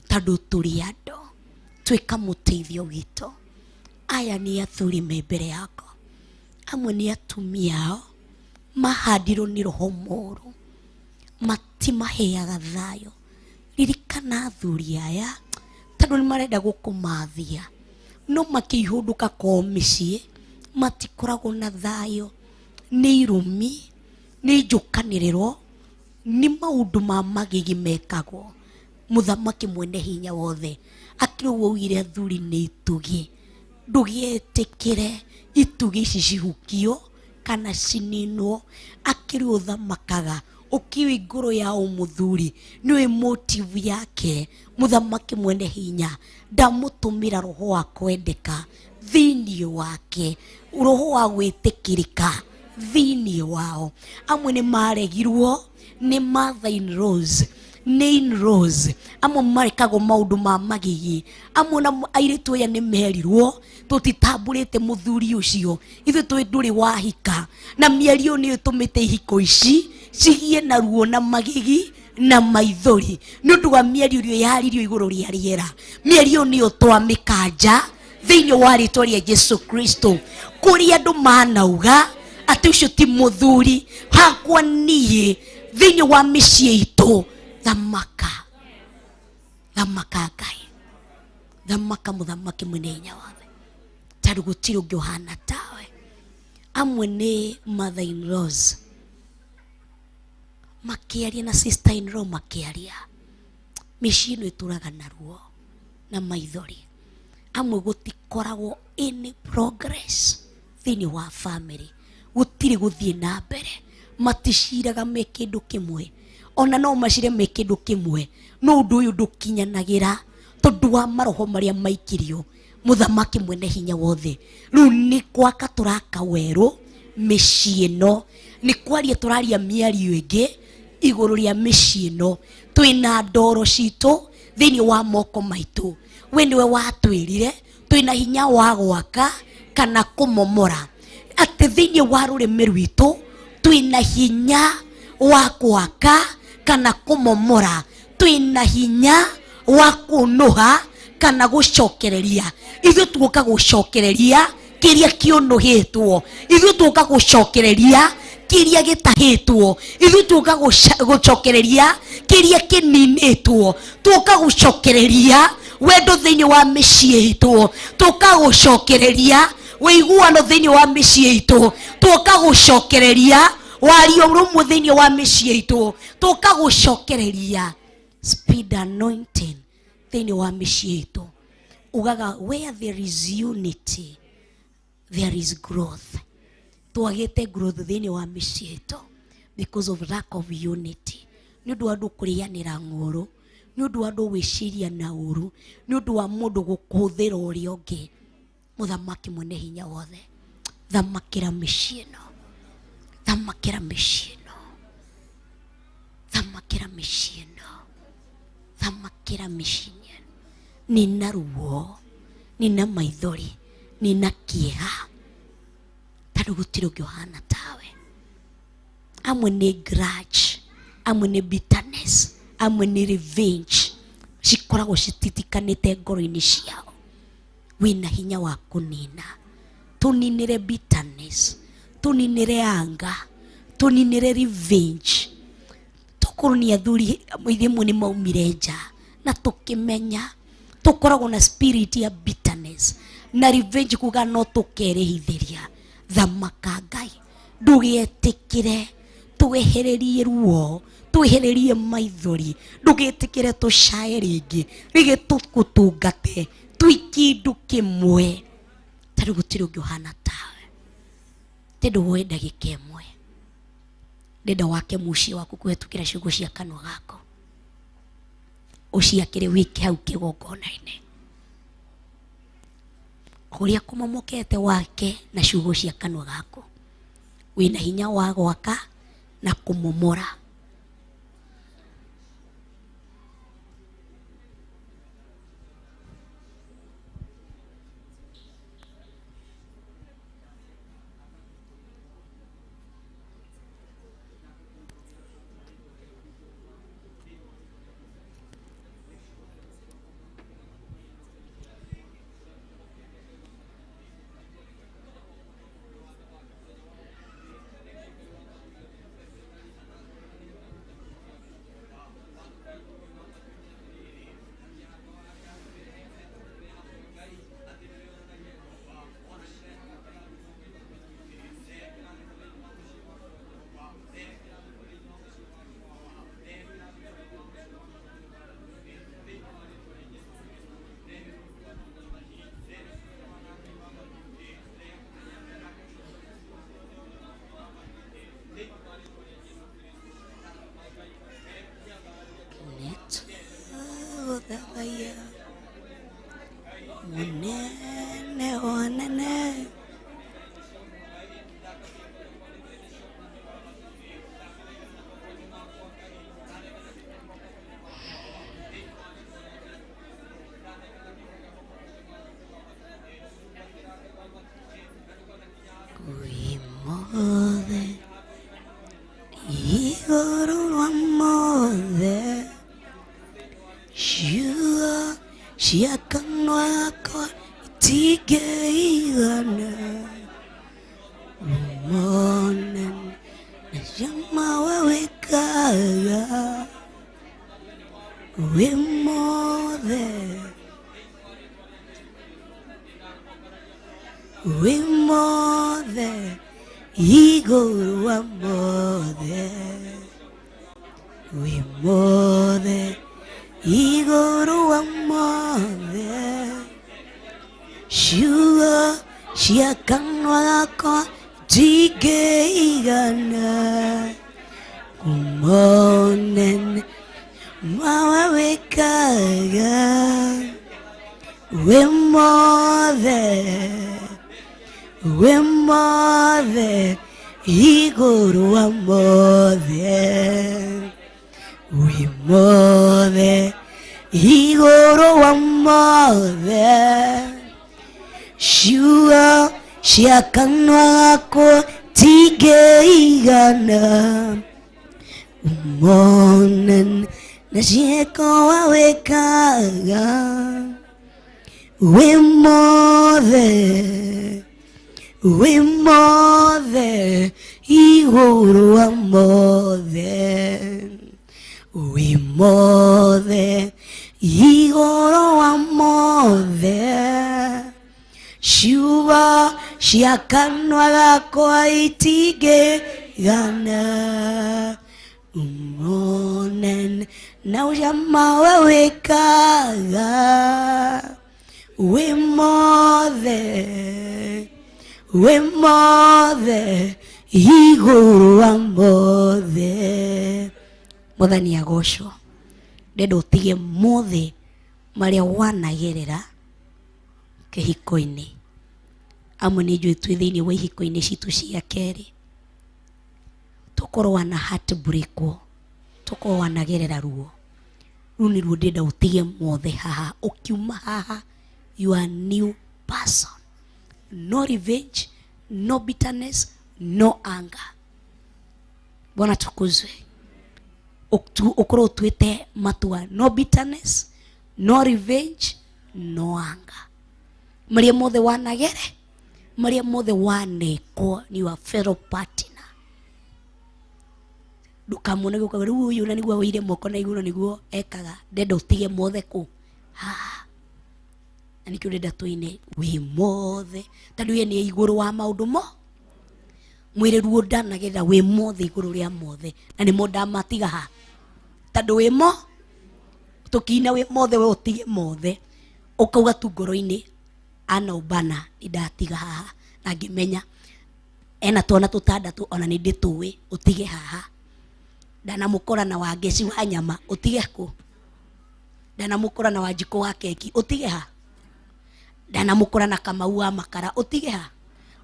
tondũ tũrĩ andũ tuĩka mũteithio witũ aya nĩ athuri me mbere yakwa amwe nĩ atumia ao mahandirwo nĩ roho mũũru matimaheaga thayũ ririkana athuri aya tondũ nĩ marenda gũkũmathia no makĩihũndũka kwao mĩciĩ matikoragwo na thayũ nĩ irumi nĩ njũkanĩrĩro nĩ maũndũ ma magigi mekagwo mũthamaki mwene hinya wothe akĩrĩ waugire athuri nĩ itugi ndũgĩetĩkĩre itugi ici cihukio kana cininwo akĩrĩ ũthamakaga ũkiũĩ ngoro ya ũmũthuri nĩũĩ motive yake mũthamaki mwene hinya ndamũtũmĩra roho wa kwendeka thĩinĩ wake roho wa gwĩtĩkĩrĩka Thĩinĩ wao amwe nĩ maregirwo nĩ mother in laws, nĩ in laws, amwe marekagwo maũndũ ma magigi, amwe na airĩtu aya nĩ merirwo tũtitambũrĩte mũthuri ũcio, ithuĩ twĩ ndũrĩ wahika, na mĩario nĩyo ĩtũmĩte ihiko ici cigie na ruo na magigi na maithori nĩ ũndũ wa mĩario ĩrĩa yaririo igũrũ rĩa rĩera. Mĩario nĩyo twamĩkanja thĩinĩ wa rĩtwa rĩa Jesu Kristo. Kũrĩa andũ manauga atĩ ũcio ti mũthuri hakwa niĩ thĩinĩ wa mĩciĩ itũ, thamaka thamaka Ngai, thamaka mũthamaki mwene hinya wothe, tondũ gũtirĩ ũngĩ ũhana tawe. Amwe nĩ mother in laws makĩaria na sister in law makĩaria, mĩciĩ ĩno ĩtũraga na ruo na maithori. Amwe gũtikoragwo any progress thĩinĩ wa family, gũtirĩ gũthiĩ na mbere, maticiraga me kĩndũ kĩmwe, ona no macire me kĩndũ kĩmwe, no ũndũ ũyũ ndũkinyanagĩra tondũ wa maroho marĩa maikirio mũthamaki mwene hinya wothe. Rĩu nĩ gwaka tũraka werũ mĩciĩ ĩno, nĩ kwaria tũraria mĩario ĩngĩ igũrũ rĩa mĩciĩ ĩno. Twĩna ndoro citũ thĩinĩ wa moko maitũ, we nĩwe watwĩrire twĩna hinya wa gwaka kana kũmomora, atĩ thĩinĩ wa rũrĩmĩ rwitũ twĩna hinya wa gwaka kana kũmomora, twĩna hinya wa kũnũha kana gũcokereria. Ithuĩ tuoka gũcokereria kĩrĩa kĩũnũhĩtwo, ithuĩ tuoka gũcokereria kĩrĩa gĩtahĩtwo, ithuĩ tuoka gũcokereria kĩrĩa kĩninĩtwo, tuoka gũcokereria wendo thĩinĩ wa mĩciĩ itũ, tuoka gũcokereria ũiguano thĩinĩ wa mĩciĩ itũ, tuoka gũcokereria wario rũmwe thĩinĩ wa mĩciĩ itũ, tuoka gũcokereria speed anointing thĩinĩ wa mĩciĩ itũ. Ugaga where there is unity there is growth. Twagĩte growth thĩinĩ wa mĩciĩ itũ because of lack of unity, nĩ ũndũ wa andũ kũrĩanĩra ng'ũrũ, nĩ ũndũ wa andũ gwĩciria na ũru, nĩ ũndũ wa mũndũ gũkũhũthĩra ũrĩa ũngĩ. Mũthamaki mwene hinya wothe, thamakĩra mĩciĩ ĩno, thamakĩra mĩciĩ ĩno, thamakĩra mĩciĩ ĩno, thamakĩra mĩciĩ ĩno. Nina ruo, nina maithori, nina kĩeha, tondũ gũtirĩ ũngĩ ũhana tawe. Amwe nĩ grudge, amwe nĩ bitterness, amwe nĩ revenge, cikoragwo cititikanĩte ngoro-inĩ ciao. Wĩna hinya wa kũnina, tũninĩre bitterness, tũninĩre anger, tũninĩre revenge. Tũkorwo nĩ athuri rĩmwe nĩ maumire nja na tũkĩmenya tũkoragwo na spirit ya bitterness na revenge, kuga no tũkerĩhithĩria. Thamaka Ngai, ndũgetĩkĩre twehererie ruo, twehererie maithori, ndũgetĩkĩre tũcae rĩngĩ, rĩngĩ tũgũtungate twĩ kĩndũ kĩmwe, tondũ gũtirĩ ũngĩ ũhana tawe. Tondũ woe ndagĩka ĩmwe, ndenda wake mũciĩ waku kũhetũkĩra ciugo cia kanua gaku, ũciakĩre wĩke hau kĩgongona-inĩ, kũrĩa kũmomokete wake na ciugo cia kanua gaku. Wĩna hinya wa gwaka na kũmomora. Munene wanene. Cia kanua gakwa itingĩigana monene na ciama we wĩkaga wĩ mothe wĩ mothe igũrũ wa mothe wĩ mothe igũrũ wa mothe ciugo cia kanua gakwa itingĩigana kumonene mawe wĩkaga wĩ mothe wĩ mothe igũrũ wa mothe wĩ mothe igũrũ wa mothe ciugo cia kanua gakwa itingĩigana umonene na ciĩko we wĩkaga wĩ mothe wĩ mothe igũrũ wa mothe wĩ mothe igũrũ wa mothe ciugo cia kanua gakwa itingĩigana umonene na ũcama we wĩkaga wĩ mothe wĩ mothe igũrũ wa mothe mwathani agocwo ndenda ũtige mothe marĩa wanagerera kĩhiko-inĩ amwe nĩ njũĩ twĩ thĩinĩ wa ihiko-inĩ citũ cia kerĩ tũkorwo wana heartbreakwo tũkorwo wanagerera ruo rũu nĩ ruo ndĩrenda ũtige mothe haha ũkiuma haha you are new person no revenge no bitterness no anger bwana tukuzwe ukorwo ũtuĩte matua no bitterness no revenge no anger marĩa mothe wanagere marĩa mothe wanekwo ni your fellow partner ndukamuone gũka rĩu ũyũ na nĩguo wĩire moko na igũrũ nĩguo ekaga ndenda ũtige mothe kũ haha na nĩkĩo ndĩrenda tũine wĩ mothe tondũ ye nĩ igũrũ wa maũndũ mo mwĩrĩ ruo ndanagerera wĩ mothe igũrũ rĩa mothe na nĩmo ndamatiga ha tondũ wĩ mo tũkiina wĩ mothe we ũtige mothe ũkauga tu ngoro-inĩ ana ũbana nĩ ndatiga haha na ngĩmenya ena twana tũtandatũ ona nĩ ndĩtũĩ ũtige haha ndanamũkora na wangeci wa nyama ũtige kũ ndanamũkora na wanjikũ wa keki ũtige ha ndanamũkora na kamau wa makara ũtige ha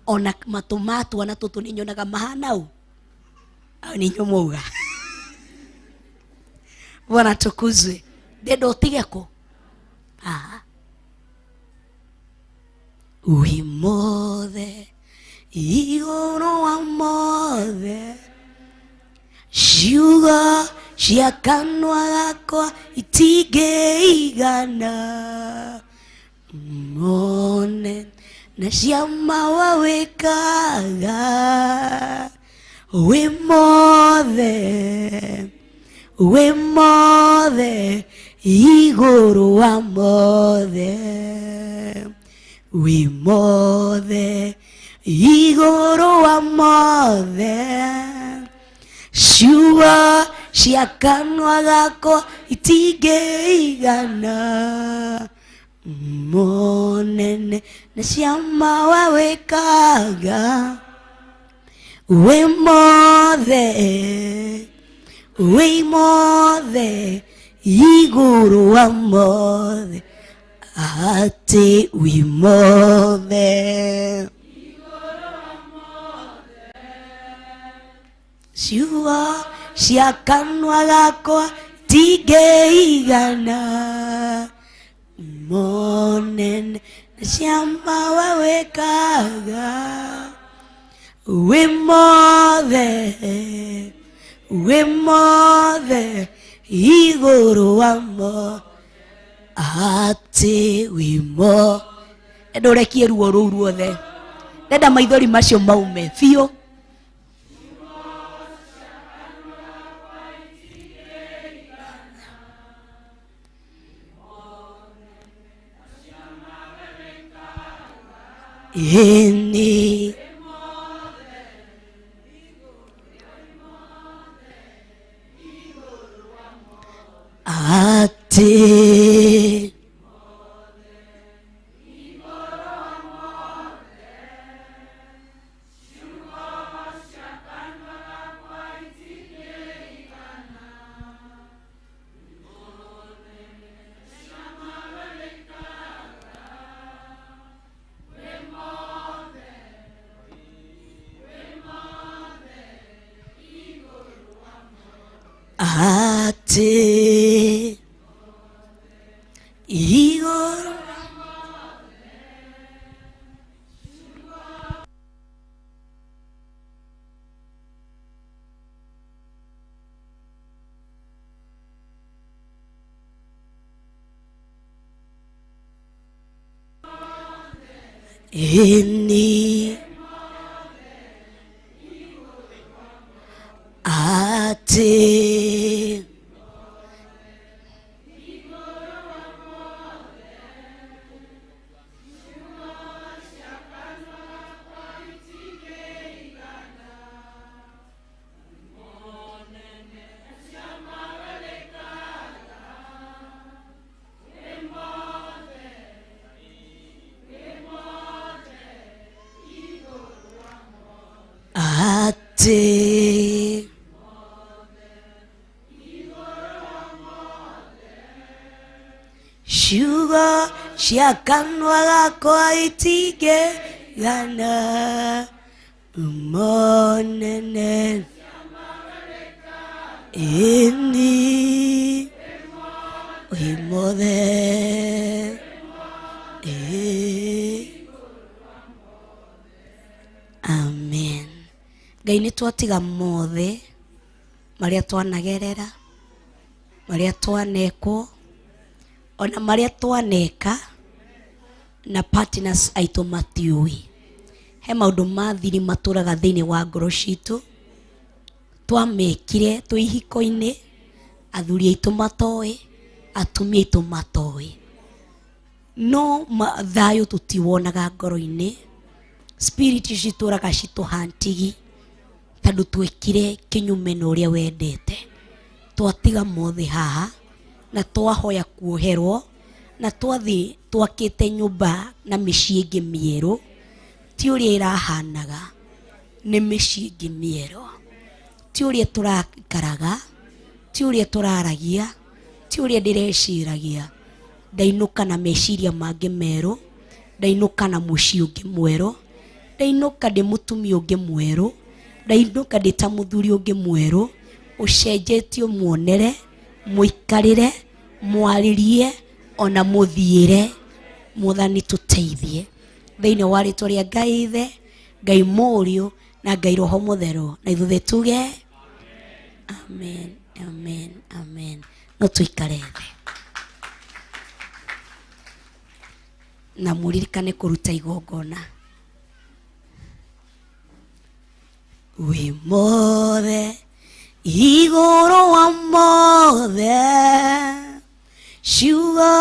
ona matũ ma twana tũtũ nĩ nyonaga mahana ũ au nĩ inyuĩ mwauga bwana tukuzwe ndenda ũtige kũ haha wĩ mothe igũrũ wa mothe ciugo cia kanua gakwa itingĩigana mone na ciama we wĩkaga wĩ mothe igũrũ wa mothe wĩ mothe igũrũ wa mothe ciugo cia kanua gakwa itingĩigana monene na ciama we wĩkaga wĩ mothe igũrũ wa mothe atĩ wĩ mothe ciugo cia kanua gakwa itingĩigana monene na ciama we wĩkaga wĩ mothe igũrũ wa mothe Atĩ wĩmo ndenda ũrekie ruo rũu ruothe, ndenda maithori macio maume biũ. Ĩni atĩ atĩ igũrũ ĩni atĩ atĩ ciugo cia kanua gakwa itingĩigana monene ĩni wĩ mothe ĩ. Amen. Ngai nĩ twatiga mothe marĩa twanagerera, marĩa twanekwo, ona marĩa twaneka na partners aitũ matiũĩ. He maũndũ ma thiri matũraga thĩinĩ wa ngoro citũ, twamekire twĩ ihiko-inĩ, athuri aitũ matoĩ, atumia aitũ matoĩ, no thayũ tũtiwonaga ngoro-inĩ. Spirit citũraga citũhantigi tondũ twekire kinyume na ũrĩa wendete. Twatiga mothe haha na twahoya kuoherwo na twathiĩ twakĩte nyũmba na mĩciĩ ĩngĩ mĩerũ, ti ũrĩa ĩrahanaga, nĩ mĩciĩ ĩngĩ mĩerũ, ti ũrĩa tũraikaraga, ti ũrĩa tũraragia, ti ũrĩa ndĩreciragia. Ndainũka na meciria mangĩ merũ, ndainũka na mũciĩ ũngĩ mwerũ, ndainũka ndĩ mũtumia ũngĩ mwerũ, ndainũka ndĩ ta mũthuri ũngĩ mwerũ, ũcenjetio muonere, mũikarĩre, mwarĩrie, ona mũthiĩre. Mwathani tũteithie thĩinĩ wa rĩtwa rĩa Ngai Ithe, Ngai Mũriũ na Ngai Roho Mũtheru, na ithuĩ tuge amen, amen, amen. No tũikare thĩ na mũririkane kũruta igongona. Wĩ mothe igũrũ wa mothe, ciugo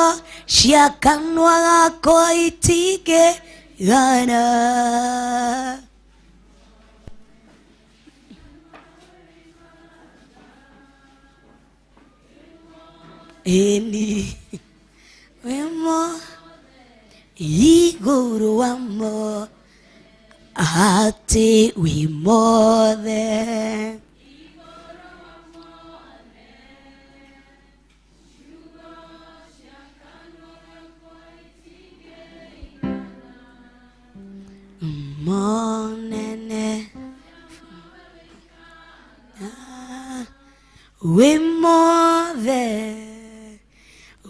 cia kanua gakwa itingĩigana. Ĩni wĩ mothe igũrũ wa mothe, atĩ wĩ mothe monene. Wĩ mothe,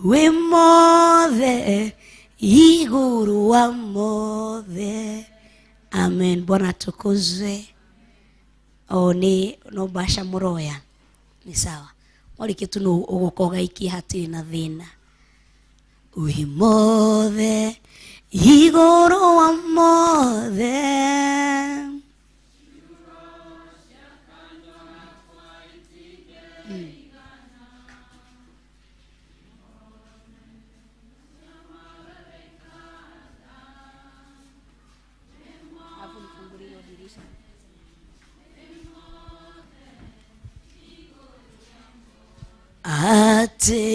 wĩ mothe igũrũ wa mothe. Amen. Bwana atukuzwe. O nĩ no mbaca mũroya nĩ sawa, mwarĩkia tu no ũgũka ũgaikia, hatirĩ na thĩna. Wĩ mothe igũrũ wa mothe. Atĩ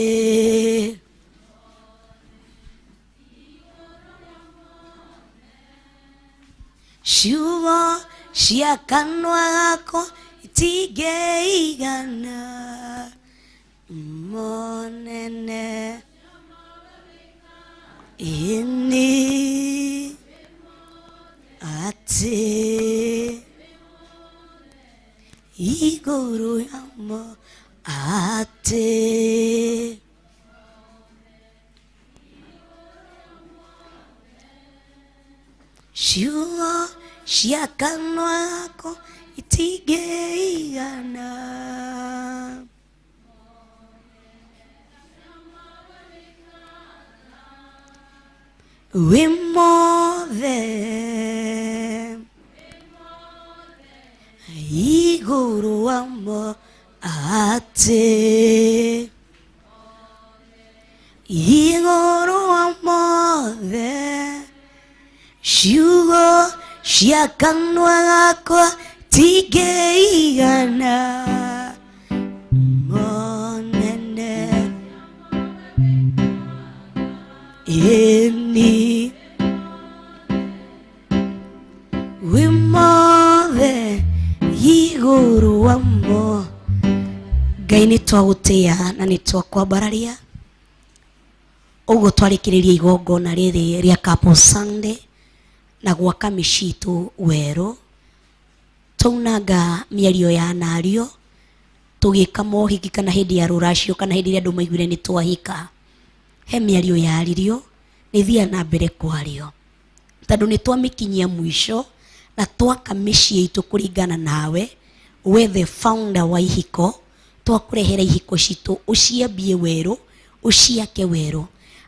ciugo cia kanua gakwa itingĩigana monene ĩni atĩ igũrũ yamo atĩ ciugo cia kanua gakwa itingĩigana. Wĩ mothe igũrũ wamo atĩ igũrũ wa mothe ciugo cia kanua gakwa tingĩigana monene ĩni wĩ mothe igũrũ wamo. Ngai nĩ twagũtĩĩa na nĩ twakwambararia ũguo twarĩkĩrĩria igongona rĩrĩ rĩa Couple Sunday na gwaka mĩciĩ itũ werũ, twaunanga mĩario ya nario tũgĩka mohiki kana hĩndĩ ya rũracio kana hĩndĩ ĩrĩa andũ maiguire nĩ twahika, he mĩario yaririo nĩ thiaga na mbere kwario tondũ nĩ twamĩkinyia mũico na twaka mĩciĩ itũ kũringana nawe we the founder wa ihiko, twakũrehera ihiko citũ ũciambie werũ ũciake werũ.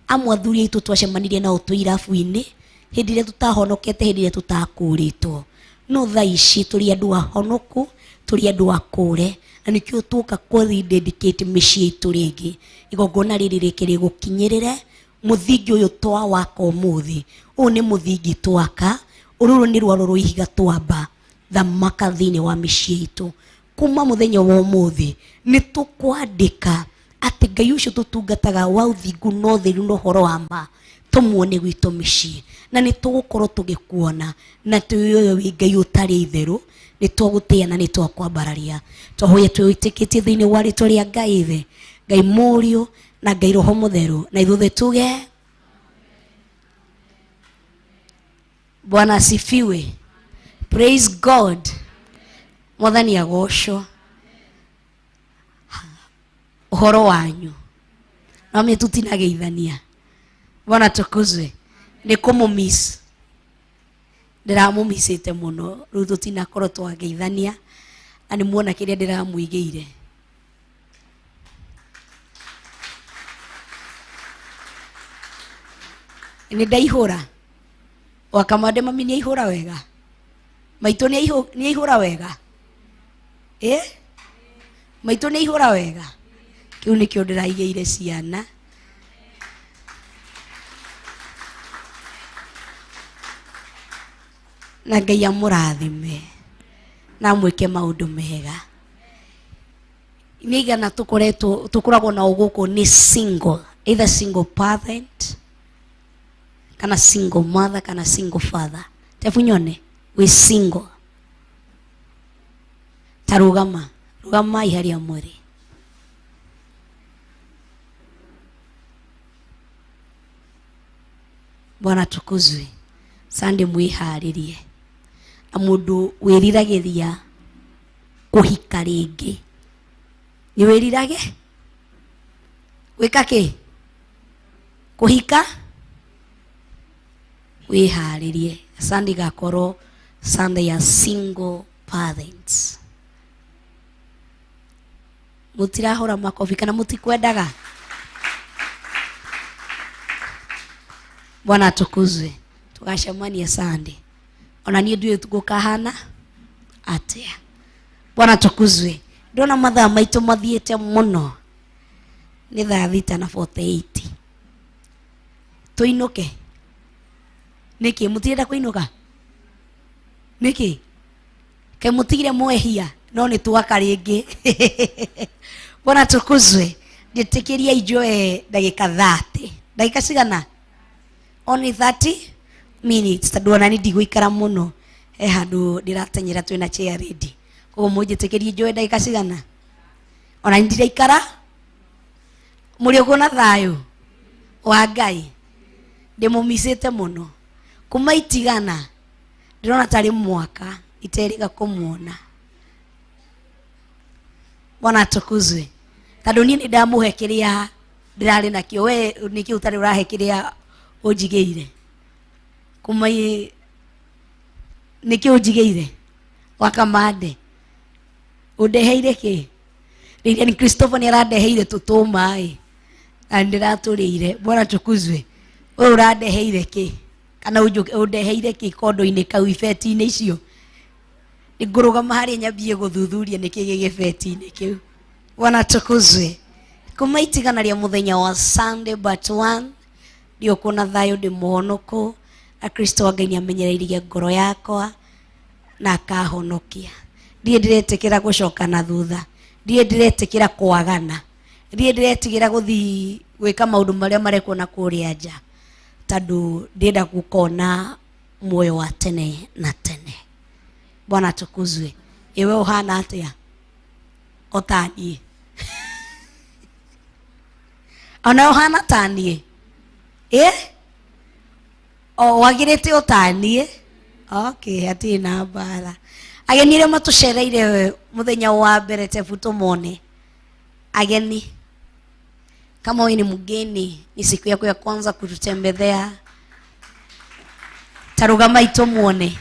Amwe athuri aitũ twacemanirie nao twĩ irabu-inĩ hĩndĩ ĩrĩa tũtahonokete, hĩndĩ ĩrĩa tũtakũrĩtwo, no thaa ici tũrĩ andũ ahonoku, tũrĩ andũ akũre, na nĩkĩo tuoka kũ rededicate mĩciĩ itũ rĩngĩ. Igongona rĩrĩ rĩke rĩgũkinyĩrĩre mũthingi ũyũ twawaka ũmũthĩ. Ũyũ nĩ mũthingi twaka, ũrũrũ nĩ rwaro rwa ihiga twamba thamaka thĩinĩ wa mĩciĩ itũ. Kuma mũthenya wa ũmũthĩ nĩ tũkwandĩka atĩ Ngai ũcio tũtungataga wa ũthingu na ũtheru na ũhoro wa ma tũmuone gwitũ mĩciĩ, na nĩ tũgũkorwo tũgĩkuona na twĩoyo wĩ Ngai ũtarĩ itherũ. Nĩ twagũtĩĩa na nĩ twakwambararia. Twahoya twĩtĩkĩtie thĩinĩ wa rĩtwa rĩa Ngai Ithe, Ngai Mũriũ na Ngai Roho Mũtheru, na ithuothe tuge Bwana asifiwe. Praise God. Mwathani agocwo. Ũhoro wanyu no mĩ tutinageithania. Bwana tukuzwe. Nĩ kũmũmiss, ndĩramũmicĩte mũno rĩu tũtinakorwo twageithania, na nĩ muona kĩrĩa ndĩramũigĩire. Nĩ ndaihũra wakamande mami nĩ aihũra wega, maitũ nĩ aihũra wega, maitũ nĩ aihũra wega. Kĩu nĩkĩo ndĩraigĩire ciana. Na Ngai amũrathime na amwĩke maũndũ mega. Nĩ igana tũkoretwo tũkoragwo nao gũkũ nĩ single, either single parent kana single mother kana single father. Tebu nyone wĩ single, ta rũgama rũgamai harĩa mũrĩ. Bwana tukuzwe. Sunday mwĩharĩrie na mũndũ wĩriragĩria kũhika rĩngĩ, nĩ wĩrirage gwĩka kĩ? Kũhika. Wĩharĩrie Sunday gakorwo Sunday ya single parents. Mũtirahũra makobi kana mũtikwendaga? Bwana atukuzwe. Tugacemania Sunday. Ona niĩ ndiũĩ gũkahana atĩa. Bwana atukuzwe. Ndona mathaa maitũ mathiĩte mũno. Nĩ thaa 6 na 48. Tũinũke. Nĩkĩ mũtirenda kũinũka? Nĩkĩ? Kaĩ mũtigire mwehia no nĩ twaka rĩngĩ. Bwana atukuzwe. Njĩtĩkĩria njoe ndagĩka 30. Ndagĩka cigana? Only 30 minutes tondũ ona niĩ ndigũikara mũno. He handũ ndĩratenyera twĩna chair ready. Koguo mũnjĩtĩkĩrie njoe ndagĩka cigana? Ona niĩ ndiraikara. Mũrĩ ũguo na thayũ wa Ngai. Ndĩmũmicĩte mũno. Kuma itigana ndĩrona tarĩ mwaka iterĩga kũmuona. Bwana atukuzwe. Tondũ niĩ nĩ ndamũhe kĩrĩa ndĩrarĩ nakĩo, we nĩkĩ ũtarĩ ũrahe kĩrĩa ũnjigĩire? Kuma nĩkĩ ũnjigĩire? Wakamande ũndeheire kĩ? Rĩrĩa Christopher nĩ arandeheire tũtũma ĩ na ndĩratũrĩire. Bwana atukuzwe. Ũyũ ũrandeheire kĩ? Kana ũndeheire kĩ kondo-inĩ kau ibeti-inĩ icio? Nĩngũrũgama harĩa nyambie gũthuthuria nĩkĩ gĩ gĩbeti-inĩ kĩu. Bwana atukuzwe. Kuma itigana rĩa mũthenya wa Sunday but one, ndiũkũ na thayũ ndĩ mũhonoko na Kristo wa Ngai nĩamenyereirie ngoro yakwa na akahonokia. Ndirĩ ndĩretĩkĩra gũcoka na thutha, ndirĩ ndĩretĩkĩra kwagana, ndirĩ ndĩretigĩra gũthiĩ gwĩka maũndũ marĩa marekwo na kũrĩa nja, tondũ ndĩrenda gũkona muoyo wa tene na tene. Bwana atukuzwe. Ĩwe ũhana atĩa? O ta niĩ. Ona ũhana ta niĩ? Ĩ? O wagĩrĩte o ta niĩ? Okay, hatirĩ na mbara. Ageni arĩa matũcereire mũthenya wa mbere tebu tũmone. Ageni, kama wewe ni mgeni, ni siku yako ya kwanza kututembelea, tarugamai tumuone.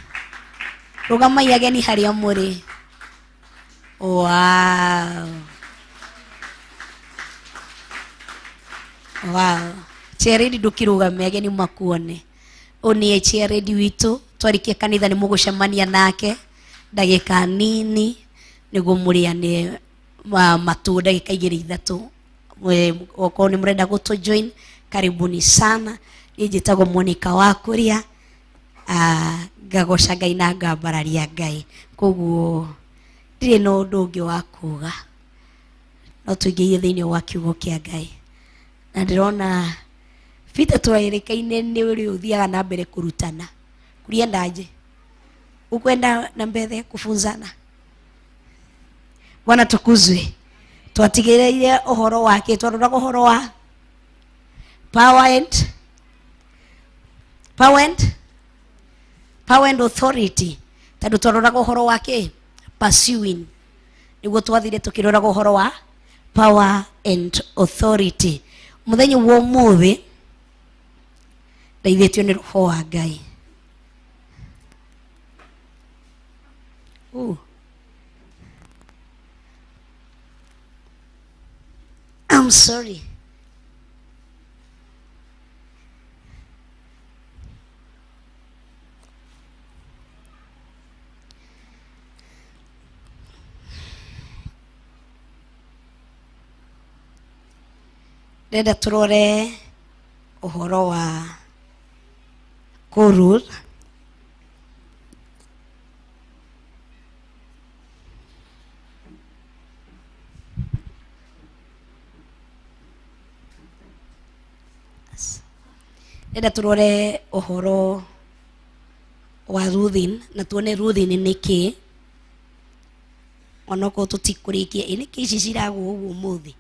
Rugamai ageni harĩa mũrĩ. Wow. Wow. Chairlady ndũkĩrũgame ageni makuone. Ũyũ nĩ chairlady witũ, twarĩkia kanitha nĩ mũgũcemania nake ndagĩka nini nĩguo mũrĩane matũ ndagĩka igĩrĩ ithatũ. Okorwo nĩ mũrenda gũtũ join, karibuni sana. Niĩ njĩtagwo Monica wa Kuria. Ngagoca Ngai na ngambararia Ngai. Koguo ndirĩ na ũndũ ũngĩ wa kuga, no tũingĩrie thĩinĩ wa kiugo kĩa Ngai. Na ndĩrona Peter twerĩkaine nĩ ũrĩ ũthiaga na mbere kũrutana. Kuliendaje? Ukwenda na mbere kufunzana? Bwana tukuzwe. Twatigĩrĩire ũhoro wake, twaroraga ũhoro wa power and power and power and authority, tondũ twaroraga ũhoro wa kĩ? Pursuing. Nĩguo twathire tũkĩroraga ũhoro wa power and authority. Mũthenya wa ũmũthĩ ndeithĩtio nĩ roho wa Ngai. I'm sorry. Ndĩrenda tũrore ũhoro wa kũrur. Ndĩrenda tũrore ũhoro wa Ruthin na tuone Ruthin nĩ kĩ, onokorwo tũtikũrĩkia. Ĩ nĩkĩ ici ciragwo ũguo ũmũthĩ?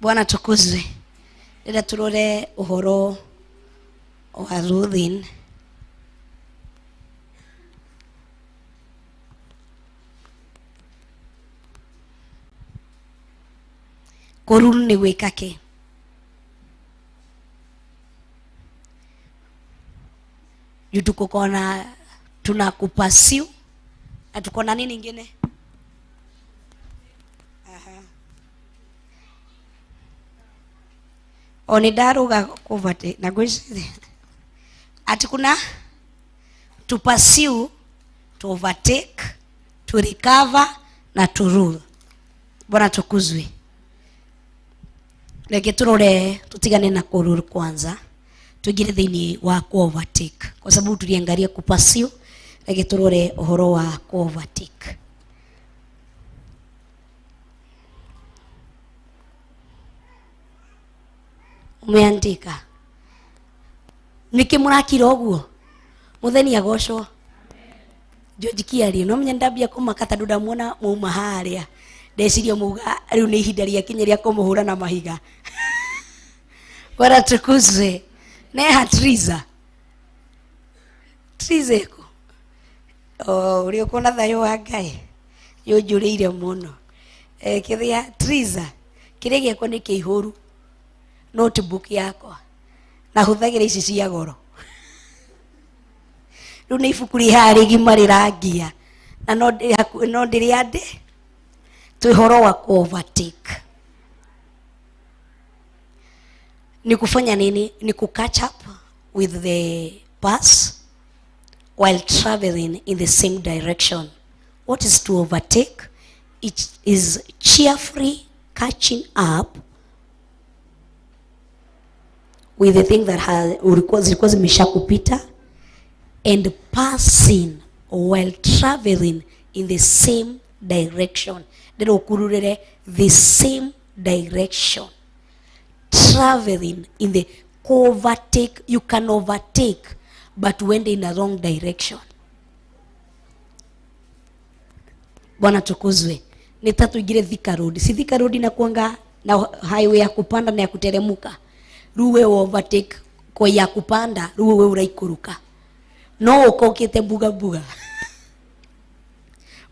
Bwana tukuzwe. Ndĩrenda tũrore ũhoro wa Ruthin. Kũruru nĩ gwĩka kĩ? Juu tuko na tunakupasiu na tuko na nini ingine? Aha. O nĩ ndaruga kũbate na ngwĩciria ati kuna to pursue, to overtake, to recover na to rule. Bwana tukuzwe. Reke turore tutigane na kurule kwanza, tuingire thiini wa ku overtake, kwa sababu tuliangalia ku pursue. Reke turore uhoro wa ku overtake. Umeandika niki murakira uguo mutheni agocwo George Kiarie no menya ndambia kumaka tondu ndamuona mauma haria ndeciria muga riu ni ihinda rĩakinya rĩa kũmũhũra na mahiga. Bwana tukuzwe. Neha Triza. Triza ĩkũ? O ũrĩa ũkuona thayũ wa Ngai yũnjũrĩire mũno. Kĩrĩa Triza kĩrĩa gĩakwa nĩ kĩihũru notebook yakwa na hũthagĩra ici cia goro. Rĩu nĩ ibuku rĩ haha rĩgima rĩrangia na no ndĩrĩande twĩ ũhoro wa ku overtake. Ni kufanya nini? Ni ku catch up with the bus while traveling in the same direction. What is to overtake? It is cheerfully catching up with the thing that has zilikuwa zimeshakupita and passing while traveling in the same direction. Ndĩra ũkururĩre the same direction. Traveling in the overtake, you can overtake but went in a wrong direction. Bwana tukuzwe. Ni tatu ingire Thika Road. Si Thika Road inakuanga na highway ya kupanda na ya kuteremuka. Ruwe overtake kwa ya kupanda, ruwe uraikuruka. No ukokete buga buga.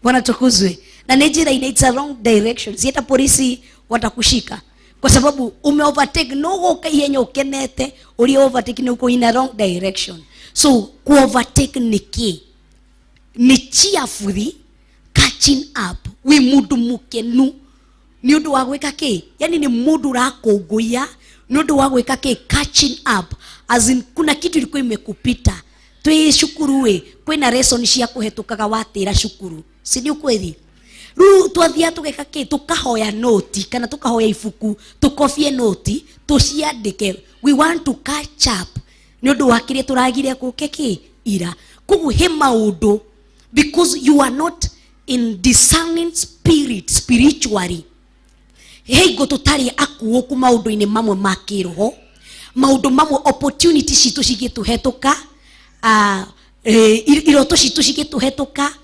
Bwana tukuzwe. Na ni njira ina, it's a wrong direction. Si hata polisi watakushika. Kwa sababu ume overtake no goka ihenya ukenete, uri overtake ni uko in a wrong direction. So ku overtake ni ki? Ni cheerfully catching up. Wi mundu mukenu ni undu wa gwika ki? Yani ni mundu urakũngũiya ni undu wa gwika ki? Catching up as in kuna kitu ilikuwa imekupita. Twi cukuru we kwina lesson cia kuhetukaga watira cukuru, si ni ukweli? Riu twathia tugeka ki? Tukahoya noti kana tukahoya ibuku, tukobie noti tuciandike. We want to catch up ni undu wa kiria turagire guke ki ira. Koguo he maundu because you are not in discerning spirit spiritually. Hingo tutari akuoku maundu-ini mamwe ma kiroho, maundu mamwe opportunity citu cigituhetuka, iroto citu cigituhetuka,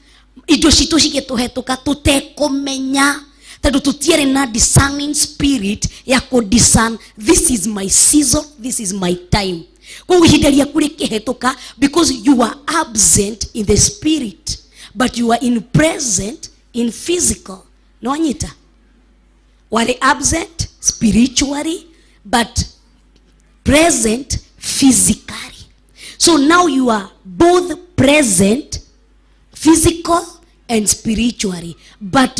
indo citu cigituhetuka tutekumenya tondu tutiarĩ na discerning spirit ya ku discern this is my season, this is my time. Koguo ihinda rĩaku rĩkĩhetũka because you are absent in the spirit but you are in present in physical. No anyita wale absent spiritually but present physically. So now you are both present physical and spiritually, but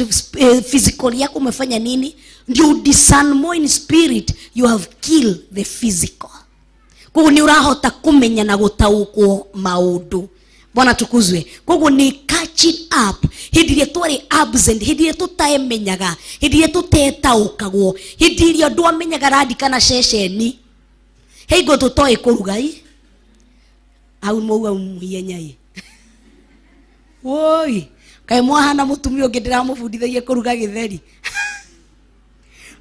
physical yako umefanya nini? Ndio discern more in spirit, you have killed the physical. Koguo ni urahota kumenya na gutaukwo maundu. Bwana tukuzwe. Koguo ni catching up. Hindi ĩrĩa twarĩ absent, hindi ĩrĩa tũtaemenyaga, hindi ĩrĩa tũtetaũkagwo, hindi ĩrĩa andũ amenyaga randi kana ceceni. Hingo tũtoĩ kũruga i. Hau mwauga mũhienya i. Woi, kaĩ mwahana mũtumia ũngĩ ndĩramũbundithagia kũruga gĩtheri.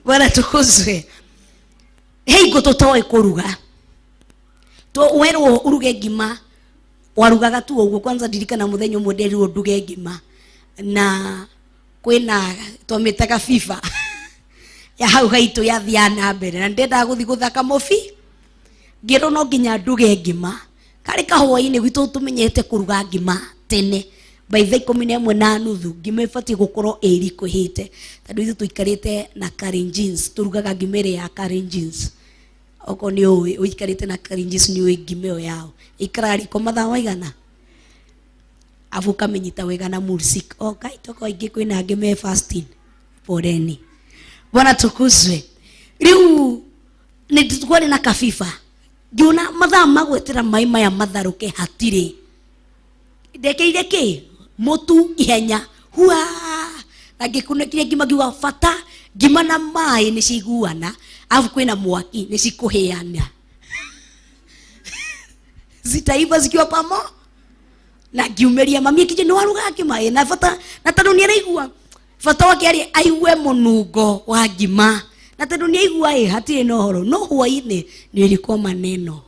Bwana tukuzwe. Hingo tũtoĩ kũruga. Werwo uruge ngima, warugaga tu ũguo. Kwanza ndirikana mũthenya ũmwe nderirwo nduge ngima na kwĩna twamĩtaga FIFA ya hau haitũ yathiaga na mbere na ndendaga gũthiĩ gũthaka mũbi, ngĩrwo no nginya nduge ngima. Karĩ kahũa-inĩ gwitũ tũmenyete kũruga ngima tene by thaa ikũmi na ĩmwe na nuthu ngima ĩbatiĩ gũkorwo ĩ riko ĩhĩte, tondũ ithuĩ tũikarĩte na Kalenjins, tũrugaga ngima ĩrĩa ya Kalenjins. Okorwo nĩ ũĩ ũikarĩte na Kalenjins nĩ ũĩ ngima ĩyo yao ĩikaraga riko mathaa maigana, afu ũkamĩnyita wega na mursik. O kai toko aingĩ kwĩna angĩ me fasting, poleni. Bwana tukuzwe. Rĩu Nĩ kwarĩ na kabiba, ngĩona mathaa ma gwetera maĩ maya matharũke hatirĩ. Ndekĩrire kĩ mũtu ihenya hua na ngĩkunĩkire ngima, ngiuga bata ngima na maĩ nĩ ciguana, arabu kwĩna mwaki nĩ cikũhĩana, zitaiva zikiwa pamo. Na ngiumĩria mami akije, nĩ waruga ngima ĩ na bata, na tondũ nĩ araigua bata wake arĩ aigue mũnungo wa ngima, na tondũ nĩ aigua ĩ hatirĩ na ũhoro. No hwainĩ nĩ ilikuwa maneno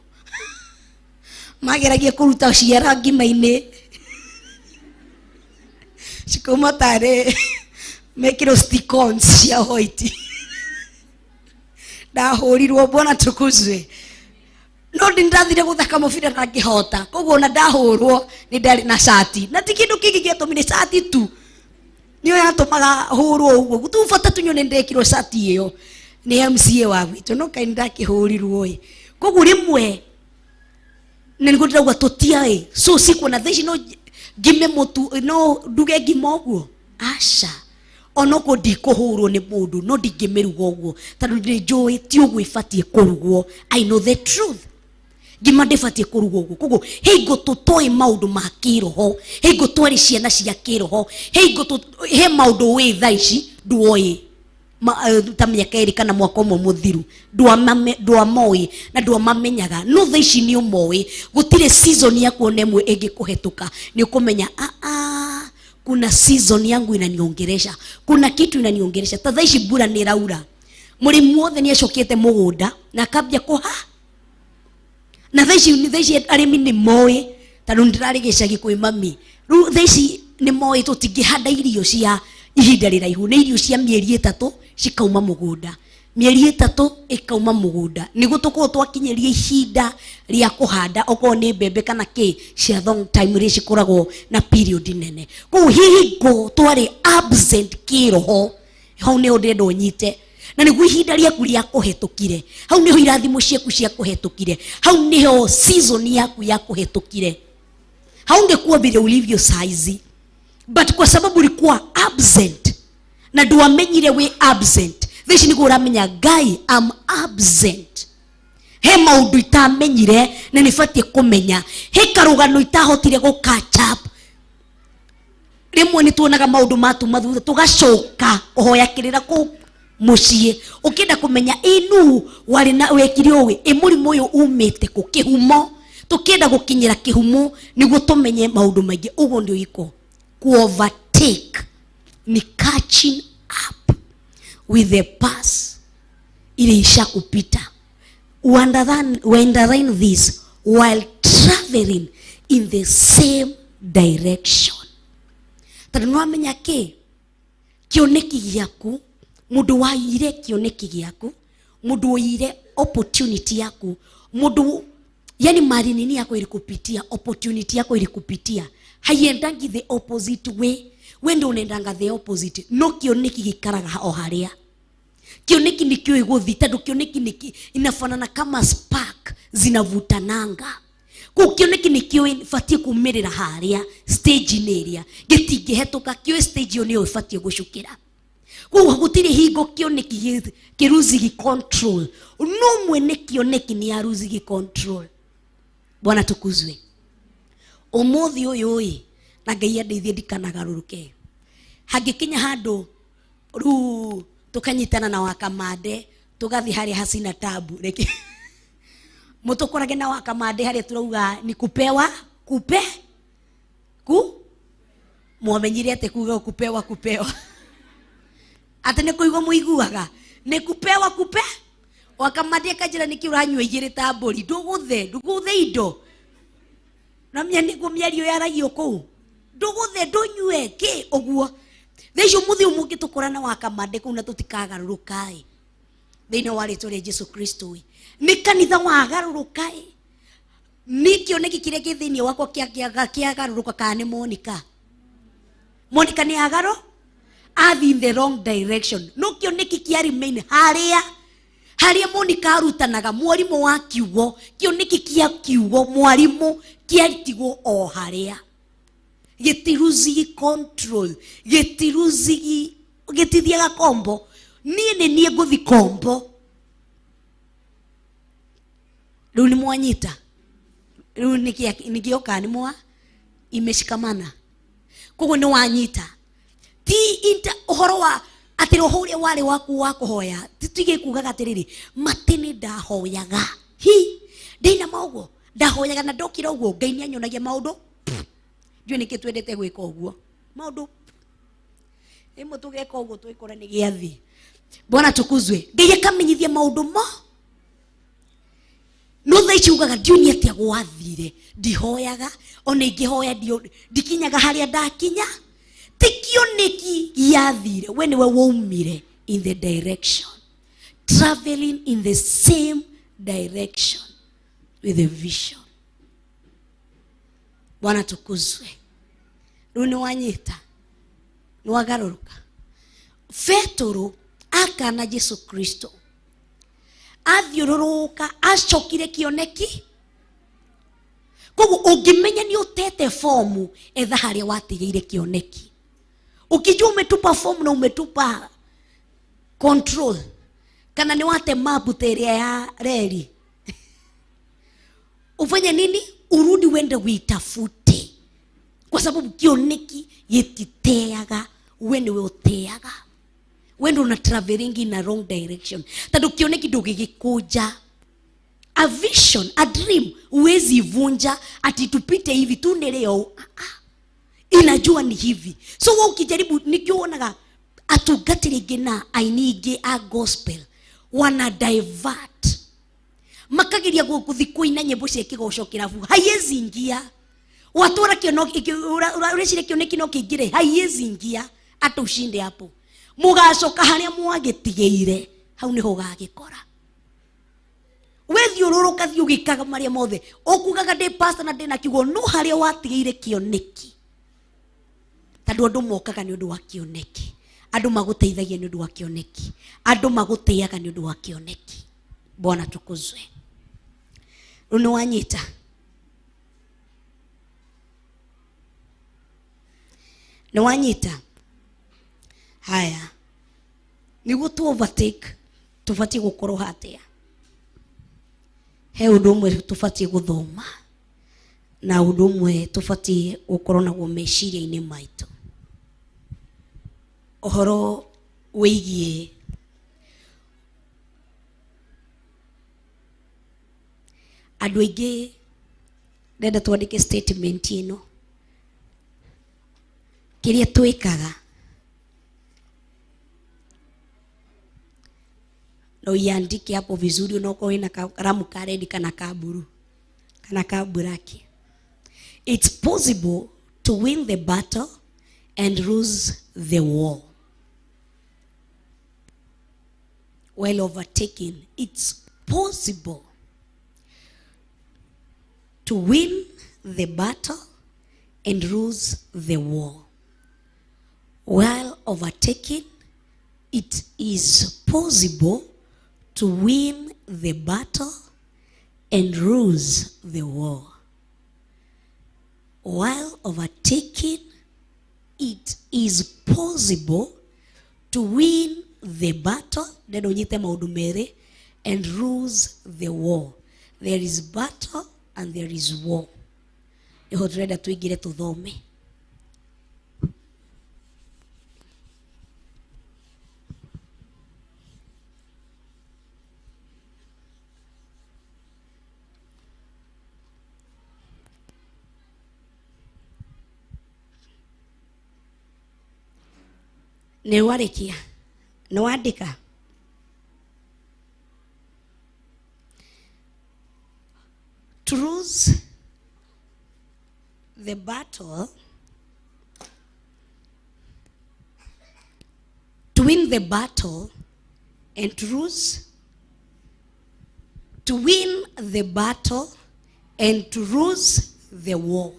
mageragia kũruta ciara ngima-inĩ cikauma tarĩ mekĩrwo stick-ons cia white. Ndahũrirwo, bwana tukuzwe, no ndi ndathire guthaka mubira na ngihota, koguo ona ndahũrwo nĩ ndarĩ na cati, na ti kĩndũ kĩngĩ gĩatũmire, cati tu nĩyo yatũmaga hũrwo ũguo tu, bata tu nyone ndekirwo cati ĩyo nĩ MCA wa gwitũ, no kaĩ ndakĩhũrirwo ĩ. Koguo rĩmwe na nĩguo ndĩrauga tũtiaĩ so sikuona thaa ici no ngime mũtu, no nduge ngima ũguo, aca, onokorwo ndikũhũrwo nĩ mũndũ, no ndingĩmĩruga ũguo tondũ nĩ njũĩ ti ũguo ĩbatiĩ kũrugwo. I know the truth, ngima ndĩbatiĩ kũrugwo ũguo. Koguo hingo tũtoĩ maũndũ ma kĩroho, hingo twarĩ ciana cia kĩroho, hingo he maũndũ wĩ thaa ici nduoĩ ta mĩaka 2 kana mwaka 1 mũthiru, ndwamoĩ na ndwamamenyaga, no thaa ici nĩ ũmoĩ. Gũtirĩ season yaku ona ĩmwe ĩngĩkũhetũka nĩ ũkũmenya ah, kuna season yangu inaniongeresha, kuna kitu inaniongeresha. Ta thaa ici mbura nĩ ĩraura, mũrĩmi wothe nĩ acokete mũgũnda na akambia kũha, na thaa ici arĩmi nĩ moĩ, tondũ nĩ ndĩrarĩ gĩcagi kwĩ mami. Rĩu thaa ici nĩ moĩ tũtingĩhanda irio cia ihinda rĩraihu, nĩ irio cia mĩeri 3 cikauma mũgũnda, mĩeri 3 ĩkauma mũgũnda, nĩguo tũkorwo twakinyĩria ihinda rĩa kũhanda okorwo nĩ mbembe kana kĩ cia long time rĩ cikoragwo na period nene. Koguo hihi ngo twarĩ absent kĩroho, hau nĩho ndĩrenda ũnyite, na nĩguo ihinda rĩaku rĩa kũhetũkire, hau nĩho irathimo ciaku cia kũhetũkire, hau nĩho season yaku ya kũhetũkire. Haungekuwa vile ulivyo saizi, but kwa sababu ulikuwa absent na ndwamenyire wĩ absent, thaa ici nĩguo ũramenya, Ngai, am absent, he maũndũ itamenyire na nĩ batiĩ kũmenya, he karũgano itahotire gũ catch up. Rĩmwe nĩ tuonaga maũndũ matuma thutha, tũgacoka kũhoya kĩrĩra kũu mũciĩ, ũkĩenda kũmenya ĩnu warĩ na wekire ũĩ ĩ mũrimũ ũyũ umĩte kũ, kĩhumo, tũkĩenda gũkinyĩra kĩhumo nĩguo tũmenye maũndũ maingĩ. Ũguo ndio iko ku overtake, ni catching up with the past ile isha kupita. We underline this: while traveling in the same direction, tondũ nĩwamenya kĩ kĩoneki gĩaku, mũndũ waiyire kĩoneki gĩaku, mũndũ ũiyire opportunity yaku, mũndũ yani mali nini yako ilikupitia, opportunity yako ilikupitia, haiendangi the opposite way. We ndio unaendanga the opposite, no kĩoneki gĩikaraga o harĩa. Kĩoneki nĩ kĩũĩ gũthi, tondũ kĩoneki nĩ inafanana kama spark zinavutananga. Kũu kĩoneki nĩ kĩũĩ batiĩ kumĩrĩra harĩa stage-inĩ ĩrĩa gĩtingĩhetũka, kĩũĩ stage ĩyo nĩyo ĩbatiĩ gũcukĩra. Koguo gũtirĩ hingo kĩoneki kĩruzigi control, no mwene kĩoneki nĩ aruzigi control. Bwana tukuzwe. Ũmũthĩ ũyũ ĩ na Ngai andeithie ndikanagarũrũke, hangĩkinya handũ rĩu tũkanyitana na wakamande tũgathiĩ harĩa hasina tabu, reke mũtũkorage na wakamande harĩa turauga ni kupewa kupe ku mwamenyire atĩ kuga kupewa kupewa, atĩ nĩ kũigua mũiguaga nĩ kupewa kupe. Wakamande akanjĩra, nĩkĩ ũranyua igĩrĩ ta mbũri, ndũgũthe ndũgũthe indo na mĩa nĩguo mĩario yaragio kũu, ndũgũthe ndũnyue kĩ ũguo. Thaa icio mũthĩ ũmwe tũkorana wakamande kũu na tũtikagarũrũka ĩ thĩinĩ wa rĩtwa rĩa Jesu Kristo ĩ nĩ kanitha wagarũrũka ĩ nĩ kĩoneki kĩrĩa kĩ thĩinĩ wakwa kĩagarũrũka, kana nĩ Monica, Monica nĩ agarũ athi in the wrong direction, no kĩoneki kĩa remain harĩa harĩa Monica arutanaga mwarimũ wa kiugo. Kĩoneki kĩa kiugo mwarimũ kĩatigwo o harĩa, gĩtiruzigi control, gĩtiruzigi, gĩtithiaga kombo. Niĩ nĩ niĩ ngũthi kombo. Rĩu nĩ mwanyita, rĩu nĩgĩoka nĩ mwa imeshikamana. Koguo nĩ wanyita ti inter ũhoro wa atĩ roho ũrĩa warĩ waku wa kũhoya titige kugaga atĩrĩrĩ matĩ nĩ ndahoyaga hi ndĩna maũguo ndahoyaga na ndokira ũguo Ngai nĩ anyonagia maũndũ. Ndiũĩ nĩkĩ twendete gwĩka ũguo maũndũ rĩmwe tũgeka ũguo twĩkora nĩ gĩathĩ. Bwana tukuzwe. Ngai akamenyithia maũndũ mo no thaa ici ugaga ndiũĩ nĩ atĩa gwathire, ndihoyaga ona ingĩhoya ndikinyaga harĩa ndakinya. Ti kĩoneki gĩathire, we nĩwe waumire in the direction, traveling in the same direction with a vision. Bwana tukuzwe. Rĩu nĩ wanyita, nĩ wagarũrũka. Petero akana Jesu Kristo athiũrũrũka acokire kĩoneki. Koguo ũngĩmenya nĩ ũtete fomu, etha harĩa watigĩire kĩoneki. Ukijua umetupa fomu na umetupa control, kana nĩ wate mapu ta ĩrĩa ya reri, ufanye nini? Urudi uende uitafute, kwa sababu kĩoneki gĩtiteaga, we nĩwe ũteaga, we ndo una traveling in a wrong direction, tondũ kĩoneki ndũngĩgĩkũnja. A vision, a dream, huwezi ivunja ati tupite hivi tunde leo. Inajua ni hivi. So wewe ukijaribu, nikio wonaga atungatĩri aingĩ na aini aingĩ a gospel wana divert, makageria gũthiĩ kũina nyĩmbo cia kĩgoco kĩrabu, haiwezi ingia. Watwara ũreciria kĩoneki no kĩingĩre, haiwezi ingia hata ushinde hapo. Mũgacoka harĩa mwagĩtigĩire, hau nĩho ũgagĩkora. Wethiũrũrũka thiĩ ũgĩkaga marĩa mothe ũkugaga ndĩ pastor na ndĩna kiugo, no harĩa watigĩire kĩoneki, tondũ andũ mokaga nĩ ũndũ wa kĩoneki, andũ magũteithagia nĩ ũndũ wa kĩoneki, andũ magũtĩaga nĩ ũndũ wa kĩoneki. Bwana tukuzwe. Rĩu nĩ wanyita, nĩ wanyita. Haya, nĩguo tu overtake tũbatiĩ gũkorwo hatia. He ũndũ ũmwe tũbatiĩ gũthoma na ũndũ ũmwe tũbatiĩ gũkorwo naguo meciria-inĩ maitũ, ũhoro wĩgiĩ andũ aingĩ. Ndenda twandĩke statement ĩno, kĩrĩa twĩkaga na uiandike hapo vizuri, unaokuwa wina kalamu ka red kana ka blue kana ka black. It's possible to win the battle and lose the war while overtaking. It's possible to win the battle and lose the war while overtaking. It is possible to win the battle and lose the war while overtaking. It is possible to win the battle, then unyite maũndũ merĩ, and lose the war. There is battle and there is war. Nĩho tũrenda tũingĩre tũthome. Nĩ warĩkia, nĩ wandĩka. To lose the battle, to win the battle and to lose, to win the battle and to lose the war.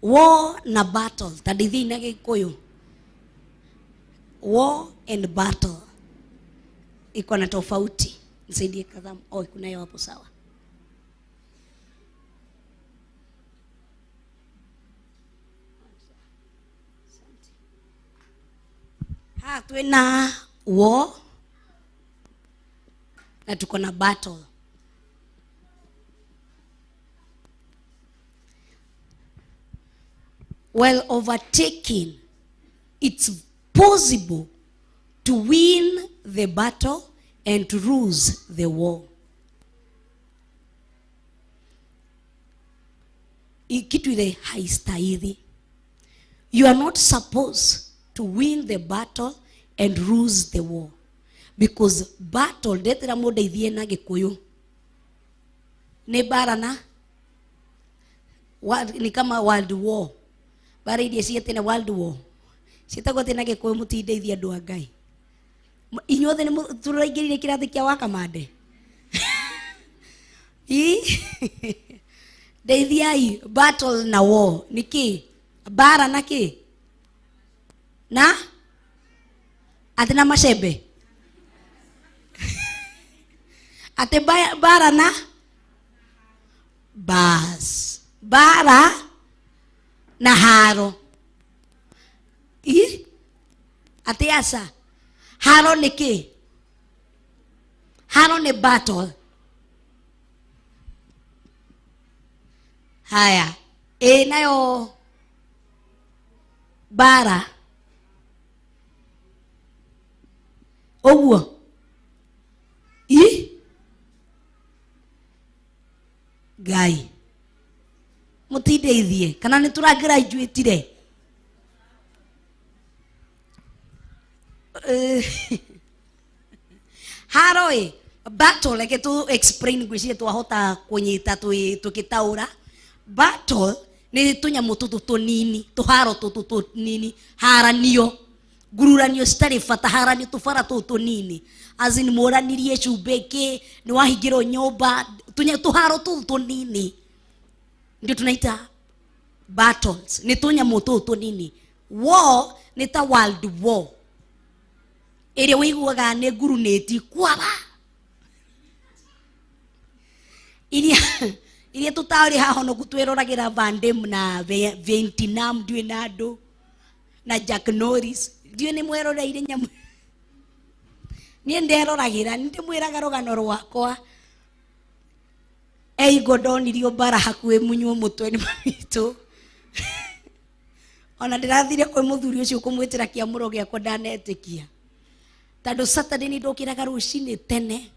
War na battle, ta ndĩthiĩ na Gĩkũyũ. War and battle iko na tofauti. Nisaidie kadhaa. Oh, kunayo hapo, sawa. Ha, twina war na tuko na battle. While overtaking, it's possible to win the battle and to lose the war. Kitu ile haistahili. You are not supposed to win the battle and lose the war. Because battle, ndetera mundeithie na Gikuyu. Nĩ mbara na ni kama world war. Mbara iria cia tene world war. Ciĩtagwo atĩa na Gikuyu mũtindeithie andũ a Ngai. Inyuothe nĩ tũraingĩrire kĩrathi kĩa wakamande. Ii? Ndeithiai battle na war nĩ kĩ? Mbara na kĩ? Na? Atĩ na macembe? Atĩ mbara na? Bas. Mbara na haro. Ii? Atĩ aca. Haro nĩ kĩ? Haro nĩ battle. Haya. Ĩ nayo mbara. Ũguo. Ii? Ngai. Mũtindeithie. Kana nĩ tũragraduatire? Haro ĩ, battle reke tu explain ngwĩciria twahota kũnyita tũkĩtaũra. Battle nĩ tũnyamũ tũtũ tũnini, tũharo tũtũ tũnini, haranio, ngururanio citarĩ bata, haranio tũbara tũtũ tũnini. As in mũranirie cumbĩ kĩ, nĩ wahingĩrwo nyũmba, tũharo tũtũ tũnini. Ndio tunaita battles, nĩ tũnyamũ tũtũ tũnini. War nĩ ta world war. Ĩrĩa wĩiguaga nĩ ngurunĩti kwaba. Iria tũtarĩ haha no twĩroragĩra Van Damme na Vietnam ndiũĩ na andũ na Jack Norris ndiũĩ nĩ mweroreire nyamũ. Niĩ nderoragĩra, nĩ ndĩmwĩraga rũgano rwakwa. Eigo ndonirio mbara hakuhĩ munywo mũtwe nĩ mami witũ. Ona ndĩrathire kwĩ mũthuri ũcio kũmwĩtĩra kĩamũro gĩakwa ndanetĩkia. Tondũ Saturday nĩ ndokĩraga rũcinĩ tene,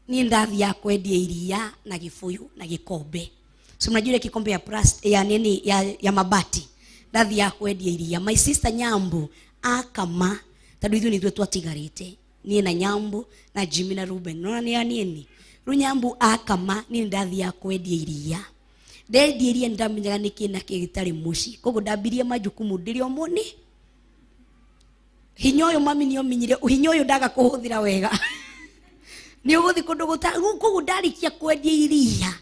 niĩ ndathiaga kwendia iria na gĩbũyũ na gĩkombe. So mnajua ile kikombe ya plastic, ya nini, ya mabati. Ndathiaga kwendia iria. My sister Nyambu akama, tondũ ithuĩ nĩ ithuĩ twatigarĩte. Niĩ na Nyambu na Jimmy na Ruben. Nona nĩ anini. Rĩu Nyambu akama, niĩ ndathiaga kwendia iria. Ndendia iria nĩndamenyaga nĩkĩ na kĩ gĩtarĩ mũciĩ. Koguo ndambirie majukumu ndĩrĩ o mũni. Hinya ũyũ mami nĩominyire, hinya ũyũ ndaga kũhũthĩra wega. Nĩ ũgũthiĩ kũndũ rĩu koguo ndarĩkia kwendia iria.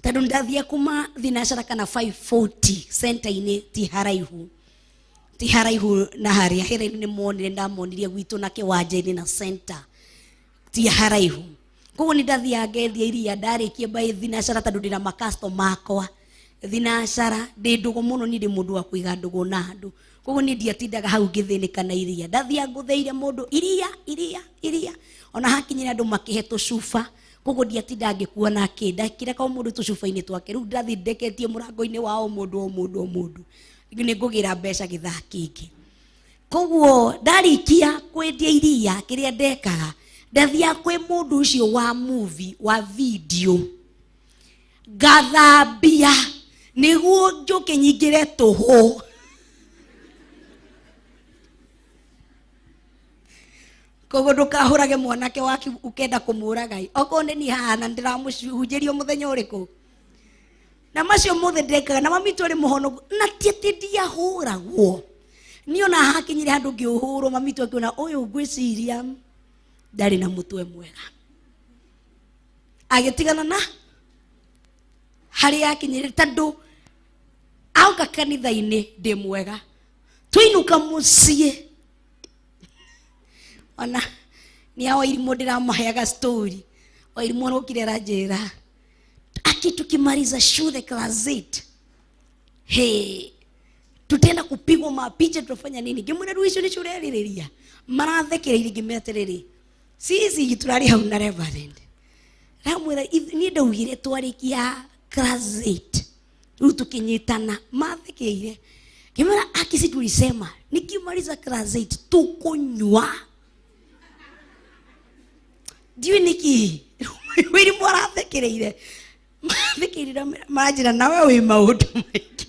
Tondũ ndathiaga kuma thinacara kana 540 center-inĩ ti haraihu. Ti haraihu na harĩa hĩra-inĩ nĩmonire, ndamonirie gwitũ na kĩwanja-inĩ na center. Ti haraihu. Koguo nĩ ndathiaga ngendia iria, ndarĩkia by thinacara tondũ ndĩna ma-customer makwa. Thinacara, ndĩ ndũgũ mũno, niĩ ndĩ mũndũ wa kũiga ndũgũ na andũ. Koguo niĩ ndiatindaga hau ngĩthĩnĩka na iria. Ndathiaga ngũthĩire mũndũ iria, iria, iria. Ona hakinyire andũ makĩhe tũcuba. Koguo ndiatindaga ngĩkua na kĩ. Ndekĩraga o mũndũ tũcuba-inĩ twake. Rĩu ndathiĩ ndeketie mũrango-inĩ wa o mũndũ, o mũndũ, o mũndũ. Nĩ ngũgĩra mbeca gĩthaa kĩngĩ. Koguo ndarĩkia kwendia iria kĩrĩa ndekaga, ndathiaga kwĩ mũndũ ũcio wa movie, wa video. Ngathambia nĩguo njũke nyingĩre tũhũ. Koguo ndũkahũrage mwanake waku ũkenda kũmũraga. Okorwo nĩ niĩ haha na ndĩramũhunjĩria mũthenya ũrĩkũ. Na macio mothe ndekaga, na mami witũ arĩ mũhonoku, na ti atĩ ndiahũragwo. Niĩ ona hakinyire handũ ngĩũhũrwo, mami witũ akĩona ũyũ ngwĩciria ndarĩ na mũtwe mwega. Agĩtigana na harĩa akinyire, tondũ auka kanitha-inĩ ndĩ mwega. Twainũka mũciĩ, ona nĩ a Wairimũ ndĩramaheaga story. Wairimũ arokire aranjĩra, aki tukimaliza shule class 8, hey, tutaenda kupigwa mapicha, tutafanya nini? Ngĩmwĩra rĩu icio nĩcio ũrerĩrĩria. Marathekereirie ngĩmera atĩrĩrĩ, sisi tũrarĩ hau na reverend. Ramwĩra, niĩ ndaugire twarĩkia class 8, rĩu tũkĩnyitana, mathekeire. Ngĩmwĩra akisi tulisema nikimaliza class 8 tukunywa. Ndiũĩ nĩkĩ wĩrimũ arathekereire mathekereire maranjĩra nawe wĩ maũndũ maingĩ.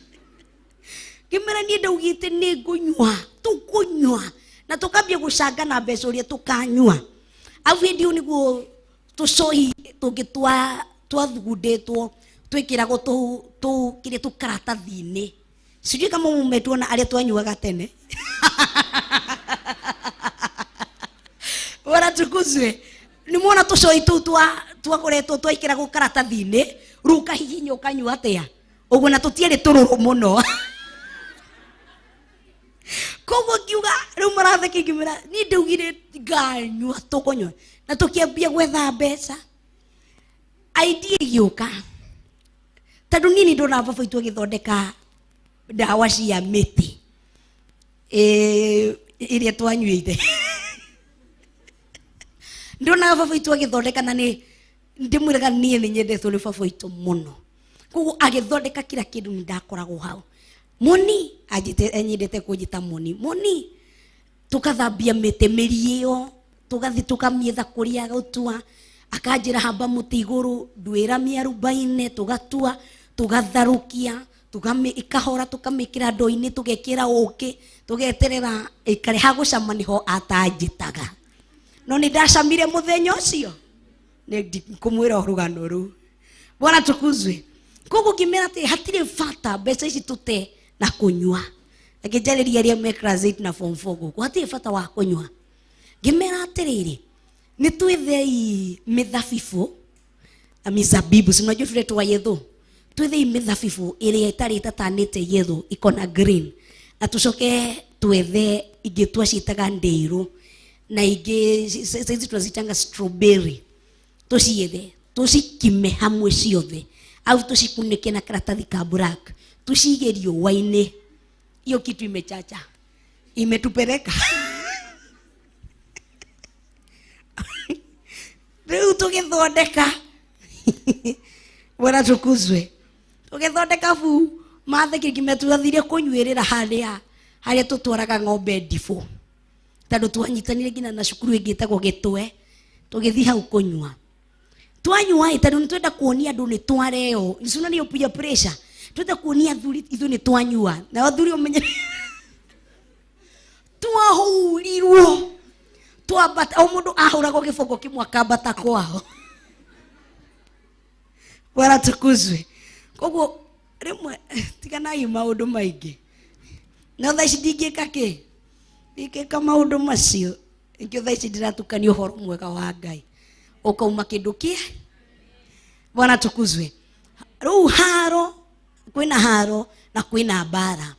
Ngĩmwĩra niĩ ndaugĩte nĩ ngũnyua tũkũnyua na tũkambia gũcanga na mbeca ũrĩa tũkanyua. Au hĩndĩ ĩyo nĩguo tũcohi tũngĩ twathugundĩtwo twĩkĩragwo kĩrĩa tũkaratathi-inĩ. Sijui kama mumetuona arĩa twanyuaga tene. Bwana tukuzwe. Nimuona tũcoi tũu twakoretwo twaikĩragwo karatathi-inĩ, rĩu ũkahihinya ũkanyua atĩa ũguo, na tũtiarĩ tũrũrũ mũno. Koguo ngiuga rĩu maratheke, ngĩmwĩra niĩ ndaugire nganyua tũkũnyua, na tũkĩambia gwetha mbeca. Idea ĩgĩũka tondũ niĩ nĩ ndona baba witũ agĩthondeka ndawa cia mĩtĩ ĩrĩa twanyuĩte. Ndonaga baba witũ agĩthondeka, na nĩ ndĩmwĩraga niĩ nĩ nyendetwo nĩ baba witũ mũno, koguo agĩthondeka kila kĩndũ nĩ ndakoragwo hau. Moni anyendete kũnjĩta moni moni. Tukathambia mĩtĩ mĩri ĩyo, tũgathiĩ tũkamĩetha kũrĩa gũtua, akanjĩra hamba mũtĩ igũrũ nduĩra mĩarubaine, tũgatua, tũgatharũkia, ikahora, tũkamĩkĩra ndoo-inĩ, tũgekĩra ũkĩ, tũgeterera ĩkare hagũcama. Nĩho atanjĩtaga, no nĩ ndacamire mũthenya ũcio nĩ kũmwĩra rũgano rũu. Bwana tukuzwe. Koguo ngĩmera atĩ hatirĩ bata mbeca ici tũte na kũnyua. Ngĩnjarĩria arĩa me class 8 na form 4 gũkũ, hatirĩ bata wa kũnyua. Ngĩmera atĩrĩrĩ, nĩ twĩthei mĩthabibũ na mizabibu, si mnajua tule twa yetho, twethei mĩthabibũ ĩrĩa ĩtarĩ ĩtatanĩte yetho, iko na green, na tucoke twethe ingĩ twaciĩtaga ndĩrũ na ingĩ saizi tunazitanga strawberry, tũciethe tũcikime hamwe ciothe, au tũcikunĩke na karatathi ka black, tũcige riũa-inĩ. Hiyo kitu imechacha imetupeleka rĩu tũgĩthondeka. Bwana tukuzwe. Tũgĩthondeka bu matheke ngime, twathire kũnyuĩrĩra harĩa harĩa tũtwaraga ng'ombe ndibũ, tondũ twanyitanire nginya na cukuru ĩngĩ ĩtagwo Gĩtwe. Tũgĩthiĩ hau kũnyua, twanyua ĩ, tondũ nĩtwenda kuonia andũ nĩ twareo icuna nĩ peer pressure, twenda kuonia athuri ithuĩ nĩ twanyua, nao athuri ũmenye twahũrirwo twambata, o mũndũ ahũragwo gĩboko kĩmwe akambata kwao. Bwana tukuzwe. Koguo rĩmwe tiganai maũndũ maingĩ, no thaa ici ndingĩka kĩ, ndingĩka maũndũ macio. Nĩkĩo thaa ici ndĩratukania ũhoro mwega wa Ngai ũkauma kĩndũ kĩa. Bwana tukuzwe. Rĩu haro, kwĩna haro na kwĩna mbara.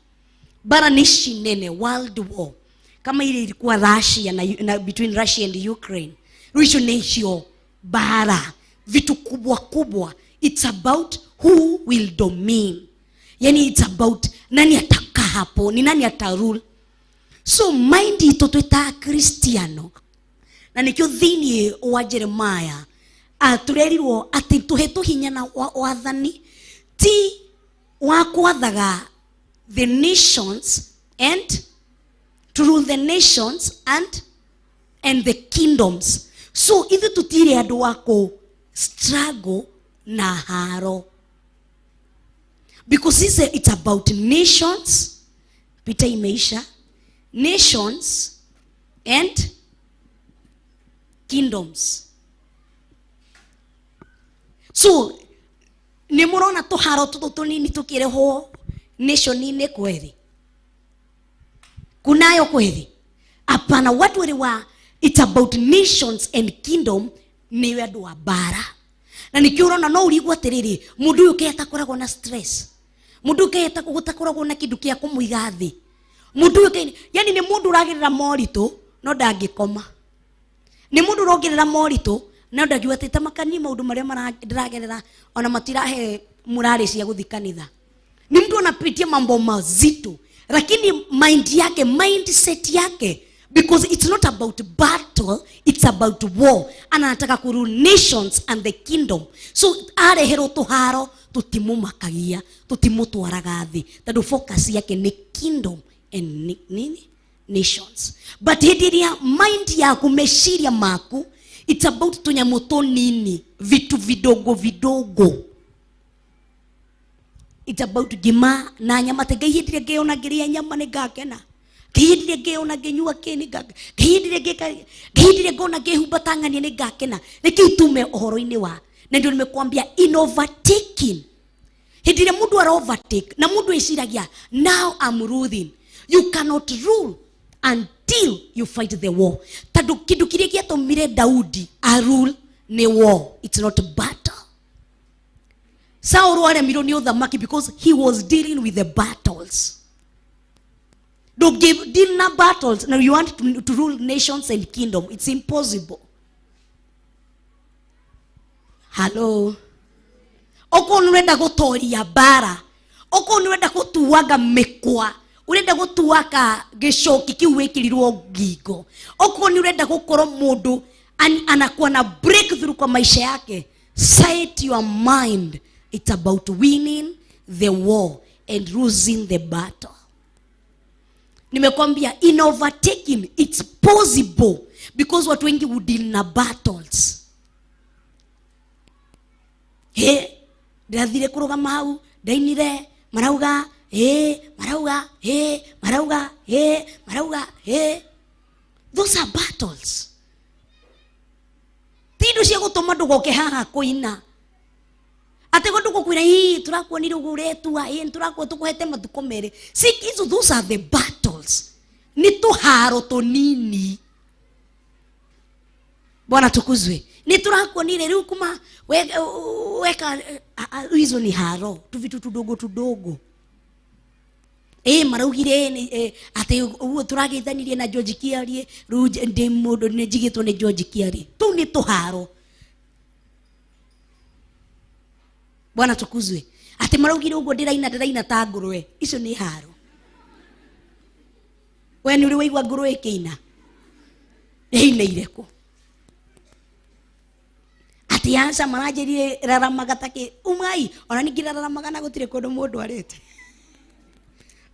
Bara nĩ ici nene, world war kama ile ilikuwa Russia na between Russia and Ukraine, rĩu icio nĩ icio bara, vitu kubwa kubwa. It's about who will domine, yani it's about nani atakaa hapo, ni nani atarule. So mind itũ twĩ ta Kristiano, na nĩkĩo thĩinĩ wa Jeremiah tũrerirwo atĩ tũhetwo hinya na wathani ti wa kwathaga the nations and to rule the nations and the kingdoms. So ithuĩ tũtirĩ andũ a kũ struggle na haro, because it's about nations, vita imeisha, nations and kingdoms. So nĩ mũrona tũharo tũtũ tũnini tũkĩrehwo nation-inĩ kweri kunayo kweli? Hapana. Watu wale wa it's about nations and kingdom nĩwe andũ a mbara, na nĩkĩo ũrona no ũrigwo atĩrĩrĩ, mũndũ ũyũ kĩ atakoragwo na stress, mũndũ ũyũ kĩ gũtakoragwo na kĩndũ kĩa kũmũiga thĩ, mũndũ ũyũ kĩ, yani nĩ mũndũ ũragerera moritũ no ndangĩkoma, nĩ mũndũ ũrongerera moritũ no ndangiuga atĩ tamakanie maũndũ marĩa ndĩragerera ona matirahe murari cia gũthiĩ kanitha. Ni mtu anapitia mambo mazito, lakini mind yake, mindset yake. Because it's not about battle, it's about war. And anataka kurule nations and the kingdom. So areherwo tuharo tutimumakagia, tutimutwaraga thi, tondu focus yake ni kingdom and nini? Nations. But hĩndĩ ĩrĩa mind yaku, meciria maku, it's about tũnyamũ tũnini, vitu vidogo vidogo. It's about ngima na nyama. Te Ngai hĩndĩ ĩrĩa ngĩona ngĩrĩa nyama nĩ ngakena. Ngai hĩndĩ ĩrĩa ngĩona ngĩnyua kĩ nĩ ngakena. Ngai hĩndĩ ĩrĩa ngĩka, Ngai hĩndĩ ĩrĩa ngona ngĩhumba ta ng'ania nĩ ngakena. Reke tume ũhoro-inĩ wa, na ndio nimekwambia in overtaking. Hĩndĩ ĩrĩa mũndũ ara overtake na mũndũ eciragia now I'm ruling. You cannot rule until you fight the war. Tondũ kĩndũ kĩrĩa gĩatũmire Daudi a rule nĩ war, it's not battle. Saul aremirwo nĩ ũthamaki because he was dealing with the battles. Don't give deal na battles. Now you want to rule nations and kingdom. It's impossible. Hello. Okorwo nĩ ũrenda gũtoria mbara, okorwo nĩ ũrenda gũtuanga mĩkwa, ũrenda gũtuanga gĩcoki kĩu wĩkĩrirwo ngingo, okorwo nĩ ũrenda gũkorwo mũndũ anakuwa na breakthrough kwa maisha yake, set your mind. It's about winning the war and losing the battle. Nimekwambia in overtaking it's possible because watu wengi would deal na battles. He, ndirathire kũrũgama hau, ndainire, marauga, he, marauga, he, marauga, he, marauga, he. Those are battles. Ti indo cia gũtũma ndũgoke haha kũina. Atĩ go ndũgũkwĩra, ĩ, tũrakuonire ũguo ũretua, ĩ, nĩtũrakuo tũkũhete matukũ merĩ. See, icio, those are the battles. Nĩ tũharo tũnini. Bwana tukuzwe. Nĩ tũrakuonire rĩu kuma weka, hizo ni haro, tu vitu tudogo tudogo. Maraugire, atĩ ũguo tũrageithanirie na George Kiarie, rĩu ndĩ mũndũ nĩ njigĩtwo nĩ George Kiarie. Tũu nĩ tũharo. Bwana tukuzwe. Atĩ maraugire ũguo ndĩraina, ndĩraina ta ngũrwe. Icio nĩ haro. We nĩ ũrĩ waigua ngũrwe ĩkĩina? Ĩinĩire kũ? Atĩ aca maranjĩrire raramaga ta kĩ, umai, ona ningĩ raramaga na gũtirĩ kũndũ mũndũ arĩte.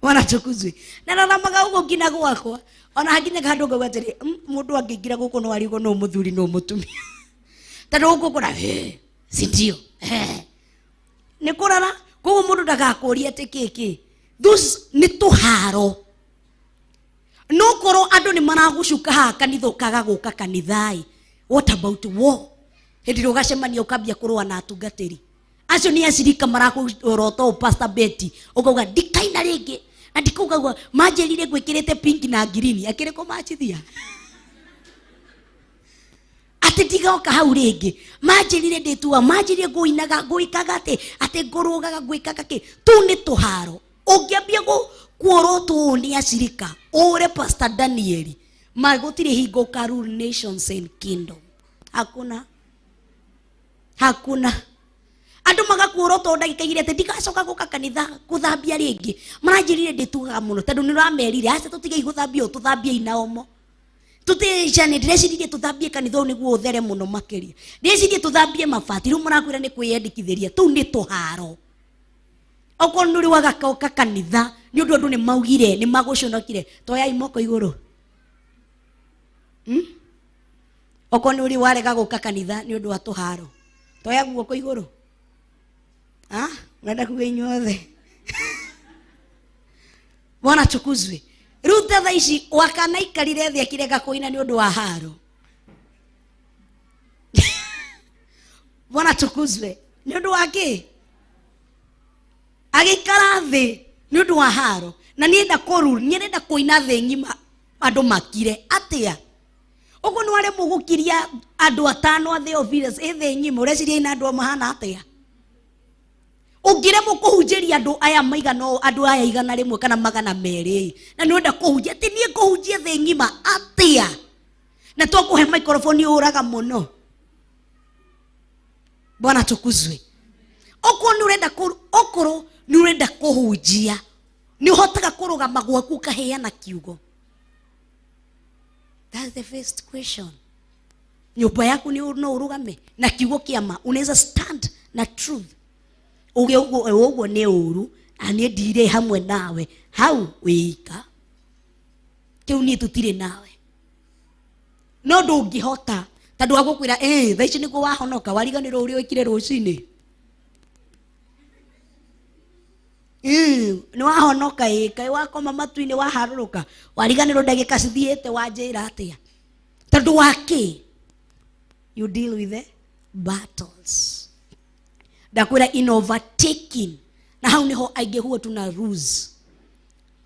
Bwana tukuzwe. Na raramaga ũguo nginya gwakwa. Ona hakinyaga handũ ngauga atĩrĩ, mũndũ angĩingĩra gũkũ no arigwo no mũthuri no mũtumia. Tondũ gũkũ kũra, si ndio? Nĩ kũrara, koguo mũndũ ndagakũrie atĩ kĩ kĩ. Those nĩ tũharo. No korwo andũ nĩ maragũcuka haha kanitha ũkaga gũka kanitha-ĩ. What about war? Hĩndĩ ĩrĩa ũgacemania ũkambia kũrũa na atungatĩri. Acio nĩ acirika marakũrota ũũ Pastor Betty, ũkauga ndikaina rĩngĩ. Na ndikauga ũguo, manjĩrire ngwĩkĩrĩte pink na green, akĩrĩ kũmachithia. Atĩ ndigoka hau rĩngĩ. Manjĩrire ndĩtua, manjĩrire ngũinaga, ngũĩkaga atĩ, atĩ ngũrũgaga, ngwĩkaga kĩ. Tũu nĩ tũharo. Ũngĩambia kuorotwo ũũ nĩ acirika, ũre Pastor Daniel, ma gũtirĩ hingo ũka rule nations and kingdom. Hakuna. Hakuna. Andũ magakuorotwo ndagĩka igĩrĩ atĩ ndigacoka gũka kanitha gũthambia rĩngĩ. Maranjĩrire ndĩtugaga mũno tondũ nĩ ũramerire, aca tũtigei gũthambia ũũ, tũthambiei na omo. Tũtĩcane, ndĩrecirie tũthambie kanitha ũyũ nĩguo ũthere mũno makĩria. Ndĩrecirie tũthambie mabati, rĩu marakwĩra nĩ kwĩyandĩkithĩria. Tũu nĩ tũharo. Okorwo nĩ ũrĩ wagakoka kanitha, nĩ ũndũ andũ nĩ maugire, nĩ magũconokire, toyai moko igũrũ. Okorwo nĩ ũrĩ warega gũka kanitha nĩ ũndũ wa tũharo, toya guoko igũrũ. Mrenda kuga inyuothe. Bwana tukuzwe. Rĩu ta thaa ici wakana aikarire thĩ akĩrega kũina nĩ ũndũ wa haro. Bwana tukuzwe. Nĩ ũndũ wa kĩ? Agĩikara thĩ nĩ ũndũ wa haro. Na niĩ kũru, niĩ ndenda kũina thĩ ng'ima andũ makire. Atĩa? Ũguo nĩ waremwo gũkiria andũ atano a Theophilus ĩ thĩ ng'ima, ũreciria ina andũ mahana atĩa? Ũngĩremwo kũhunjĩria andũ aya maigana ũũ, andũ aya igana rĩmwe kana magana merĩ, na nĩ ũrenda kũhunjia, atĩ niĩ ngũhunjia thĩ ng'ima atĩa? Na twakũhe microphone ũraga mũno. Bwana tukuzwe. Okorwo nĩ ũrenda okorwo nĩ ũrenda kũhunjia, nĩ ũhotaga kũrũgama gwaku ũkaheana kiugo. That's the first question. Nyũmba yaku nĩ no ũrũgame na kiugo kĩa ma, unaweza stand na truth. Uge ũguo ũguo nĩ ũru na niĩ ndirĩ hamwe nawe hau wĩika kĩu niĩ tũtirĩ nawe. No ndũngĩhota tondũ agũkwĩra ĩ thaa ici nĩguo wahonoka wariganĩrwo ũrĩa wĩkire rũcinĩ. Nĩ wahonoka ĩ kaĩ wakoma matu-inĩ waharũrũka wariganĩrwo ndagĩka cithiĩte wanjĩra atĩa tondũ wa kĩ? You deal with the battles. Ndakwĩra in overtaking, na hau niho aingĩ huo tuna lose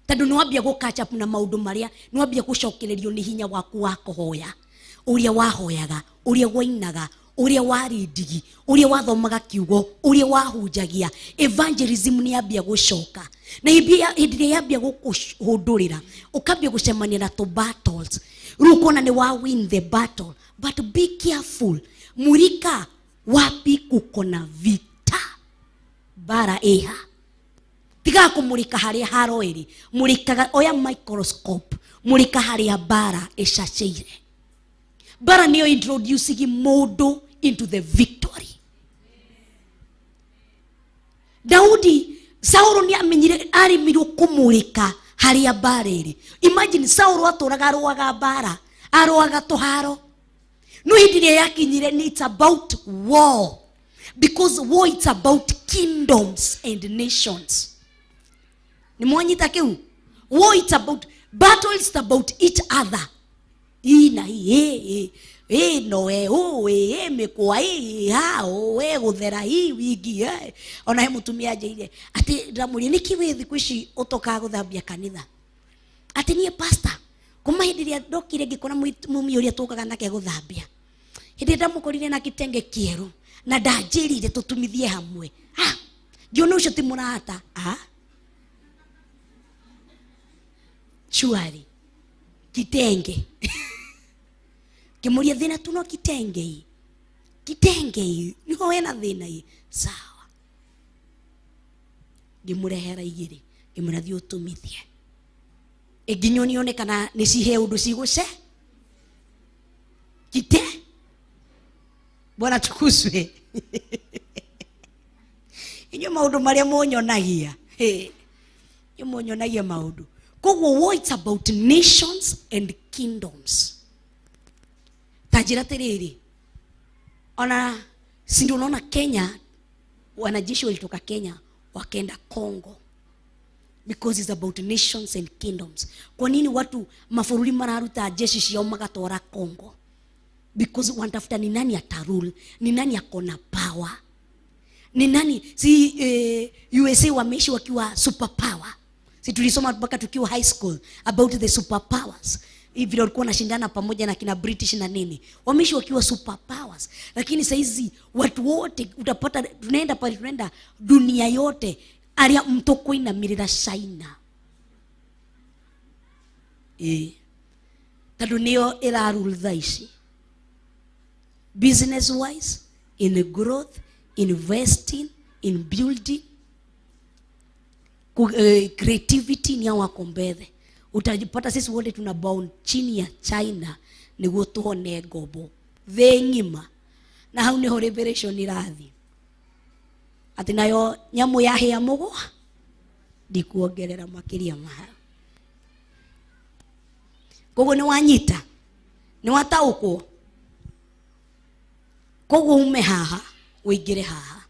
tondũ nĩ wambia gũ catch up na maũndũ marĩa nĩ wambia gũcokererio nĩ hinya waku wa kũhoya, ũrĩa wahoyaga, ũrĩa wainaga, ũrĩa warindigi, ũrĩa wathomaga kiugo, ũrĩa wahunjagia. Evangelism nĩ yambia gũcoka na hĩndĩ ĩrĩa yambia gũkũhũndũrĩra ũkambia gũcemania na tũ battles rĩu ũkona nĩ wa win the battle. But be careful, murika wapi kuko na vita bara ĩha. Tiga kũmũrĩka harĩa haroĩrĩ, mũrĩkaga oya microscope, mũrĩka harĩa bara ĩcacĩire. Bara nĩyo introducing mũndũ into the victory. Daudi, Saulu nĩ amenyire arĩmirwo kũmũrĩka harĩa bara ĩrĩ. Imagine Saulu atũraga arũaga bara, arũaga tũharo. No hĩndĩ ĩrĩa yakinyire ni it's about war, because war it's about kingdoms and nations. Nĩ mwanyita kĩu? War it's about battle, it's about each other. Ii na ii, ĩ ĩ no e ũ ĩ ĩ mĩkwa ĩ ha ũ ĩ gũthera ĩ wingi ĩ. Ona he mũtumia anjĩire atĩ ndĩramũria nĩkĩ wĩ thikũ ici ũtokaga gũthambia kanitha, atĩ niĩ pastor kuma hĩndĩ ĩrĩa ndokire ngĩkora mumia ũrĩa tũkaga nake gũthambia, hĩndĩ ĩrĩa ndamũkorire na kitenge kĩerũ na ndanjĩrire tũtumithie hamwe, ah, ngĩona ũcio ti mũrata. Ah, surely kitenge kimuria thina tu no kitenge hii, kitenge hii niho wena thina hii, sawa. Ngimurehera igiri ngimwira thiĩ ũtumithie ĩnginya nione kana nĩ cihe ũndũ cigũce kite. Bwana tukuzwe. Inyuĩ maũndũ marĩa mũnyonagia, inyuĩ mũnyonagia maũndũ. Koguo war it's about nations and kingdoms. Ta njĩra atĩrĩrĩ, ona si ndio unaona Kenya wanajeshi walitoka Kenya wakaenda Congo because it's about nations and kingdoms. Kwa nini watu mabũrũri mararuta jeshi ciao magatwara Congo? Because wanatafuta ni nani atarule, ni nani akona power, ni nani si USA wameishi wakiwa superpower. Si tulisoma mpaka tukiwa high school about the superpowers. Hivi walikuwa wanashindana pamoja na kina British na nini, wameishi wakiwa superpowers. Lakini saizi watu wote utapata tunaenda pale, tunaenda dunia yote aria mtũkũinamĩrĩra China ĩ tondũ nĩyo ĩrarule thaa ici business wise, in growth, investing, in building, creativity ni wako mbele. Utajipata sisi wote tuna bound chini ya China niguo tuone ngombo thĩ ng'ima. Na hau niho liberation irathi ati nayo nyamu yahĩa mũgwa ndikuongerera makĩria ma hau. Koguo nĩ wanyita, nĩ wataũkwo. Koguo ume haha ũingĩre haha.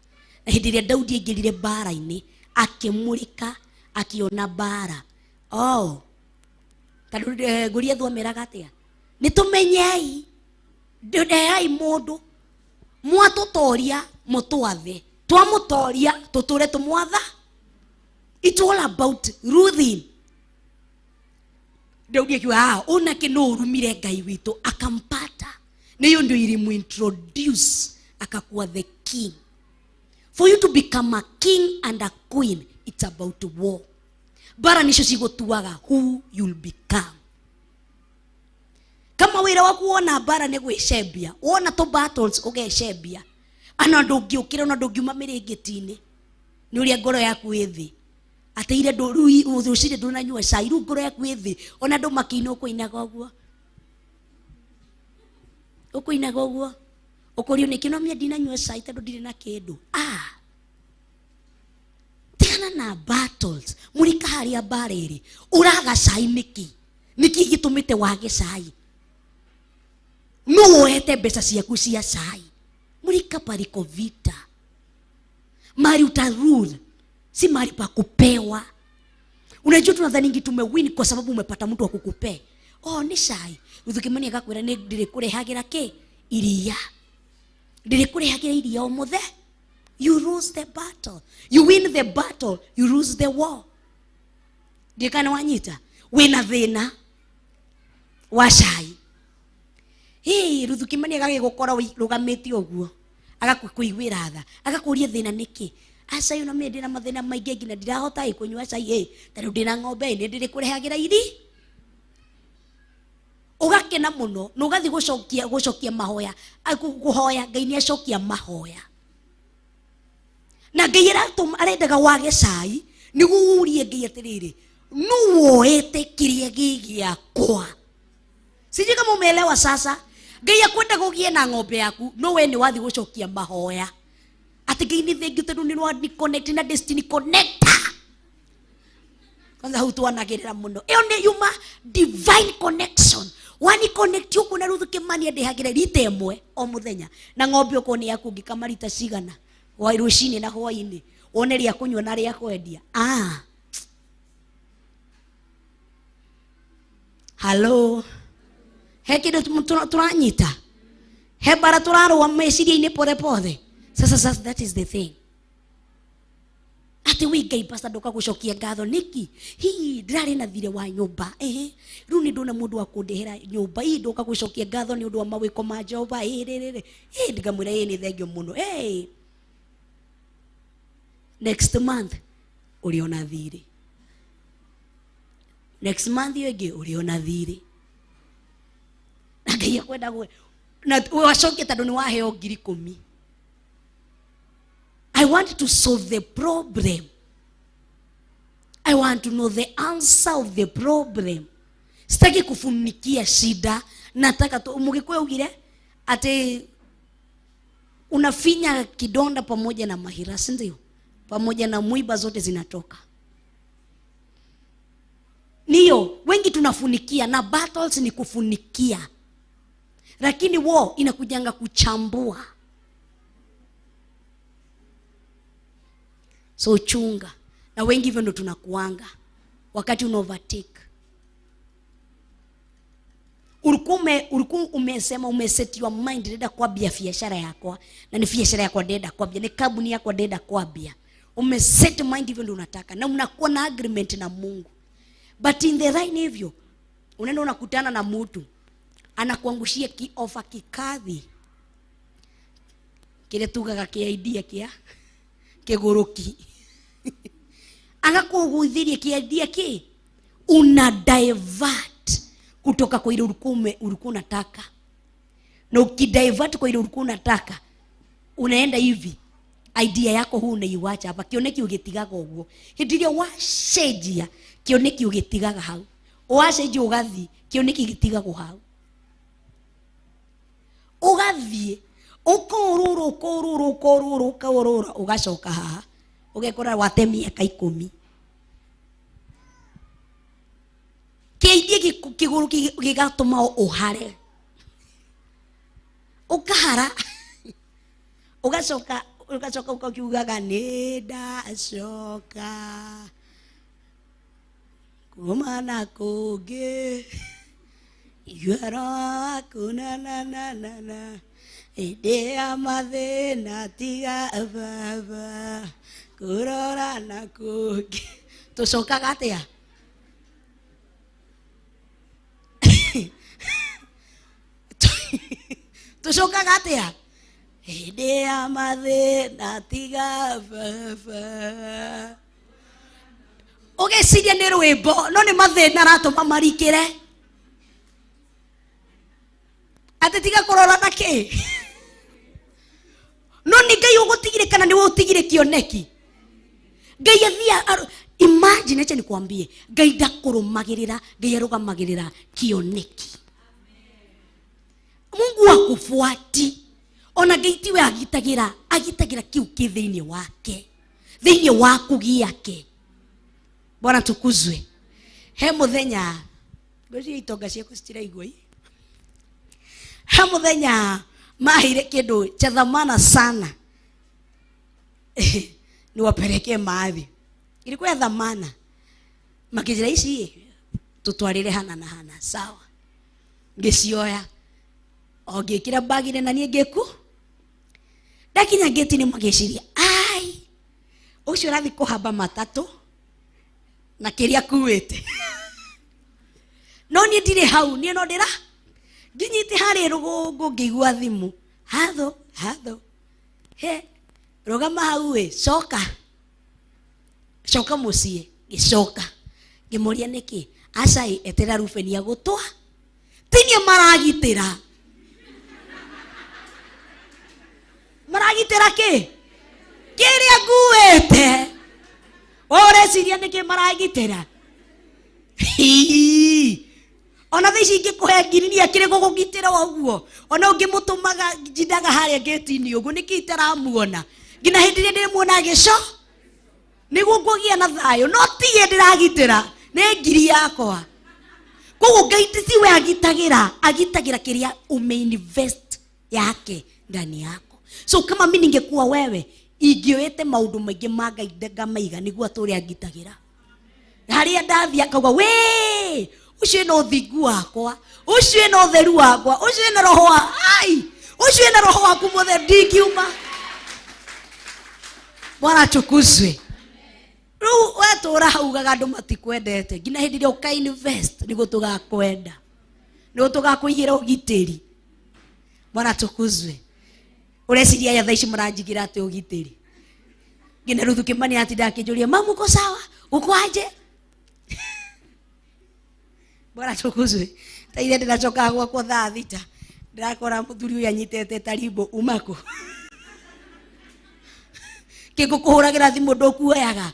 Na hĩndĩ ĩrĩa Daudi aingĩrire mbara-inĩ akĩmũrĩka akĩona mbara. Oh, tondũ Goliath ameraga atĩa? Nĩ tũmenyei, ndehai mũndũ mwatũtoria mũtwathe, twamũtoria tũtũre tũmwatha. It's all about ruling. Daudi akiuga, ah, onake no ũrumire Ngai witũ, akampata. Na hiyo ndio ilimuintroduce akakuwa the king. For you to become a king and a queen, it's about war. Bara nicio cigũtuaga who you'll become. Kama wĩra waku wona bara nĩ gwĩcembia, wona tũ battles ũgecembia, ana ndũngĩũkĩra ona ndũngiuma mĩrĩngĩti-inĩ nĩ ũrĩa ngoro yaku ĩ thĩ. Atĩ ire rũcinĩ ndũnanyua cai, rĩu ngoro yaku ĩ thĩ, ona andũ makĩina ũkũinaga ũguo. Ũkũinaga ũguo ũkũrio nĩkĩ no mie ndinanyua cai tondũ ndirĩ na kĩndũ. Ah, tigana na battles, mũrika harĩa mbara ĩrĩ. Ũraga cai nĩkĩ? Nĩkĩ gĩtũmĩte wage cai? No woete mbeca ciaku cia cai. Mũrika pariko vita mali utarule, si mali pa kupewa. Unajua tunadhaningi tumewin kwa sababu umepata mtu wa kukupea. Oh, nĩ cai. Ruthu Kimani agakwĩra nĩ ndĩrĩkũrehagĩra kĩ? Iria. Ndĩrĩkũrehagĩra iria o mũthe. You lose the battle. You win the battle, you lose the war. Ndiĩ kana wanyita. Wĩna thĩna wa cai. Hii Ruthu Kimani agagĩgũkora rũgamĩte ũguo, agakũiguĩra tha, agakũria thĩna nĩkĩ. Aca yũ na mĩ ndĩna mathĩna maingĩ nginya ndirahota ĩ kũnyua cai ĩ, tondũ ndĩna ng'ombe ĩ, nĩ ndĩrĩkũrehagĩra iri. Ũgakena mũno na ũgathiĩ gũcokia mahoya, kũhoya Ngai nĩ acokia mahoya. Na Ngai arendaga wage cai nĩguo ũrie Ngai atĩrĩrĩ, nũ woete kĩrĩa gĩ gĩakwa? Sijui kama umeelewa sasa. Ngai akwendaga ũgĩe na ng'ombe yaku, no we nĩ wathiĩ gũcokia mahoya. Atĩ Ngai nĩ thengiũ tondũ nĩ wani connect na destiny connector. Kwanza hau twanagĩrĩra mũno. Ĩyo nĩ yuma divine connection. Wani connect ũguo na Ruthu Kimani andĩhagĩre rita ĩmwe o mũthenya. Na ng'ombe okorwo nĩ yaku ũngĩkama rita cigana, rũcinĩ na hwainĩ, wone rĩa kũnyua na rĩa kwendia. Hello. He kĩndũ tũranyita? He bara tũrarũa meciria-inĩ pore pore. Sasa, sasa that is the thing. Ati wi Ngai pastor ndoka gũcokia ngatho nĩkĩ? Hihi ndĩrarĩ na thirĩ wa nyũmba. Ehe. Rĩu nĩ ndona mũndũ wa kũndĩhĩra nyũmba. Hihi ndoka gũcokia ngatho nĩ ũndũ wa mawĩko ma Jehova. Ĩ, rĩ, rĩ, rĩ. Ĩ, ndikamwĩra ĩ nĩ thengio mũno. Ĩ. Next month ũrĩona thirĩ. Next month ĩyo ĩngĩ ũrĩona thirĩ. Na Ngai akwenda gwe. Na wacokia tondũ nĩ waheo ngiri ikũmi. I want to solve the problem. I want to know the answer of the problem. Sitaki kufunikia shida. Nataka tu Mugikuyu augire ati unafinya kidonda pamoja na mahira, si ndio? Pamoja na mwiba zote zinatoka. Ndio, wengi tunafunikia na battles ni kufunikia. Lakini war inakujanga kuchambua. So chunga. Na wengi hivyo ndo tunakuanga wakati una overtake. Ulikuwa umesema, umeset your mind ndenda kwambia biashara yakwa, na ni biashara yakwa ndenda kwambia, ni kampuni yakwa ndenda kwambia. Umeset mind hivyo ndo unataka na unakuwa na agreement na Mungu. But in the line hivyo unaenda unakutana na mtu anakuangushia ki offer kikadhi kile tugaga kia idea kia kiguruki agakuguthiria kia idea ki una divert kutoka kwa ile ulikuwa unataka, na ukidivert kwa ile ulikuwa unataka unaenda hivi idea yako huu unaiwacha hapa, kioneki ugitigaga uguo hindi ria wacenjia kioneki ugitigaga hau, wacenjia ugathi kioneki gitigagwo hau, ugathie ukorũra ukorũra ukorũra ukorũra ugacoka haha ugekora wate miaka ikũmi kĩithie kĩgũrũ gĩgatũma ũhare ũkahara ũgacoka ũgacoka ũkakiugaga nĩ ndacoka kuma na kũngĩ igũrũ waku na na na na na hĩndĩ ya mathĩna tiga baba kũrora na kũngĩ. Tũcokaga atĩa? Tũcokaga atĩa? Hĩndĩ ya mathĩna tiga baba. Ũgeciria nĩ rwĩmbo, no nĩ mathĩna aratũma marikĩre. Atĩ tiga kũrora na kĩ? No nĩ Ngai ũgũtigire kana nĩwe ũtigire kĩoneki? Ngai athia imagine, acha nikwambie, Ngai ndakũrũmagĩrĩra, Ngai arũgamagĩrĩra kĩoneki. Mungu Akufuati ona Ngai tiwe agitagira, agitagira kiu ki thiini wake, thiini waku giake. Bwana tukuzwe. He muthenya ngwiciria itonga ciaku citiraigua ii. He muthenya maheire kindu cha thamana sana niwapelekee maathi, ilikuwa ya thamana, makijira ici tutwarire hana na hana. Sawa, ngicioya o ngikira bagire na nie ngiku ndakinya ngeti ni magiciria ai ucio rathi kuhamba matatu na kiria kuwite no nie ndire hau, nie no ndira nginyite hari rugungu ngigua thimu, hatho hatho he rugama hau we, coka coka mucii. Ngicoka ngimuria niki, acai etera Rubeni agutwa tinie maragitira maragitira ki kiria nguite ureciria niki maragitira. Ona thaa ici ingĩkũhe ngiri nĩ akĩrĩ gũgũgitĩra ũguo, ona ũngĩmũtũmaga njindaga harĩa ngĩti-inĩ ũguo nĩkĩ itaramuona nginya hĩndĩ ĩrĩa ndĩmuona agĩco nĩguo ngũgĩa na thayũ, no tiye ndĩragitĩra nĩ ngiri yakwa. Koguo Ngai tiwe agitagĩra, agitagĩra kĩrĩa umeinvest yake ndani yako. So kama mimi ningekuwa wewe ingĩoete maũndũ maingĩ ma Ngai ngamaiga nĩguo atũre angitagĩra. Harĩa ndathiĩ akauga we ucio ena ũthingu wakwa, ucio ena ũtheru wakwa, ucio ena roho wa ai, ucio ena roho waku mũtheru, ndingiuma. Bwana atukuzwe. Rĩu wetũra hau ugaga andũ matikwendete nginya hĩndĩ ĩrĩa ũka invest nĩguo tũgakwenda, nĩguo tũgakũigĩra ũgitĩri. Bwana atukuzwe. Ũreciria aya thaa ici maranjigĩra atĩ ũgitĩri, nginya Ruthu Kimani atinda akĩnjũria mamu uko sawa, uko aje? Bwana atukuzwe. Ta ire ndĩracokaga gwakwa thaa thita ndĩrakora mũthuri ũyũ anyitĩte tarimbo umako kĩngũkũhũragĩra thimũ ndũkuoyaga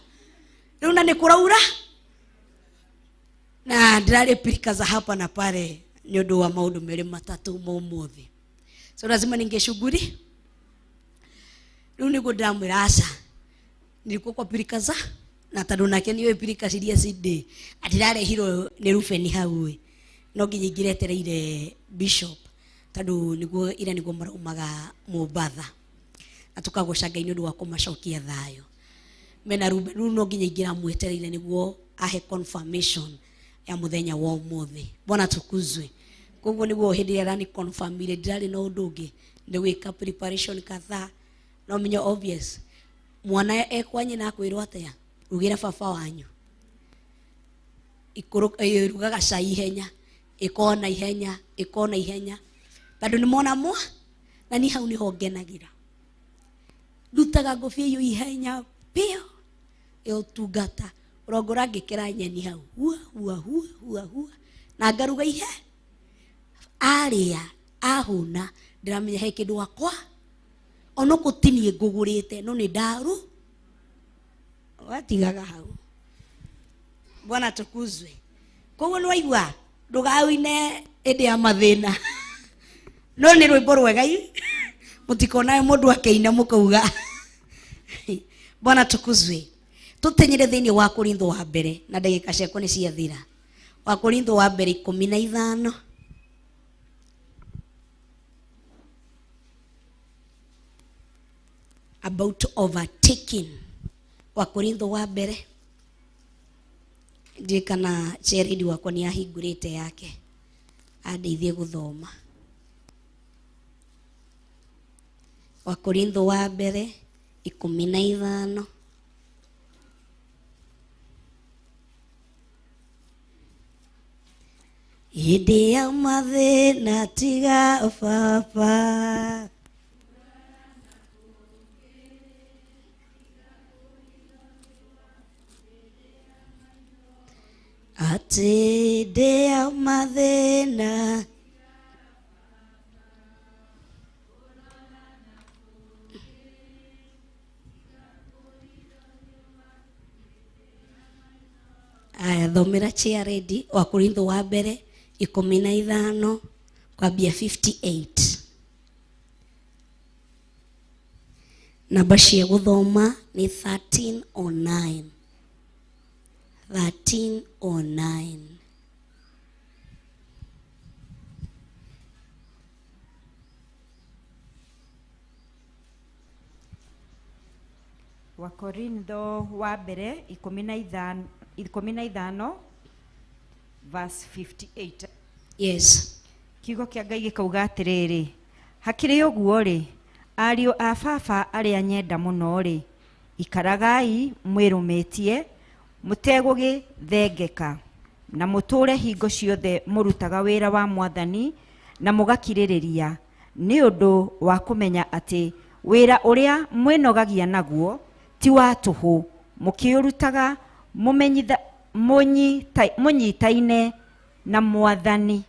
rĩu na nĩ kũraura na ndĩrarĩ pirika za hapa na pale nĩ ũndũ wa maũndũ merĩ matatũ ma ũmũthĩ, so lazima ningeshughuli. Rĩu nĩguo ndĩramwĩra aca nilikuwa kwa pirika za na tondũ nake nĩoĩ pirika ciria cindĩ atĩrarehirwo nĩ Rubeni hau ĩ, no nginya ingĩretereire bishop tondũ nĩguo ira nĩguo maraumaga Mombatha na tũkagoca Ngai nĩ ũndũ wa kũmacokia thayũ mena Ruben. Rĩu no nginya ingĩramwetereire nĩguo ahe confirmation ya mũthenya wa ũmũthĩ. Bwana tukuzwe. Koguo nĩguo hĩndĩ ĩrĩa arani confirmire ndirarĩ na ũndũ ũngĩ nĩ gwĩka preparation kadhaa, no menye obvious mwana ekwa nyina akwĩrwo atĩa, rugĩra baba wanyu rugaga cai ihenya, ĩkona ihenya, ĩkona ihenya tondũ nĩ mona mwa na ni hau niho ngenagĩra, ndutaga ngũbia iyo ihenya biũ ya ũtungata, ũrongora ngĩkĩra nyeni hau hua hua hua hua hua na ngaruga ihe arĩa ahũna ndĩramenya he kĩndũ wakwa ona gũtinie ngũgũrĩte no nĩ ndaru watigaga hau. Bwana tukuzwe. Koguo nĩ waigua ndũgawine hĩndĩ ya mathĩna no nĩ rwĩmbo rwega i mũtikonae mũndũ akĩina mũkauga. Bwana tukuzwe. Tũtenyere thĩinĩ wa Korintho wa mbere na ndagĩka ciakwa nĩ ciathira. Wa Korintho wa mbere 15 about overtaking. Wa Korintho wa mbere ndiĩ kana Cheredi wakwa nĩ ahingũrĩte yake andeithie gũthoma. Wa Korintho wa mbere 15 hĩndĩ ya mathĩna tiga baba atĩ hĩndĩ ya mathĩna Aya, thomera Cheredi wa Korintho wa mbere 15 kwambia 58. Namba cia gũthoma nĩ 1309. 1309. Wakorintho wa mbere 15, verse 58. Yes. Kiugo kĩa Ngai gĩkauga atĩrĩrĩ, hakĩrĩ ũguo-rĩ, ariũ a baba arĩa nyenda mũno-rĩ, ikaragai mwĩrũmĩtie, mũtegũgĩthengeka, na mũtũũre hingo ciothe mũrutaga wĩra wa Mwathani na mũgakirĩrĩria, nĩ ũndũ wa kũmenya atĩ wĩra ũrĩa mwĩnogagia naguo ti wa tũhũ, mũkĩũrutaga mũnyitaine na Mwathani.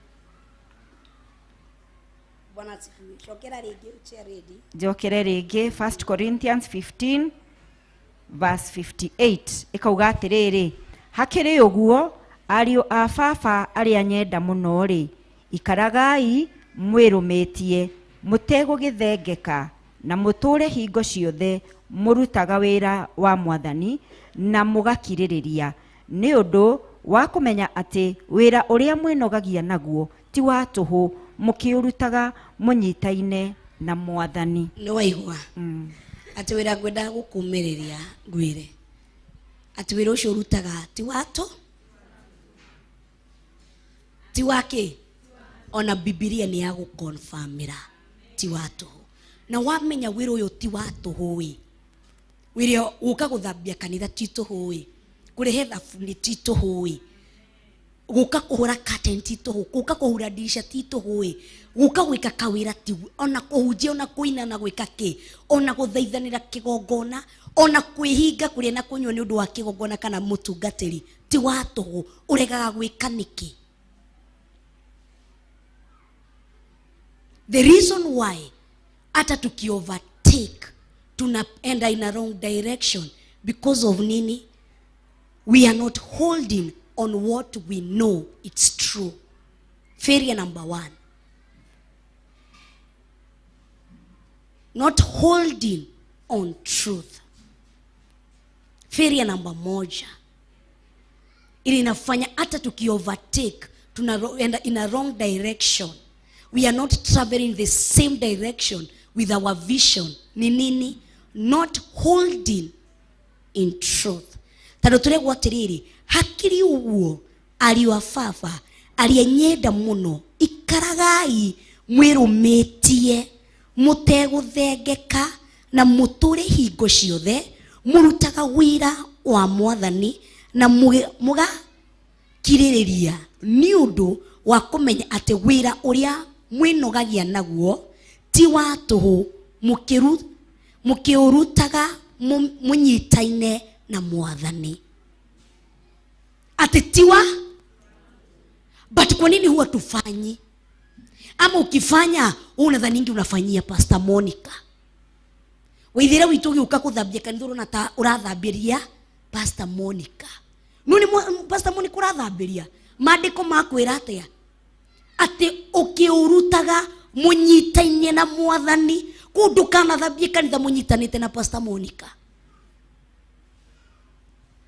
Bwana asifiwe. Cokera rĩngĩ chair ready. Njokere rĩngĩ 1 Corinthians 15 verse 58 ĩkauga atĩrĩrĩ, hakĩrĩ ũguo ariũ a baba arĩa nyenda mũno-rĩ, ikaragai mwĩrũmĩtie, mũtegũgĩthengeka, na mũtũũre hingo ciothe mũrutaga wĩra wa Mwathani na mũgakirĩrĩria, nĩ ũndũ wa kũmenya atĩ wĩra ũrĩa mwĩnogagia naguo ti wa tũhũ, mũkĩũrutaga mũnyitaine na Mwathani. Nĩ waigua atĩ wĩra ngwendaga gũkũmĩrĩria ngwĩre atĩ wĩra ũcio ũrutaga ti wa tũ, ti wa kĩ, ona Bibilia nĩ ya gũkonfamĩra ti wa tũhũ. Na wamenya wĩra ũyũ ti wa tũhũ ĩ, wĩra gũka gũthambia kanitha ti tũhũ ĩ, kũrehe thabuni ti tũhũ ĩ, gũka kũhũra curtain ti tũhũ, gũka kũhura ndirisha ti tũhũ ĩ, gũka gwĩka kawĩra ti, ona kũhunjia, ona kũina na gwĩka kĩ, ona gũthaithanĩra kĩgongona, ona kwĩhinga kũrĩa na kũnyua nĩ ũndũ wa kĩgongona kana mũtungatĩri ti wa tũhũ. Ũregaga gwĩka nĩkĩ? The reason why hata tuki overtake tunaenda in a wrong direction because of nini? We are not holding on what we know it's true. Failure number one. Not holding on truth. Failure number moja. Ili inafanya hata tuki overtake tunaenda in a wrong direction. We are not traveling the same direction with our vision. Ni nini? Not holding in truth. Tondũ tũregwo atĩrĩrĩ, hakiri ũguo ariũ a baba arĩa nyenda mũno, ikaragai mwĩrũmĩtie, mũtegũthengeka, na mũtũre hingo ciothe mũrutaga wĩra wa Mwathani na mũgakirĩrĩria nĩ ũndũ wa kũmenya atĩ wĩra ũrĩa mwĩnogagia naguo ti wa tũhũ, mũkĩũrutaga mũnyitaine na Mwathani. Ati tiwa? But kwa nini huwa tufanyi? Ama ukifanya unadhani unafanyia Pastor Monica. Waithira witu ugiuka kuthambia kanitha urona ta urathambiria Pastor Monica. Nuni Pastor Monica urathambiria? Maandiko makwira atia? Ati ukiurutaga munyitaine na Mwathani, kundu kana thambie kanitha munyitanite na Pastor Monica.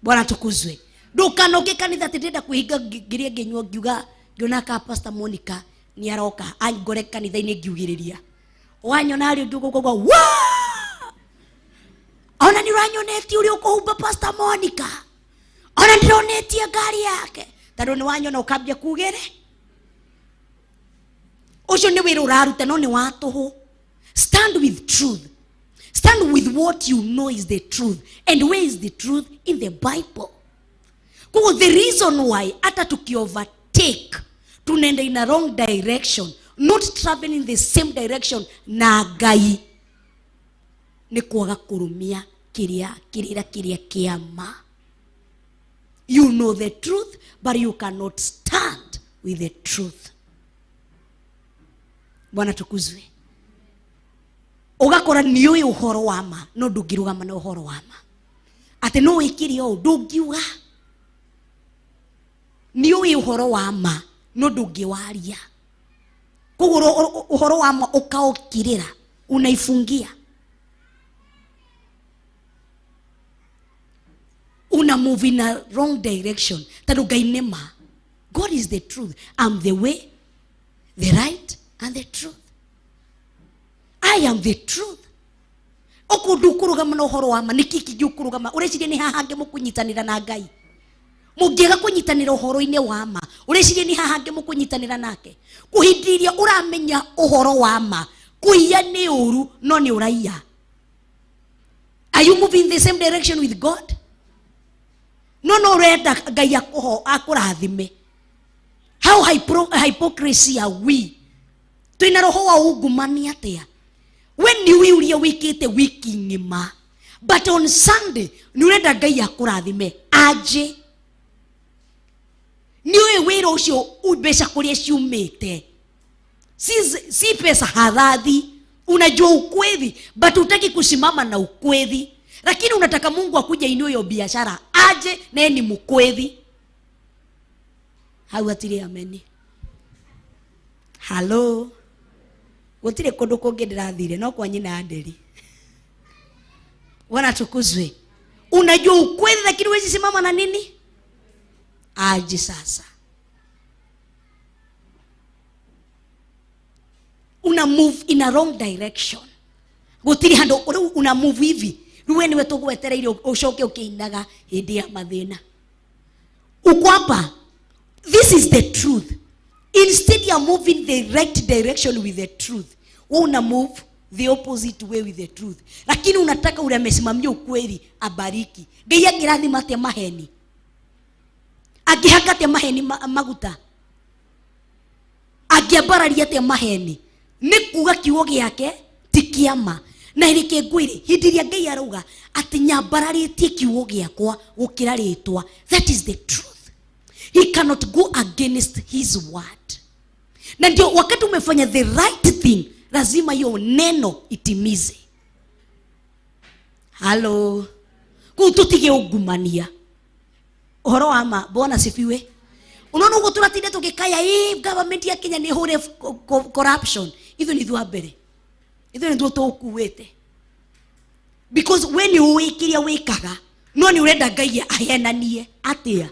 Bwana tukuzwe. Ndukanoke kanitha ati ndenda kwihinga ngirie nginyua ngiuga ngiona ka Pastor Monica ni aroka angore kanitha-inĩ ngiugĩrĩria. Wanyona arĩ ũndũ ũguo wa! Ona nĩ ũranyonetie ũrĩa ũkũhumba Pastor Monica. Ona ndĩronetie ngari yake. Tondũ nĩ wanyona ũkambia kugĩre. Ũcio nĩ wĩra ũraruta no nĩ wa tũhũ. Stand with truth. Stand with what you know is the truth. And where is the truth? In the Bible. Kwa the reason why hata tuki overtake tunaenda in a wrong direction, not traveling the same direction na Ngai, ni kwaga kurumia kiria kirira kiria kiama. You know the truth, but you cannot stand with the truth. Bwana tukuzwe. Ugakora niũĩ ũhoro wa ma, no ndũngĩrũgama na ũhoro wa ma. Atĩ no wĩkire ũũ, ndũngiuga. Niũĩ ũhoro wa ma, no ndũngĩwaria. Koguo ũhoro wa ma ũkaũkirĩra, unaifungia. Una move in a wrong direction tondũ Ngai nĩ ma. God is the truth. I'm the way, the right and the truth. I am the truth. Okorwo ndũkũrũgama na ũhoro wa ma, nĩkĩ kĩngĩ ũkũrũgama? Ũreciria nĩ haha hangĩ mũkũnyitanĩra na Ngai? Mũngĩaga kũnyitanĩra ũhoro-inĩ wa ma, ũreciria nĩ haha hangĩ mũkũnyitanĩra nake? Kũhĩndĩ ĩrĩa ũramenya ũhoro wa ma, kũiya nĩ ũru, no nĩ ũraiya. Are you moving the same direction with God? No, no ũrenda Ngai akũrathime. How hypocrisy are we? Twĩna roho wa ungumania atĩa? We nĩ ũĩ ũrĩa wĩkĩte wiki ng'ima, but on Sunday nĩ ũrenda Ngai akũrathime aje. Nĩ ũĩ wĩra ũcio mbeca kũrĩa ciumĩte, si pesa halali. Unajua ukweli but hutaki kusimama na ukweli, lakini unataka Mungu akuje inue hiyo biashara aje naye ni mkweli. Hau hatirĩ ameni. Hello. Gũtirĩ kũndũ kũngĩ ndĩrathire no kwa nyina Adeli. Bwana atukuzwe. Unajua ukweli lakini huwezi simama na nini? Aje sasa. Una move in a wrong direction. Gũtirĩ handũ rĩu una move hivi. Rĩu we nĩwe tũgwetereire ũcoke ũkĩinaga hĩndĩ ya mathĩna. Uko hapa. This is the truth. Instead you are moving the right direction with the truth. Wewe una move the opposite way with the truth. Lakini unataka ule amesimamia ukweli abariki. Ngai angĩrathima atĩa maheni? Angĩhaka atĩa maheni maguta? Angĩambararia atĩa maheni? Nĩ kuga kiugo gĩake ti kĩama. Na reke ngwĩre, hĩndĩ ĩrĩa Ngai arauga atĩ nyambararĩtie kiugo gĩakwa gũkĩra rĩtwa, that is the truth. He cannot go against his word. Na ndio wakati umefanya the right thing, lazima hiyo neno itimize. Hello. Kuu tutige ungumania. Ũhoro wa ma, Bwana asifiwe. Unaona ũguo tũratinda tũgĩkaya, government ya Kenya nĩ ĩhũre corruption. Ithuĩ nĩ ithuĩ a mbere. Ithuĩ nĩ ithuĩ tũkuĩte. Because we nĩ ũĩ kĩrĩa wĩkaga, no nĩ ũrenda Ngai ahenanie atĩa?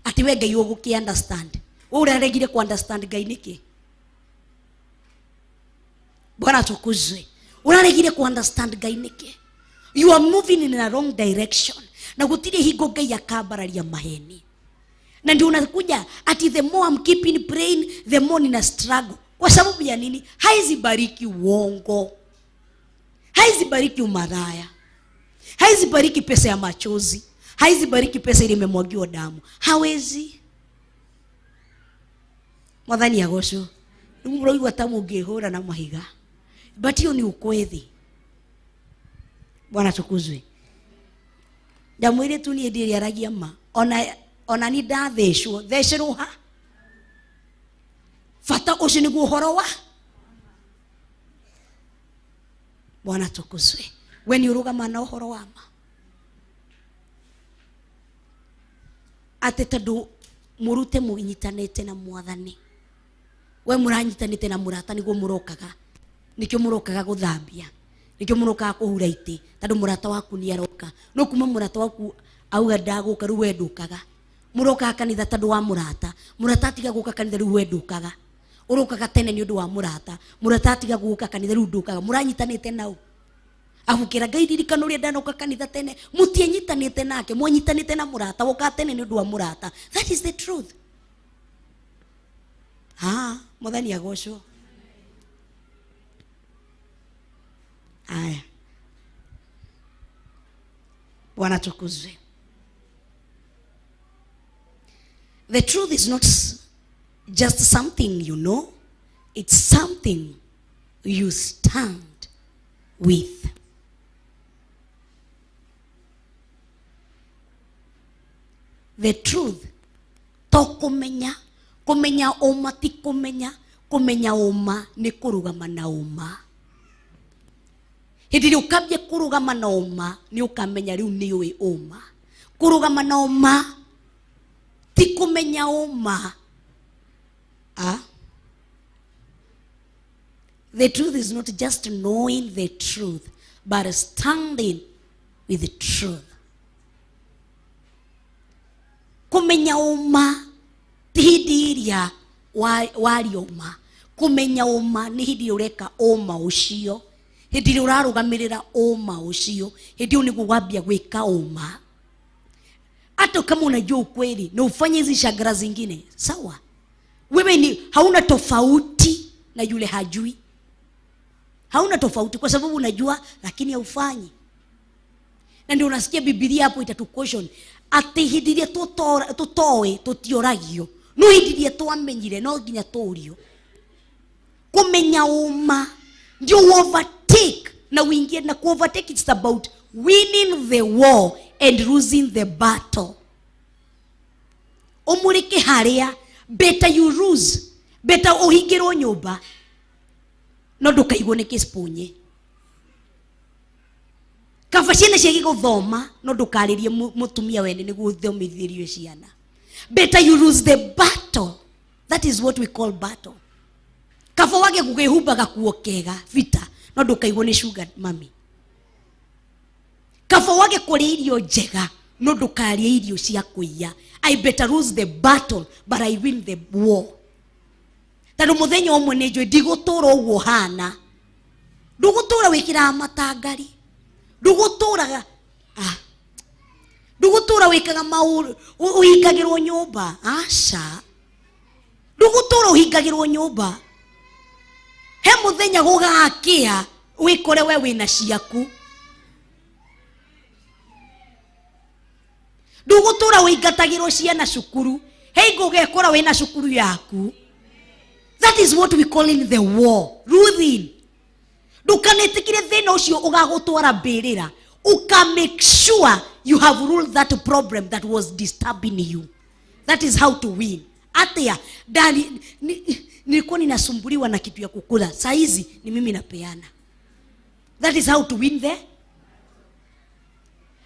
Atĩ we Ngai ũgũkĩ understand. We ũraregire kũ understand Ngai nĩkĩ? Bwana atukuzwe. Ũraregire kũ understand Ngai nĩkĩ? You are moving in a wrong direction. Na gũtirĩ hingo Ngai akambararia maheni. Na ndio unakuja ati the more I'm keeping praying, the more nina struggle. Kwa sababu ya nini? Haizibariki uongo. Haizibariki umaraya. Haizibariki pesa ya machozi. Haizibariki pesa ile imemwagiwa damu. Hawezi. Mwathani agocwo. Rĩu mũraigua ta mũngĩhũra na mahiga. But hiyo ni ukweli. Bwana tukuzwe. Ndamwĩre tu niĩ ndĩrĩaragia ma. Ona ni ndathecwo. Thecerwo ha? Bata ũcio nĩguo ũhoro wa Bwana tukuzwe. We nĩ ũrũgama na ũhoro wa ma. Atĩ tondũ mũrute mũnyitanĩte na mwathani. We mũranyitanĩte na mũrata nĩguo mũrokaga. Nĩkĩo mũrokaga gũthambia. Nĩkĩo mũrokaga kũhura itĩ. Tondũ mũrata waku nĩ aroka. No kuma mũrata waku auga ndagũka rĩu we ndũkaga. Mũrokaga kanitha tondũ wa mũrata. Mũrata atiga gũka kanitha rĩu we ndũkaga. Ũrokaga tene nĩ ũndũ wa mũrata. Mũrata atiga gũka kanitha rĩu ndũkaga. Mũranyitanĩte nau. Abukĩra Ngai ririkana ũrĩa ndanoka kanitha tene. Mũtianyitanĩte nake, mwanyitanĩte na mũrata. Wokaga tene nĩ ũndũ wa mũrata. That is the truth. Mwathani agocwo. Aya. Bwana tukuzwe. The truth is not just something you know, it's something you stand with. The truth to kumenya, kumenya uma ti kumenya, kumenya uma ni kurugama na uma. Hĩndĩ ĩrĩa ũkambia kũrũgama na ũma, nĩ ũkamenya rĩu nĩ ũĩ ũma. Kũrũgama na ũma ti kũmenya ũma. The truth is not just knowing the truth, but standing with the truth. Kumenya uma ti hindi iria waria uma. Kumenya uma ni hindi ureka uma ucio. Hindi ĩrĩa ũrarũgamĩrĩra ũma ũcio, hindi ĩyo nĩguo wambia gwĩka ũma. Hata kama unajua ukweli na ufanye hizi shagara zingine, sawa, wewe ni hauna tofauti na yule hajui. Hauna tofauti kwa sababu unajua lakini haufanyi. Na ndio unasikia Biblia hapo itatu caution atĩ hĩndĩ ĩrĩa tũtoĩ tũtioragio, no hĩndĩ ĩrĩa twamenyire no nginya tũrio. Kũmenya ũma ndio overtake na uingie na ku overtake. It's about winning the war and losing the battle. Umurike haria, better you lose, better uhingirwo nyumba no ndukaigwo nĩ kĩspunye. Kaba ciana ciage gũthoma no ndukarĩrie mũtumia wene nĩguo ũthomithĩrio ciana. Better you lose the battle. That is what we call battle. Kaba wage gũkĩhumba gakuo kega vita no ndukaigwo nĩ sugar mami. Kaba wage kũrĩa irio njega no ndukarĩe irio cia kũiya. I better lose the battle but I win the war. Tondũ mũthenya ũmwe nĩ njũĩ ndigũtũra ũguo hana. Ndũgũtũra wĩkĩraga matangari, ndũgũtũraga ndũgũtũra wĩkaga maũndũ ũhingagĩrwo nyũmba. Aca, ndũgũtũra ũhingagĩrwo nyũmba. He mũthenya gũgakĩa wĩkore we wĩna ciaku. Ndũgũtũra ũingatagĩrwo ciana cukuru, he hingo ũgekora wĩna cukuru yaku. That is what we call in the war. Ruthing. Ndukanĩtĩkĩre thĩna ũcio ũgagũtwara mbĩrĩra. Uka make sure you have ruled that problem that was disturbing you. That is how to win. Atia, dani, nilikuwa ninasumbuliwa na kitu ya kukula. Saa hizi ni mimi napeana. That is how to win there.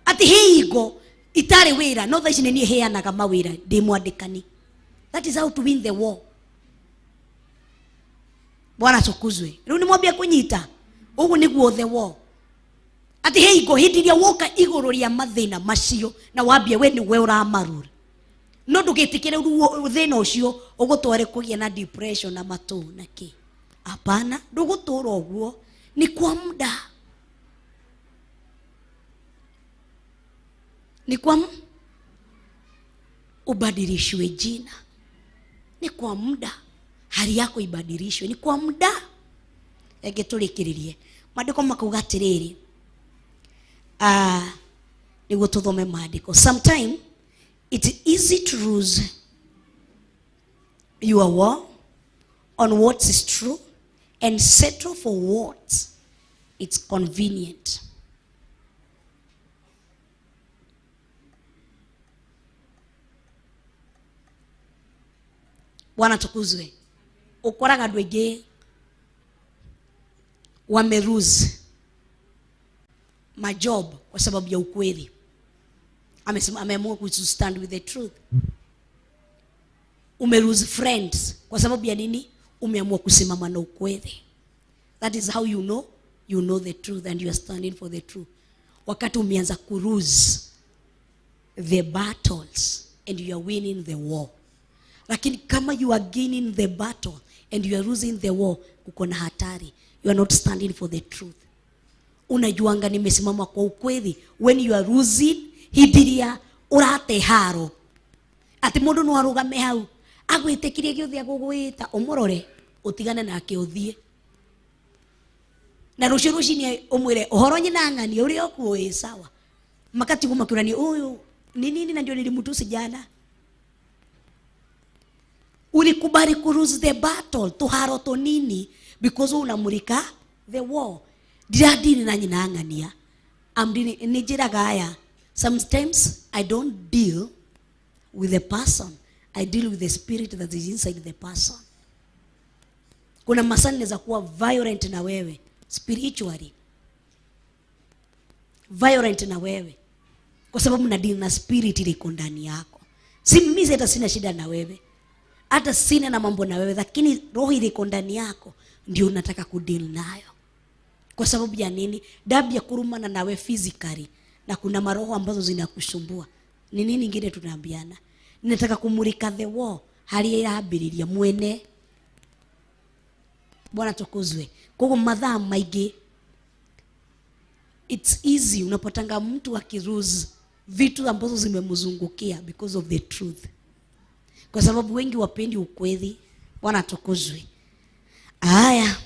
Ati hingo itarĩ wĩra, no thaa ici nĩ niĩ heanaga mawĩra ndĩ mwandĩkani. That is how to win the war. Bwana atukuzwe. Rĩu nĩ mwambia kũnyita. Ũguo nĩguo the war. Ati hingo hĩndĩ ĩrĩa woka igũrũ rĩa mathĩna macio na wambia we nĩwe ũramarura. No ndũgĩtĩkĩre ruo thĩna ũcio ũgũtware kũgĩa na depression na matũ na kĩ. Hapana, ndũgũtũra ũguo, ni kwa muda. Ni kwa ubadilishwe jina. Ni kwa muda. Hali yako ibadilishwe, ni kwa muda. Reke tũrĩkĩrĩrie. Maandĩko makauga atĩrĩrĩ, nĩguo tũthome maandĩko. Sometime it's easy to lose your war on what is true and settle for what it's convenient. Bwana tukuzwe. Ukoraga andũ aingĩ wame lose majob kwa sababu ya ukweli. Amesema ameamua ku stand with the truth. Ume lose friends kwa sababu ya nini? Umeamua kusimama na ukweli. That is how you know the truth and you are standing for the truth. Wakati umeanza ku lose the battles and you are winning the war. Lakini kama you are gaining the battle and you are losing the war, kuko na hatari. You are not standing for the truth. Unajuanga nimesimama kwa ukweli. When you are losing, hindiria urate haro. Ati mundu no arugame hau agwitikirie giothe agugwita, umurore utigane nake uthie. Na rucio rucini umwire uhoro nyina ng'ani uria okuo ĩ sawa. Makatigwo makiurania uyu ni nini na ndio nilimtusi jana. Ulikubali ku lose the battle tuharo tunini because unamulika the war. Ndiradini na nyina ng'ania. Amdini nijiraga aya. Sometimes I don't deal with the person. I deal with the spirit that is inside the person. Kuna masaa naweza kuwa violent na wewe spiritually. Violent na wewe kwa sababu na deal na spirit ile iko ndani yako. Si mimi hata sina shida na wewe. Hata sina na mambo na wewe, lakini roho ile iko ndani yako ndio nataka kudeal nayo. Kwa sababu ya nini? Dabi ya kurumana nawe physically na kuna maroho ambazo zinakusumbua. Ni nini nyingine tunaambiana? Ninataka kumulika the war harĩa ĩrambĩrĩria mwene. Bwana tukuzwe. Koguo mathaa maingĩ it's easy unapatanga mtu akilose vitu ambazo zimemzungukia because of the truth, kwa sababu wengi wapendi ukweli. Bwana tukuzwe. Aya,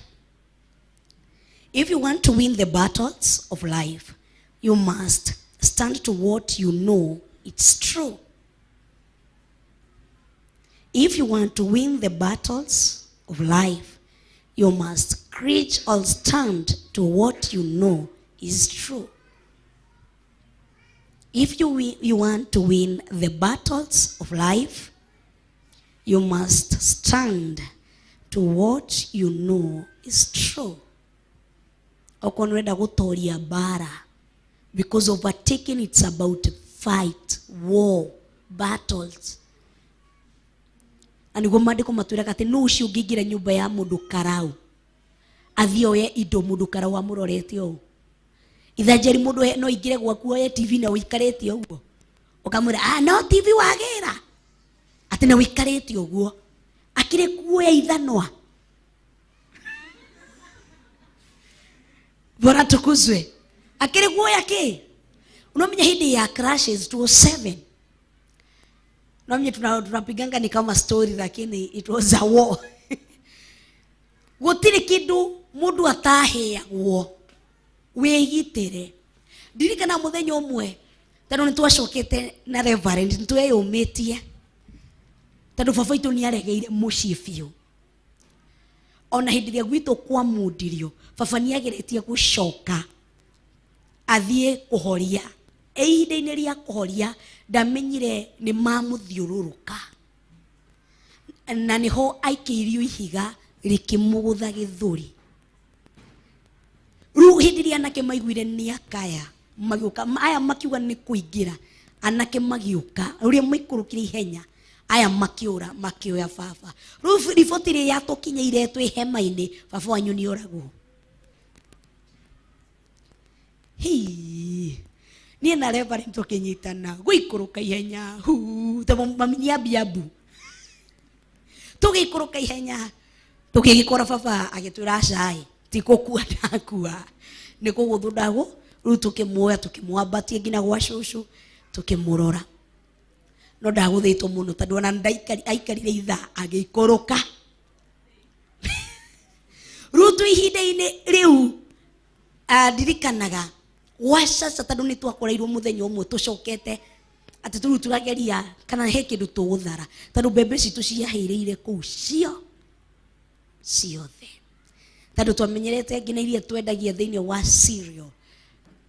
if you want to win the battles of life, you must stand to what you know it's true. If you want to win the battles of life, you must preach or stand to what you know is true. If you want to win the battles of life, you must stand to what you know is true. Okorwo nĩũrenda gũtoria mbara, because overtaking it's about fight, war, battles. Na nĩguo maandĩko matwĩraga atĩ nũ ũcio ũngĩingĩra nyũmba ya mũndũ karau athiĩ oye indo mũndũ karau amũrorete ũũ. Ithanjeri mũndũ no aingĩre gwaku oye TV na ũikarĩte ũguo, ũkamwĩra ah, no TV wagĩra atĩ na ũikarĩte ũguo, akĩrĩ kuoya ithanwa. Bwana tukuzwe. Akĩrĩ kuoya kĩ? Unomenya hĩndĩ ya crashes 2007 nomenya tunapiganga ni kama story, lakini it was a war. Gũtirĩ kĩndũ mũndũ ataheagwo wĩgitĩre. Ndirikana mũthenya ũmwe tondũ nĩtwacokete na reverend, nĩtweyũmĩtie tondũ baba witũ nĩaregeire mũciĩ biũ. Ona hĩndĩ ĩrĩa gwitũ kwamundirio, baba nĩageretie gũcoka athiĩ kũhoria. E ihinda-inĩ rĩa kũhoria ndamenyire nĩ mamũthiũrũrũka, na nĩho aikĩirio ihiga rĩkĩmũgũtha gĩthũri. Rĩu hĩndĩ ĩrĩa anake maiguire nĩ akaya magĩũka, aya makiuga nĩ kũingĩra, anake magĩũka ũrĩa maikũrũkire ihenya, aya makĩũra makĩoya baba. Rĩu riboti ĩrĩa yatũkinyĩire twĩ hema-inĩ, baba wanyu nĩ oragwo. Hii niĩ na reverend tũkĩnyitana gũikũrũka ihenya, hu ta mami nĩ ambu, tũgĩikũrũka ihenya tũgĩgĩkora baba agĩtwĩra acai ti gũkua ndakua, nĩ kũgũthwo ndagũ. Rĩu tũkĩmuoya tũkĩmwambatia nginya gwa cũcũ tũkĩmũrora, no ndagũthĩtwo mũno tondũ ona aikarire ithaa agĩikũrũka. Rĩu twĩ ihinda-inĩ rĩu ndirikanaga gwacaca tondũ nĩ twakoreirwo mũthenya ũmwe tũcokete atĩ tũrĩu tũrageria kana he kĩndũ tũgũthara, tondũ mbembe citũ ciahĩrĩire kũu cio ciothe, tondũ twamenyerete nginya iria twendagia thĩinĩ wa cereal,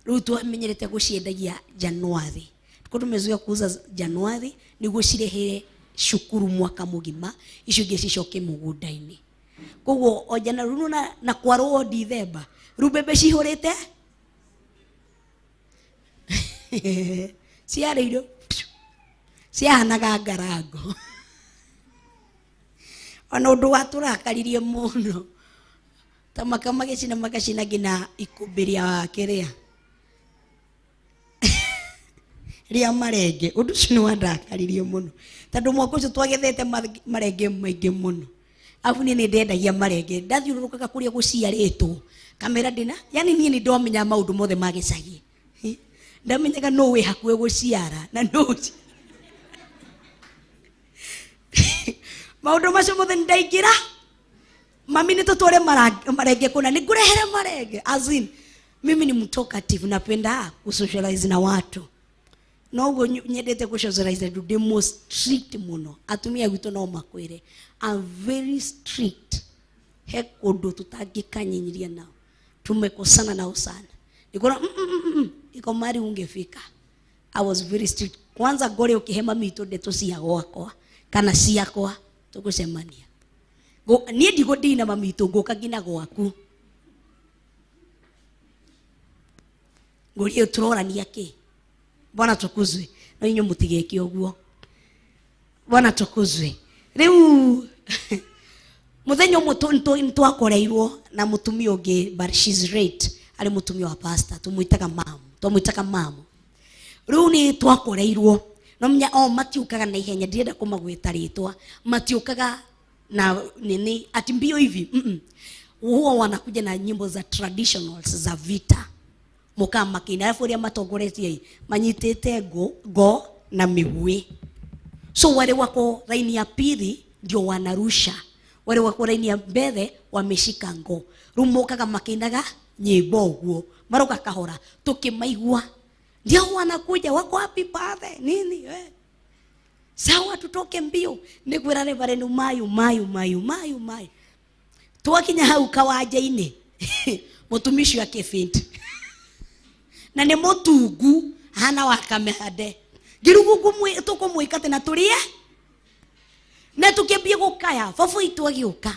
rĩu twamenyerete gũciendagia Januari. Tulikuwa tumezoea kuuza Januari nĩguo cirehere cukuru mwaka mũgima, icio ingĩ cicoke mũgũnda-inĩ. Koguo o jana rĩu na kwarwo Dithemba, rĩu mbembe cihũrĩte ciarĩirwo ciahanaga ngarango. Ona ũndũ watũrakaririe mũno ta maka magĩcina magacina nginya ikũmbĩ rĩa kĩrĩa rĩa marenge. Ũndũ ũcio nĩ wandakaririe mũno tondũ mwaka ũcio twagethete marenge maingĩ mũno. Arabu niĩ nĩ ndendagia marenge, ndathiũrũrũkaga kũrĩa gũciarĩtwo kamera ndĩna, yani niĩ nĩ ndomenya maũndũ mothe ma gĩcagi, ndamenyaga nũ wĩ hakuhĩ gũciara na nũ maũndũ macio mothe nĩ ndaingĩra. Mami nĩ tũtware marenge kũna, nĩ ngũrehere marenge. As in, mimi ni mtalkative, napenda kusocialize na watu. No ũguo nyendete kusocialize ndũ ndĩ mo strict mũno. Atumia gwitũ no makwĩre I'm very strict. He kũndũ tũtangĩkanyinyĩria nao, tumekosana nao sana. Nikona iko mari ungefika. I was very strict. Kwanza ngore ũkĩhe mami witũ ndeto cia gwakwa kana ciakwa tũgũcemania. Niĩ ndigũndina mami witũ, ngũka nginya gwaku. Ngũrie tũrorania kĩ? Bwana tukuzwe. No inyuĩ mũtigeke ũguo. Bwana tukuzwe. Rĩu mũthenya ũmwe nĩtwakoreirwo na mũtumia ũngĩ, but she's late, arĩ mũtumia wa pastor, tũmwĩtaga mamu, twamwĩtaga mamu. Rĩu nĩ twakoreirwo, No menya o matiũkaga na ihenya, ndirenda kũmagwĩta rĩtwa, matiũkaga na nini ati mbio hivi. Huwa wanakuja na nyimbo za traditionals za vita, mukaa makina, alafu ũrĩa matongoretie manyitĩte ngo na mĩguĩ. So wale wako raini ya pili ndio wanarusha, wale wako raini ya mbele wameshika ngo, rĩu mokaga makinaga nyĩmbo ũguo, maroka kahora tukimaigua ndio wanakuja, wako wapi pale nini Sawa, tutoke mbio nĩkwĩra reverend mayu mayu mayu mayu mayu. Twakinya hau kawanja-inĩ mũtumishi akĩfaint na nĩ mũtungu hana wa kamehande ngirugu tũkũmwĩka atĩ na tũrĩe na tũkĩambia gũkaya baba witũ agĩũka.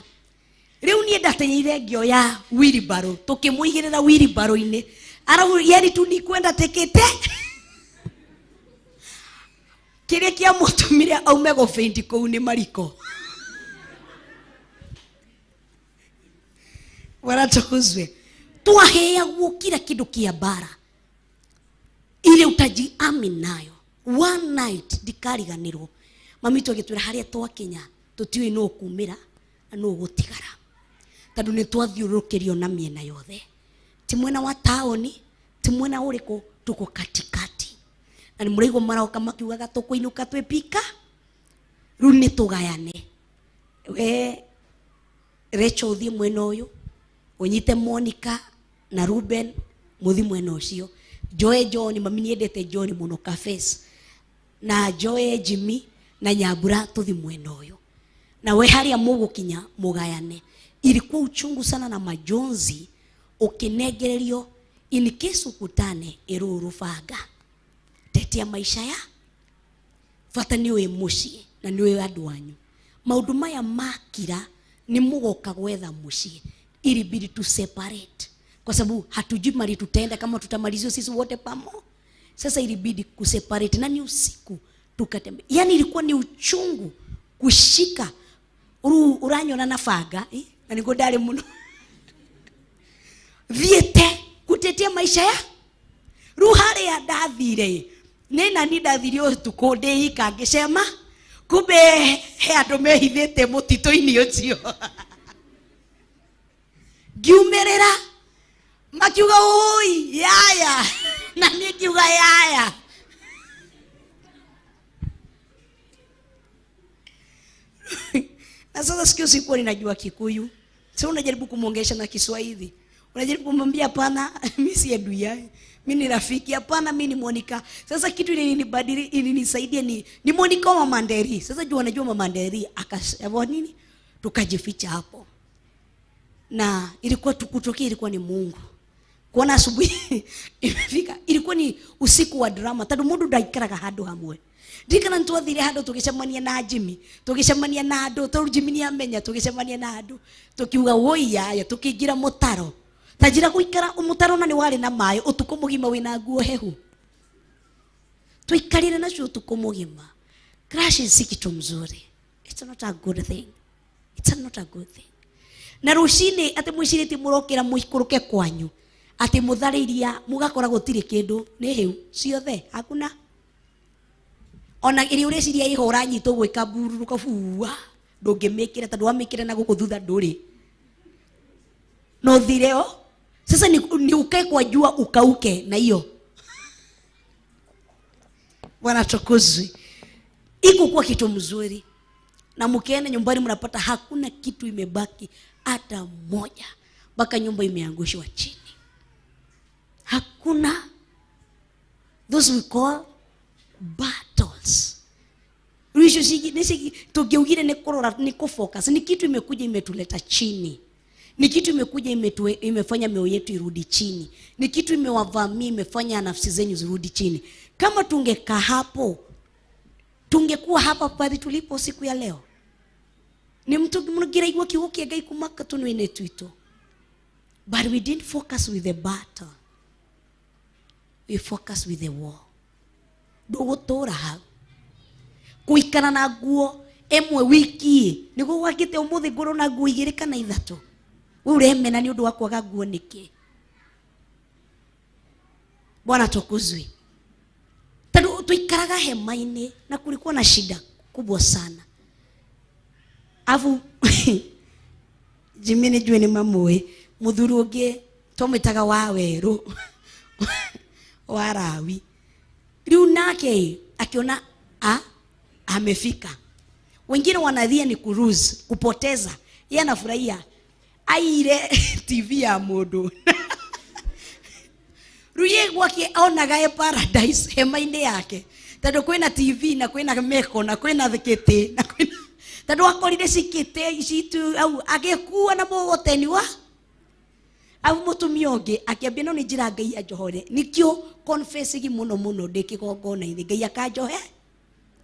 Rĩu niĩ ndatenyeire ngĩoya wheelbarrow, tũkĩmũigĩrĩra wheelbarrow-inĩ, arabu yani tu ni kwenda tekete kĩrĩa kĩamũtũmire aume gũbĩndi kũu nĩ mariko. Waratukuzwe. Twaheagwo kila kĩndũ kĩa mbara ile utajiami nayo. One night ndikariganĩrwo, mami witũ agĩtwĩra harĩa twakinya tũtiũĩ nũ ũkumĩra na nũ ũgũtigara, tondũ nĩ twathiũrũrũkĩrio na mĩena yothe, ti mwena wa taũni, ti mwena ũrĩkũ, tuko katikati. Na nĩ mũraigua maroka makiugaga tũkũinũka twĩpika, rĩu nĩ tũgayane, we Rachel ũthiĩ mwena ũyũ, ũnyite Monica na Ruben mũthiĩ mwena ũcio, Joe John, mami nĩendete John mũno Cafes, na Joe Jimmy na Nyambura tũthiĩ mwena ũyũ, na we harĩa mũgũkinya mũgayane. Ilikuwa uchungu sana na majonzi ukinengererio in case ukutane ĩrũrũ banga tetea maisha ya bata nĩ ũĩ mũciĩ na nĩ ũĩ andũ anyu. Maũndũ maya makira nĩ mũgoka gwetha mũciĩ, ilibidi tu separate kwa sababu hatujui mali tutaenda kama tutamalizwa sisi wote pamoja. Sasa ilibidi kuseparate na ni usiku tukatembea. Yani ilikuwa ni uchungu kushika uranyona na banga na niko ndari muno thiete kutetea maisha ya rĩu harĩa ndathire nĩ nani ndathire ũtukũ ndĩika ngĩcema, kumbe he andũ mehithĩte mũtitũ-inĩ ũcio. Ngiumĩrĩra makiuga oi yaya, na niĩ ngiuga yaya. Na sasa sikio sikuwa ninajua Kikuyu. Sasa unajaribu kumuongesha na Kiswahili, unajaribu kumwambia hapana, mimi si adui yake, mimi ni rafiki, hapana mimi ni Monica. Sasa kitu ilinibadili ilinisaidia ni Monica wa Mama Nderi. Sasa jua najua Mama Nderi akasema nini, tukajificha hapo. Na ilikuwa tukutokea, ilikuwa ni Mungu. Kuona asubuhi imefika, ilikuwa ni usiku wa drama. Tondũ mũndũ ndaikaraga handũ hamwe. Ndirikana nĩtwathire handũ tũgĩcemania na Jimmy, tũgĩcemania na andũ, tondũ Jimmy nĩamenya, tũgĩcemania na andũ, tũkiuga woi yaya, tũkĩingĩra mũtaro. Ta njĩra gũikara mũtaro na nĩ warĩ na maĩ ũtukũ mũgima wĩna nguo hehu. Tũikarire nacio ũtukũ mũgima. Crash si kitu mzuri. It's not a good thing. It's not a good thing. Na rũcinĩ atĩ mwĩcirĩtie mũrokĩra mũikũrũke kwanyu, atĩ mũtharĩiria mũgakora gũtirĩ kĩndũ, nĩ hĩu ciothe, hakuna. Ona ĩrĩa ũreciria ĩho ũranyitwo gwĩka mbururuka bua, ndũngĩmĩkĩra tondũ wamĩkĩra na gũkũ thutha ndũrĩ. No thire o. Sasa ni ukae kwa jua ukauke na hiyo. Bwana tukuzwe. Iko kwa kitu mzuri. Na mkienda nyumbani mnapata hakuna kitu imebaki hata moja, mpaka nyumba imeangushwa chini. Hakuna. Those we call battles. Risho sigi tugeugire ne korora ni kufocus, ni kitu imekuja imetuleta chini. Ni kitu imekuja imefanya mioyo yetu irudi chini. Ni kitu imewavamia, imefanya nafsi zenyu zirudi chini. Kama tungekaa hapo, tungekuwa hapa pale tulipo siku ya leo. Ni mtu mngira igwa kiugo kia Ngai kumaka tunwine twito. But we didn't focus with the battle. We focus with the war. Ndũgũtũra hau. Kũikara na nguo ĩmwe wiki nĩguo gwakĩte ũmũthĩ ngorwo na nguo igĩrĩ kana ithatũ. We ũremena nĩ ũndũ wa kwaga nguo nĩkĩ? Bwana tukuzwe. Tondũ Twaikaraga hema-inĩ na kulikuwa na shida kubwa sana. Afu Jimmy nĩ njũĩ nĩ mamũĩ, mũthuri ũngĩ twamwĩtaga wa werũ wa Lawi. Rĩu nake akiona amefika. Wengine wanadhia ni kuruzi, kupoteza. Yeye anafurahia aire TV ya mũndũ. Rĩu ye gwake onaga e paradise hema-inĩ yake, tondũ kwĩna TV na kwĩna meko na kwĩna gĩtĩ na kwĩna, tondũ akorire cikĩte citu au agĩkua na mũgoteni wa au mũtumia ũngĩ akĩambia, no nĩ njĩra Ngai anjohore, nĩkĩo confessing mũno mũno ndĩ kĩgongona-inĩ, Ngai akanjohe.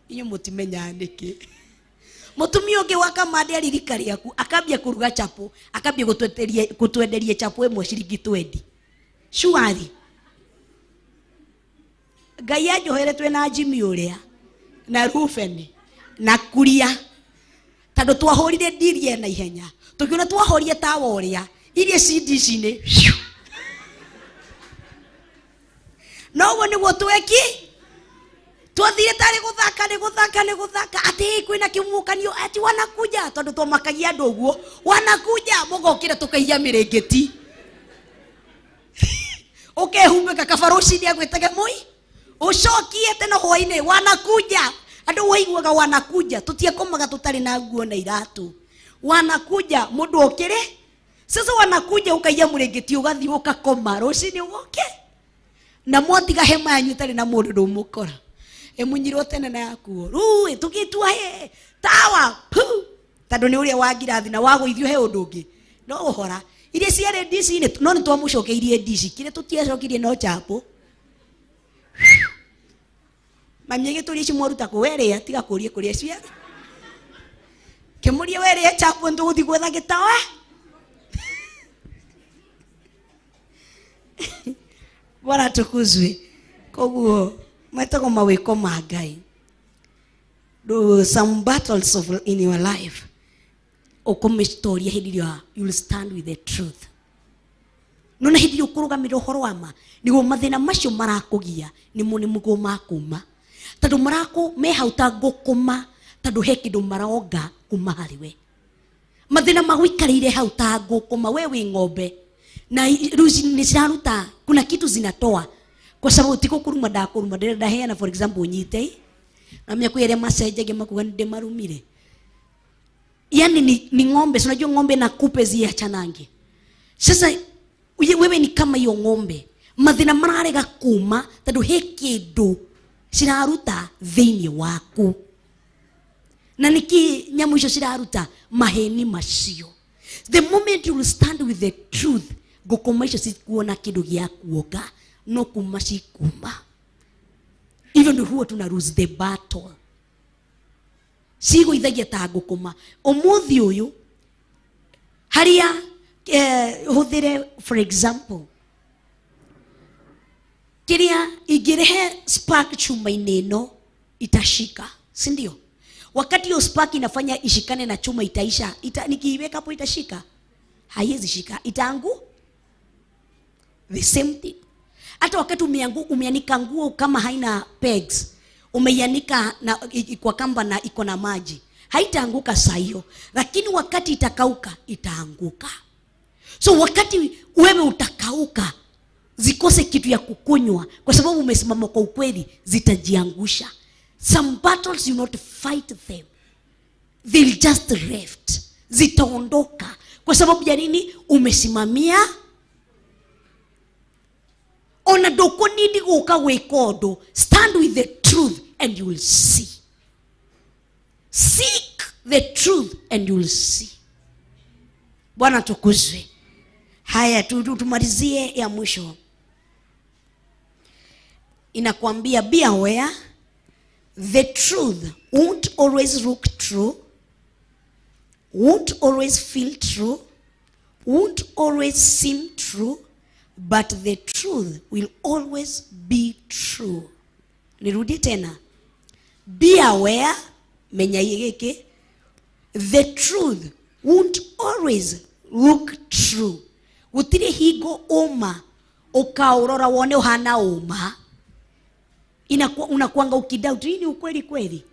Inyuĩ mũtimenyaga nĩkĩ. Mũtumia ũngĩ wa kamande aririka rĩaku akambia kũruga chapo, akambia gũtwenderia chapo ĩmwe ciringi 20. Shuari Ngai anjohere twĩna Jimmy ũrĩa na Ruben na Kuria, tondũ twahũrire ndiria na ihenya, tũkiona twahoria tawa ũrĩa iria ci ndici-inĩ. Noguo nĩguo tweki twathire tarĩ gũthaka, nĩ gũthaka, nĩ gũthaka, atĩ kwĩna kĩmũkanio ati wanakuja, tondũ twamakagia andũ ũguo, wanakuja mũgokĩra tũkaiya mĩrĩngĩti, ũkehumbĩka kaba rũcinĩ agwĩtage mũi ũcokie tena hwainĩ wanakuja. Andũ waiguaga wanakuja, tũtiakomaga tũtarĩ na nguo na iratũ. Wanakuja mũndũ okĩre sasa, wanakuja ũkaiya mũrĩngĩti ũgathiĩ ũgakoma, rũcinĩ ũgoke na mwatiga hema yanyu ĩtarĩ na mũndũ ndũmũkora, ĩmunyirwo tene na yakuo. Rĩu tũgĩtua he tawa pu, tondũ nĩ ũrĩa wa ngirathi na wagũithio he ũndũ ũngĩ no ũhora iria ciarĩ ndici-inĩ, no nĩ twamũcokeirie ndici, kĩrĩa tũtiacokirie no chapo. Mami agĩtũria ici mwaruta kũ, werĩa tiga kũria kũrĩa ciarĩ, kĩmũrie werĩa chapo nĩtũgũthiĩ gwetha gĩtawa. Bwana tukuzwe. Koguo metagwo mawĩko ma Ngai. Do some battles of in your life ũkũmĩtoria hĩndĩ ĩrĩa you will stand with the truth. Nona hĩndĩ ĩrĩa ũkũrũgamĩrĩra ũhoro wa ma, nĩguo mathĩna macio marakũgia nĩmo nĩguo makuma, tondũ marakũ me hau ta ngũkũma, tondũ he kĩndũ maronga kuma harĩ we. Mathĩna magũikarĩire hau ta ngũkũma, we wĩ ng'ombe na rĩu nĩ ciraruta, kuna kitu zinatoa, kwa sababu ti gũkũruma ndakũruma, ndĩrenda ndaheana for example nyite na menya kwĩ arĩa macenjagia makuga nĩ ndĩmarumire. Yani ni ng'ombe, si unajua ng'ombe na kupe ziachanange. Sasa wewe ni kama hiyo ng'ombe, mathĩna mararega kuma tondũ he kĩndũ ciraruta thĩinĩ waku. Na nĩkĩ nyamũ icio ciraruta? Maheni macio. The moment you will stand with the truth, ngũkũma icio cikuona kĩndũ gĩa kuonga, no kuma cikuma. Hivyo ndio huwa tuna lose the battle. Cigũithagia ta ngũkũma. Ũmũthĩ ũyũ harĩa hũthĩre for example kĩrĩa ingĩrehe spark chuma-inĩ ĩno itashika, si ndio? Wakati hiyo spark inafanya ishikane na chuma itaisha, nikiiweka hapo itashika? Haiwezi shika, itaangu. The same thing. Hata wakati umeanika nguo kama haina pegs, umeianika na kwa kamba na iko na maji, haitaanguka saa hiyo, lakini wakati itakauka itaanguka. So wakati wewe utakauka, zikose kitu ya kukunywa kwa sababu umesimama kwa ukweli, zitajiangusha. Some battles you not fight them, they'll just left, zitaondoka. Kwa sababu ya nini? Umesimamia. Ona ndũkũnindi gũka gwĩka ũndũ, stand with the truth and you will see. Seek the truth and you will see. Bwana tukuzwe. Haya, tumalizie ya mwisho. Inakwambia be aware, the truth won't always look true, won't always feel true, won't always seem true, but the truth will always be true. Nirudie tena. Be aware, menya gĩkĩ, the truth won't always look true. Gũtirĩ hingo ũma ũkaũrora wone ũhana ũma. Inakuwa unakuanga ukidoubt, hii ni ukweli kweli?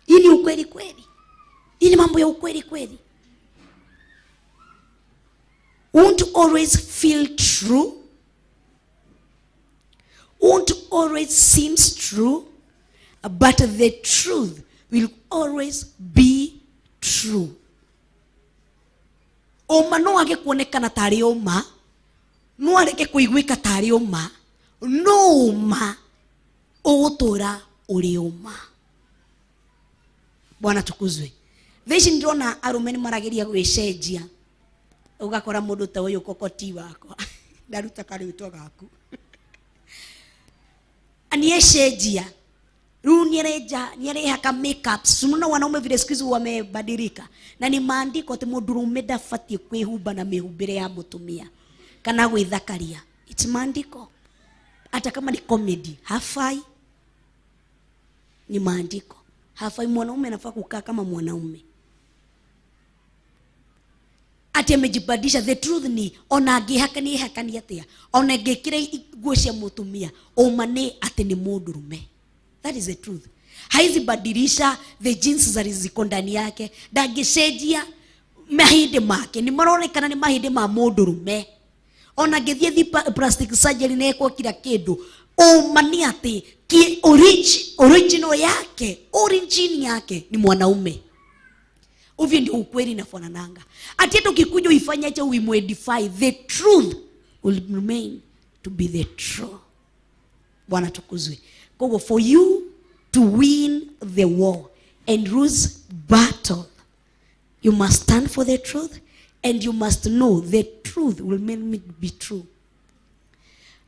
Hii ni ukweli kweli? Hii ni mambo ya ukweli kweli? Won't always feel true, won't always seems true, but the truth will always be true. Ũma no age kuonekana tarĩ ũma, no areke kũiguĩka tarĩ ũma, no ũma ũgũtũra ũrĩ ũma. Bwana tukuzwe. Thaa ici ndĩrona arũme nĩ marageria gwĩcenjia, ũgakora mũndũ ta ũyũ kokoti wakwa ndaruta karĩtwa gaku aniyecenjia rĩu nĩarenja, nĩarehaka makeups. Unaona wanaume vile siku hizi wamebadilika, na ni maandiko atĩ mũndũrũme ndabatiĩ kwĩhumba na mĩhumbĩre ya mũtumia kana gwĩthakaria. It's maandiko, hata kama ni comedy hafai, ni maandiko, hafai. Mwanaume anafaa kukaa kama mwanaume. Ati amejibadilisha. The truth ni ona angĩhaka nĩ ehakani atĩa, ona angĩkĩra nguo cia mũtumia, ũma nĩ atĩ nĩ mũndũrũme. That is the truth. Haizi badilisha the jeans za ziko ndani yake, ndangĩcenjia mahĩndĩ make, nĩ maronekana nĩ mahĩndĩ ma mũndũrũme. Ona angĩthiĩ plastic surgery na ekwo kila kĩndũ, ũma nĩ atĩ original yake, origin yake ni mwanaume. Uvyo ndio ukweli inafanananga. Ati hata ukikuja uifanye acha uimodify, the truth will remain to be the truth. Bwana tukuzwe. Kwa hivyo for you to win the war and lose battle, you must stand for the truth and you must know the truth will make it be true.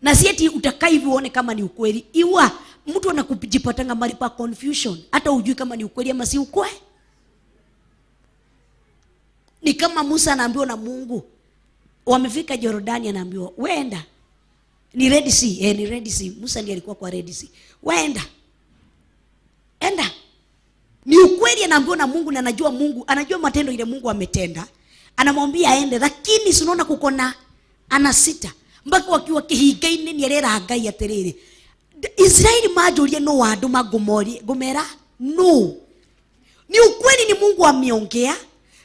Na si eti utakaa hivi uone kama ni ukweli. Iwa mtu anakujipatanga mahali pa confusion, hata hujui kama ni ukweli ama si ukweli. Ni kama Musa anaambiwa na Mungu, wamefika Jordani, anaambiwa wenda, ni Red Sea, ni Red Sea. Musa ndiye alikuwa kwa Red Sea. Wenda, enda. Ni ukweli anaambiwa na Mungu, na anajua Mungu, anajua matendo ile Mungu ametenda. Anamwambia aende, lakini si unaona kuko na ana sita. Mpaka wakiwa kihinga-inĩ nĩ arera Ngai atĩrĩrĩ, Israeli manjũrie no wandũma ngũmorie, ngũmera no. Ni ukweli ni Mungu ameongea,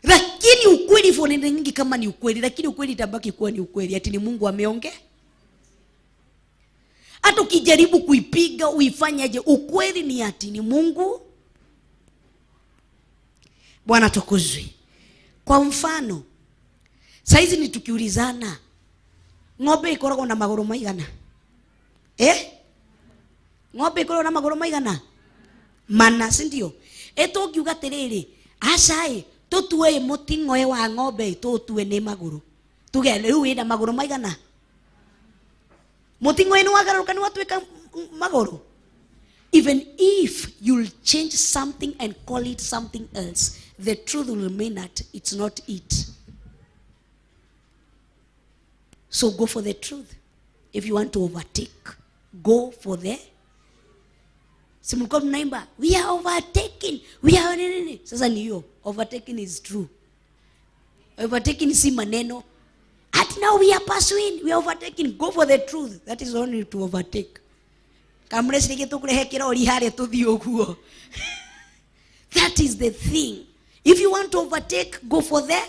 lakini ukweli fonene nyingi kama ni ukweli, lakini ukweli itabaki kuwa ni ukweli, ati ni Mungu ameongea. Hata ukijaribu kuipiga uifanyaje, ukweli ni ati ni Mungu. Bwana tukuzwe. Kwa mfano, saizi ni tukiulizana, ng'ombe ikoragwo na magũrũ maigana? Ng'ombe ikoragwo na magũrũ maigana? Mana, si ndio? Tũngiuga atĩrĩrĩ, aca ĩ, tũtue mũting'oe wa ng'ombe tũtue nĩ magũrũ. Tuge rĩu wĩna magũrũ maigana? Mũting'oe nĩ wagarũrũka nĩ watuĩka magũrũ. Even if you'll change something and call it something else, the truth will remain that it's not it. So go for the truth. If you want to overtake, go for the. Si mlikuwa mnaimba, we are overtaking, we are nini. Sasa ni hiyo, overtaking is true. Overtaking si maneno. At now we are pursuing, we are overtaking. Go for the truth. That is only to overtake. Kamreci tũkũrehe kĩrori harĩa tũthiĩ ũguo. That is the thing. If you want to overtake, go for the.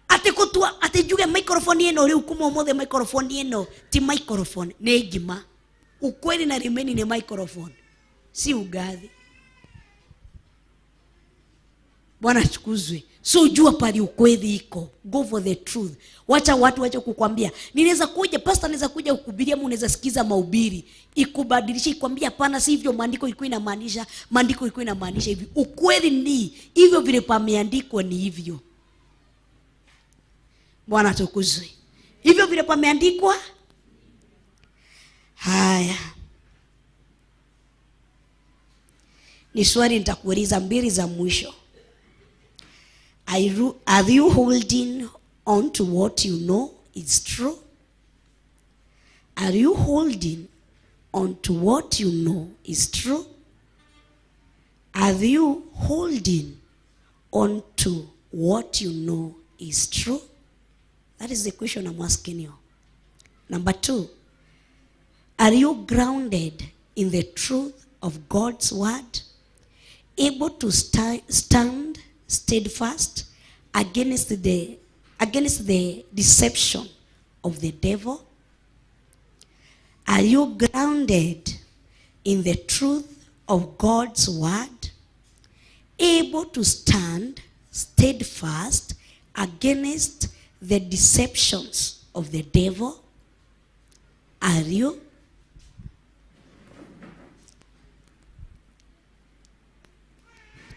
Ati kutua, ati njuge microphone ĩno rĩu kuma ũmũthĩ microphone ĩno ti microphone, nĩ ngima. Ukweli na remain ni microphone, si ugathi. Bwana atukuzwe. So jua pali ukweli iko. Go for the truth. Wacha watu wache kukwambia. Ninaweza kuja, pastor anaweza kuja kukuhubiria, ama unaweza sikiza mahubiri, ikubadilishe, ikwambia hapana, si hivyo maandiko ilikuwa inamaanisha, maandiko ilikuwa inamaanisha hivi. Ukweli ni hivyo vile pameandikwa ni hivyo. Bwana atukuzwe. Hivyo vile pameandikwa. Haya. Ni swali nitakuuliza mbili za mwisho. Are you holding on to what you know is true? Are you holding on to what you know is true? Are you holding on to what you know is true? That is the question I'm asking you. Number 2, Are you grounded in the truth of God's word, able to stand steadfast against the deception of the devil? Are you grounded in the truth of God's word, able to stand steadfast against the deceptions of the devil? Are you?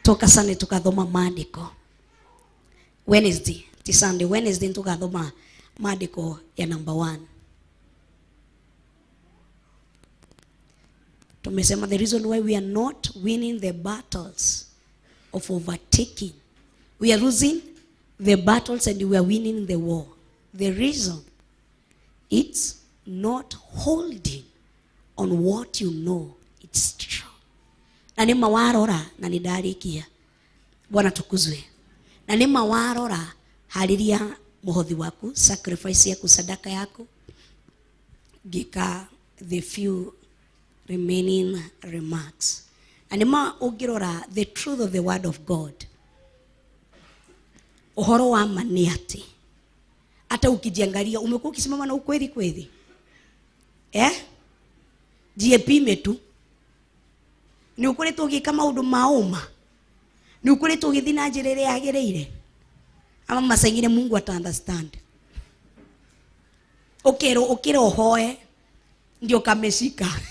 Toka Sunday tukathoma maandiko. Wednesday, ti Sunday, Wednesday tukathoma maandiko ya number 1. Tumesema the reason why we are not winning the battles of overtaking. We are losing the battles and we are winning the war. The reason, it's not holding on what you know it's true. Na nĩ ma warora na nĩ ndarĩkia. Bwana tukuzwe. Na nĩ ma warora harĩria mũhothi waku, sacrifice yaku, sadaka yaku. Ngĩka the few remaining remarks. Na nĩ ma ũngĩrora the truth of the word of God. Ũhoro wa ma nĩ atĩ hata ukijiangalia umekuwa ukisimama na ukweli kweli. Jiepime tu. Ni ukoretwo ũgĩka maũndũ ma ũma. Ni ukoretwo ũgĩthiĩ na njĩra ĩrĩa yagĩrĩire. Ama masaingine Mungu ata understand. Ũkerwo ũkĩra ũhoe ndio kameshika.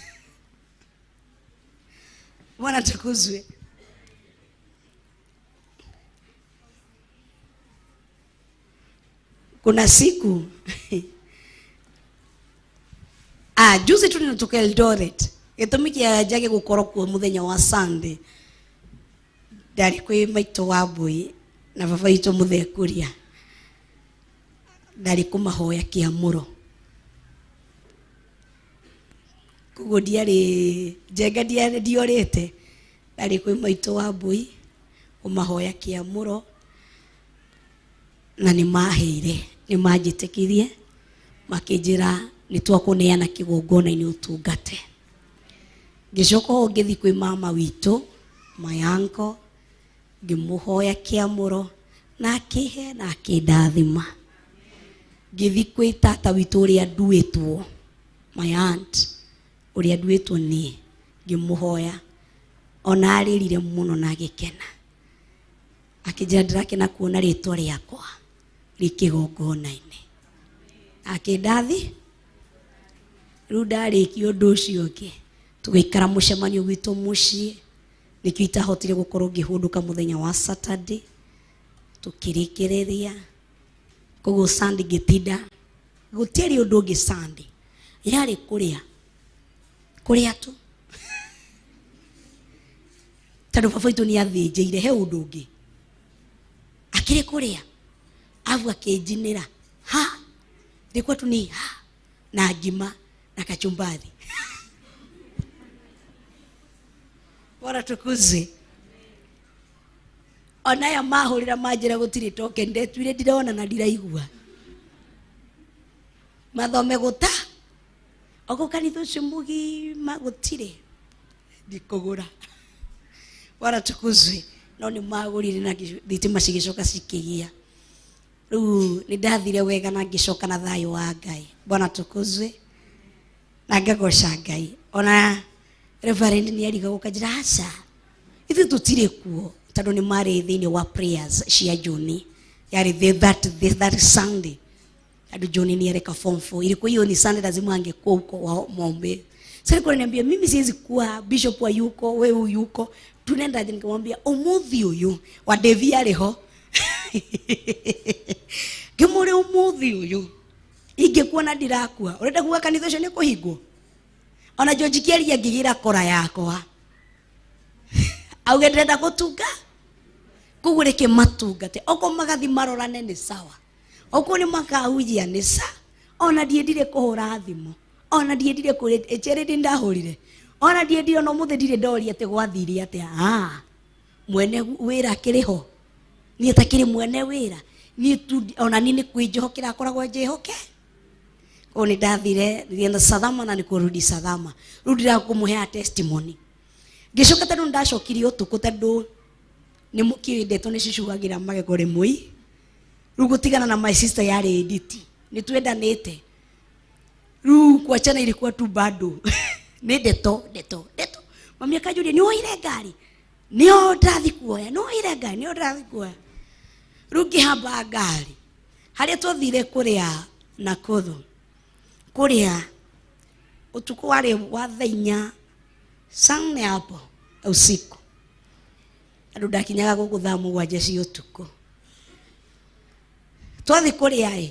Bwana tukuzwe. Kuna siku juzi tu ninatoka Eldoret. Gĩtũmi kĩa njage gũkorwo kuo mũthenya wa Sunday. Ndarĩ kwĩ maitũ wa mbũi na baba witũ mũthekũria. Ndarĩ kũmahoya kĩamũro. Koguo ndiarĩ njenga, ndiarĩ ndiorĩte. Ndarĩ kwĩ maitũ wa mbũi kũmahoya kĩamũro na nĩmaheire, nĩmanjĩtĩkirie, makĩnjĩra nĩtwakũneana kĩgongona-inĩ ũtungate. Ngĩcoka ho ngĩthiĩ kwĩ mama witũ, my uncle, ngĩmũhoya kĩamũro na akĩhe na akĩndathima. Ngĩthiĩ kwĩ tata witũ ũrĩa nduĩtwo, my aunt, ũrĩa nduĩtwo niĩ, ngĩmũhoya, ona arĩrire mũno na agĩkena. Akĩnjĩra ndĩrakena kuona rĩtwa rĩakwa rĩ kĩgongona-inĩ. Akĩndathi, rĩu ndarĩkia ũndũ ũcio ũngĩ, tũgĩikara mũcemanio witũ mũciĩ, nĩkĩo itahotire gũkorwo ngĩhũndũka mũthenya wa Saturday, tũkĩrĩkĩrĩria. Koguo Sunday ngĩtinda, gũtiarĩ ũndũ ũngĩ Sunday, yarĩ kũrĩa, kũrĩa tu. Tondũ baba witũ nĩathĩnjĩire, he ũndũ ũngĩ. Akĩrĩ kũrĩa, abu akĩnjinĩra, ha, ndĩkwa tu ni ha, na ngima na kachumbari. Bwana tukuze. Ona aya mahũrĩra manjĩra gũtirĩ token, ndetuire ndirona na ndiraigua. Mathome gũta. Ogo kanitha ũcio mũgima gũtirĩ. Ndikũgũra. Bwana tukuze. No nĩ magũrire na thitima cigĩcoka cikĩgĩa. Rĩu nĩ ndathire wega na ngĩcoka na thayũ wa Ngai. Bwana tukuzwe. Na ngagoca Ngai. Ona Reverend nĩ arigagwo kanjĩra aca. Ithuĩ tũtirĩ kuo tondũ nĩ marĩ thĩinĩ wa prayers cia Juni. Yarĩ that Sunday. Tondũ Juni nĩ areka form 4. Ilikuwa hiyo ni Sunday, lazima angekuwa huko wa Mombe. Sasa alikuwa ananiambia mimi siwezi kuwa bishop wa yuko, wewe yuko. Tunaenda aje? Nikamwambia umuthi uyu wa Devi arĩ ho. Ngĩmũria umuthi uyu ingĩkuona ndirakua. Ũrenda kuga kanitha ũcio nĩ kũhingwo? Ona George Kĩaria ngĩgĩra kora yakwa. Auge ndĩrenda gũtunga. Koguo reke matungate. Okorwo magathi marorane nĩ sawa. Okorwo nĩ makahunjia nĩ sawa. Ona ndiendire kũhũra thimũ. Ona ndiendire kũrĩ ĩcere ndahũrire. Ona ndiendire ona ũmũthĩ ndirĩ ndoria atĩ gwathire atĩa. Mwene wĩra akĩrĩ ho. Niĩ takĩrĩ mwene wĩra. Niĩ tu ona niĩ nĩ kwĩnjĩhokera ngoragwo njĩhoke. Kwa nĩ ndathire, nilienda salama na nikurudi salama. Rĩu ndirakũmũhea testimony. Ngĩcoka tondũ ndacokire ũtukũ, tondũ nĩ mũkĩũĩ ndeto nĩ cicuagĩra magego rĩmwe. Rĩu gũtigana na my sister yarĩ nditi, nĩ twendanĩte. Rĩu kuachana ilikuwa tu bado nĩ ndeto ndeto ndeto. Mami akanjũria, nĩ woire ngari? Nĩo ndathi kuoya. Nĩ woire ngari? Nĩo ndathi kuoya. Rĩu ngĩhamba ngari harĩa twathire kũrĩa Nakuru, kũrĩa ũtukũ warĩ wa thaa inya saa nne hapo usiku, andũ ndakinyaga gũkũ thaa mũgwanja cia ũtukũ. Twathi kũrĩa ĩ,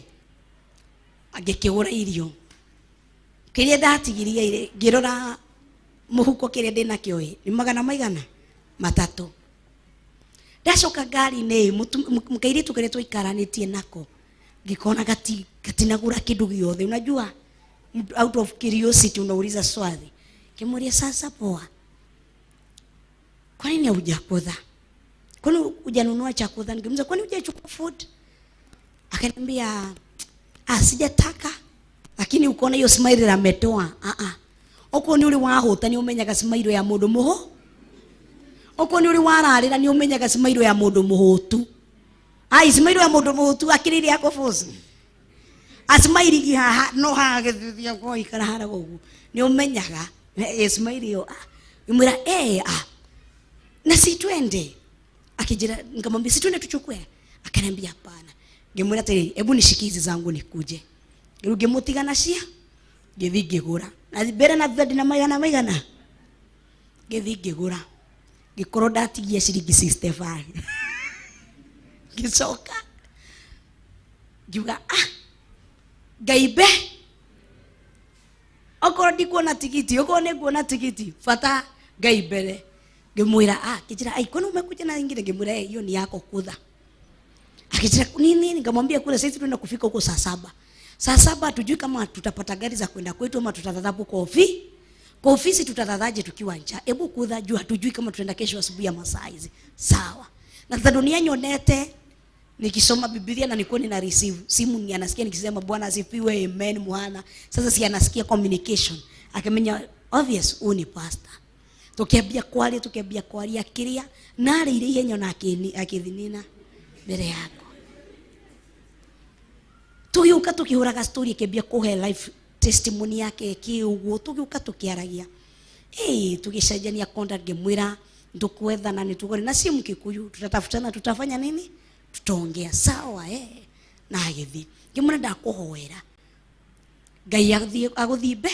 ngĩkĩgũra irio kĩrĩa ndatigirie ĩ, ngĩrora mũhuko kĩrĩa ndĩnakĩo ĩ, nĩ magana maigana matatũ. Ndacoka ngari-inĩ ĩ, kairĩtu karĩa twaikaranĩtie nako ngĩkona gatinagũra kĩndũ gĩothe. Unajua, out of curiosity unauliza swali. Kimuulia, sasa poa, kwa nini hujakudha? Kwani hujanunua chakula? Nikimuuliza, kwani hujachukua food? Akaniambia, ah, sijataka. Lakini ukaona hiyo smile ametoa. Ah ah. Okorwo nĩ ũrĩ wahũta nĩ ũmenyaga smile ya mũndũ mũhũ. Okorwo nĩ ũrĩ wararĩra nĩ ũmenyaga smile ya mũndũ mũhũtu. Ai, smile ya mũndũ mũhũtu akĩrĩire ya kũbũci. Asmaili haha no haha gĩthithia kwa ikara hara ũguo. Nĩ ũmenyaga smile ĩyo. Ah, ngĩmwĩra, ah. Na si twende. Akijira, nikamwambia si twende tuchukue. Akaniambia hapana. Ngĩmwĩra atĩrĩrĩ, hebu nishikie hizi zangu nikuje. Rĩu ngĩmũtiga na cia, ngĩthiĩ ngĩgũra. Na mbere na thutha ndĩna maigana maigana. Ngĩthiĩ ngĩgũra. Ngĩkorwo ndatigia ciringi 65. Ngĩcoka ngiuga, ah, Ngai mbe okorwo ndikuona tigiti, okorwo nĩ nguona tigiti, bata Ngai mbere. Ngĩmwĩra, ah, kĩnjĩra, ai, kwani umekuja na ingine? Ngĩmwĩra, eh, hiyo ni yako, kudha. Akijira nini? Nikamwambia kule sasa tunaenda kufika huko saa saba. Saa saba hatujui kama tutapata gari za kwenda kwetu ama tutatadha hapo kwa ofisi. Kwa ofisi tutatadhaje tukiwa njaa? Hebu kudha juu hatujui kama tutaenda kesho asubuhi ya masaa hizi. Sawa. Na sasa dunia nyonete nikisoma Biblia na nilikuwa nina receive simu, ni anasikia nikisema Bwana asifiwe, amen mwana. Sasa si anasikia communication. Akamenya obvious huyu ni pastor. Tukiambia kwaria, tukiambia kwaria kiria narĩ ile ihenya na akithinina mbere yako. Tugiuka tukihuraga story, akiambia kuhe life testimony yake kiuguo, tugiuka tukiaragia, eh, tugicenjania contact. Ngimwira ndukwethana ni tugore na si Mkikuyu, tutatafutana, tutafanya nini, tutaongea, sawa, eh. Na agithi ngimwira ndakuhoera Ngai athie aguthie mbe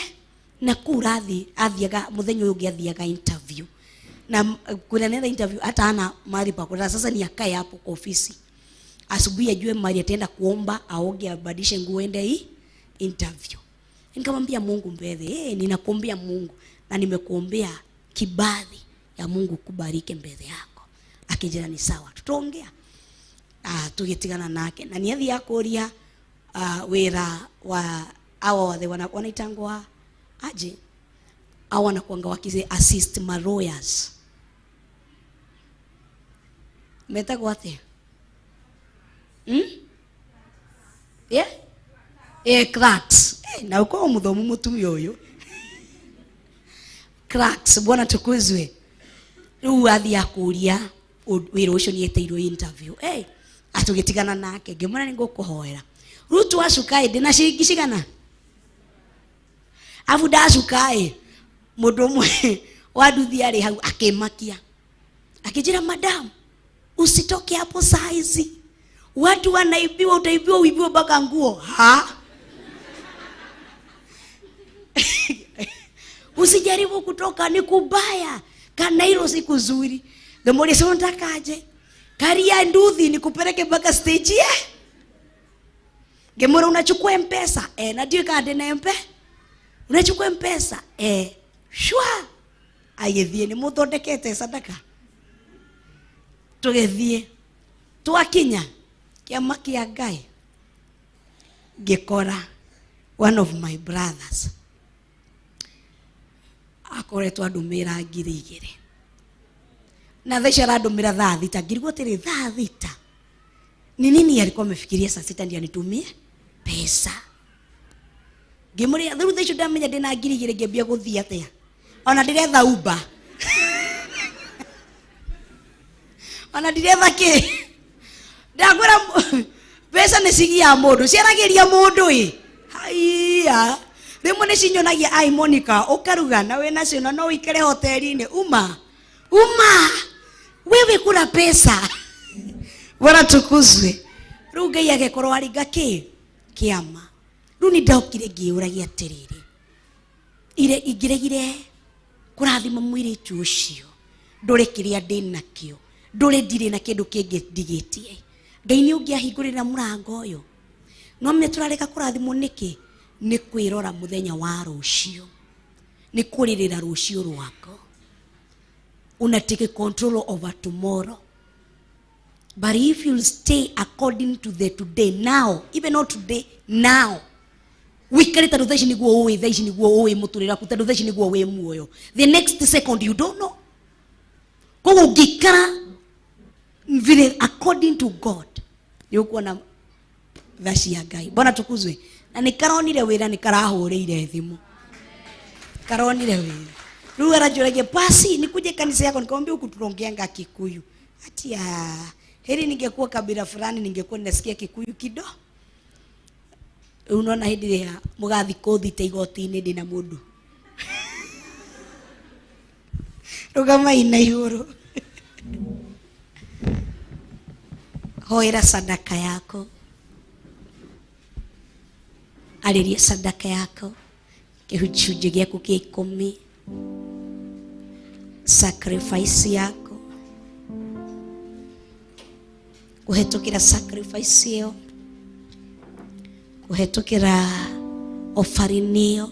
na kuu rathi athiaga muthenya uyu ungi athiaga interview na kuna nenda interview hata ana mahali pa kwenda. Sasa ni akae hapo kwa ofisi asubuhi ajue mahali ataenda kuomba, aoge, abadilishe nguo, ende hii interview. Nikamwambia Mungu mbele, eh, ninakuombea Mungu na nimekuombea kibali ya Mungu kubariki mbele yako. Akijira ni sawa, tutaongea. Ah, tugitigana nake na niathia kuria wira wa awa othe wanaitangwa aje, awa wanakuanga wakize assist ma lawyers, metagwo atia? Yeah? Eh, clerks. Eh, na uko muthomu mutumia uyu. Clerks, Bwana tukuzwe. Riu athia kuria wira ucio ni eteirwo interview. Eh, atugitigana nake ngimwira ni ngukuhoera. Riu twacuka ĩ ndĩna ciringi cigana? Abu ndacuka ĩ mũndũ ũmwe wa nduthi arĩ hau akĩmakia. Akĩnjĩra, madam, usitoke hapo saa hizi. Watu wanaibiwa, utaibiwa uibiwe mpaka nguo. Ha? Usijaribu kutoka, ni kubaya. Kana hilo si kuzuri. Ngamwambia sasa unatakaje? Karia nduthi nikupeleke mpaka stage ye? Ngemwira unachukua M-Pesa? Eh, na ndio kande na M-Pesa. Unachukua M-Pesa? Eh, shwa. Agĩthiĩ nĩ mũthondekete sadaka. Tũgĩthiĩ. Twakinya kĩama kĩa Ngai. Ngĩkora one of my brothers akoretwo andũmĩra 2000 na thaa icio arandũmĩra thaa thita. Ngirigwo atĩrĩ, thaa thita ni nini? Alikuwa amefikiria saa sita ndiye anitumie pesa. Ngĩmũrĩha rĩu thaa icio ndamenya ndĩna 2,000 ngĩambia gũthiĩ atĩa ona ndiretha Uber ona ndiretha kĩ ndakwĩra mbeca nĩ cigiaga mũndũ ciaragĩria mũndũ ĩ haiya rĩmwe nĩ cinyonagia ai Monica ũkaruga na wĩnacio na no ũikare hoteli-inĩ uma uma wewe kuna pesa bwana tukuzwe rĩu Ngai agĩkorwo aringa kĩ kĩama rĩu nĩ ndokire ngĩũragia atĩrĩrĩ ire ingĩregire kũrathima mũirĩtu ũcio ndũrĩ kĩrĩa ndĩ nakĩo ndũrĩ ndirĩ na kĩndũ kĩngĩ ndigĩtie Ngai nĩ ũngĩahingũrĩra mũrango ũyũ no menya tũrareka kũrathimwo nĩkĩ nĩ kwĩrora mũthenya wa rũciũ nĩ kũrĩrĩra rũciũ rwako una take control over tomorrow. But if you stay according to the today now, even not today, now, wikare tondũ thaa ici nĩguo ũĩ, thaa ici nĩguo ũĩ mũtũrĩre waku, tondũ thaa ici nĩguo wĩ muoyo. The next second you don't know. Koguo ũngĩikara vile according to God, nĩ ũkuona tha cia Ngai. Bwana tukuzwe. Na nĩ karonire wĩra, nĩ karahũrĩire thimũ. Karonire wĩra. Rĩu aranjũragia basi nikuje kanisa yako, nikamwambia huku tunaongeanga Kikuyu. Ati heri ningekuwa kabila fulani ningekuwa ninasikia Kikuyu kido. Unaona hĩndĩ ĩrĩa mũgathi kũthita igoti-inĩ ndĩna mũndũ. Rũgamai na igũrũ. Hoera sadaka yako. Arĩria sadaka yako. Kĩcunjĩ gĩaku kĩa 10. Sacrifice yako. Kũhetũkĩra sacrifice ĩyo, kũhetũkĩra offering ĩyo,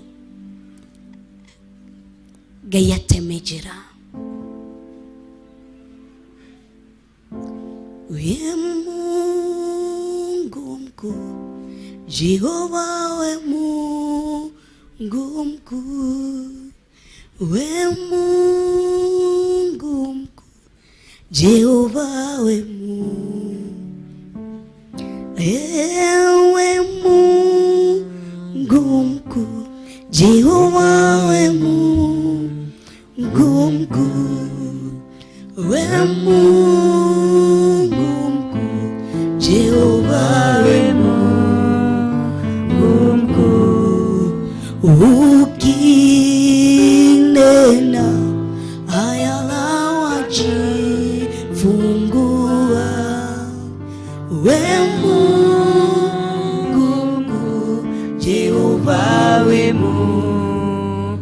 Ngai ateme njĩra. We Mungu mkuu, Jehova we Mungu mkuu, we Mungu mkuu, Jehova we Mungu, ewe Mungu mkuu, Jehova we Mungu mkuu, we Mungu mkuu, Jehova we Mungu mkuu, ukinena ayala wajifungua, we Mungu mkuu, Jehova we Mungu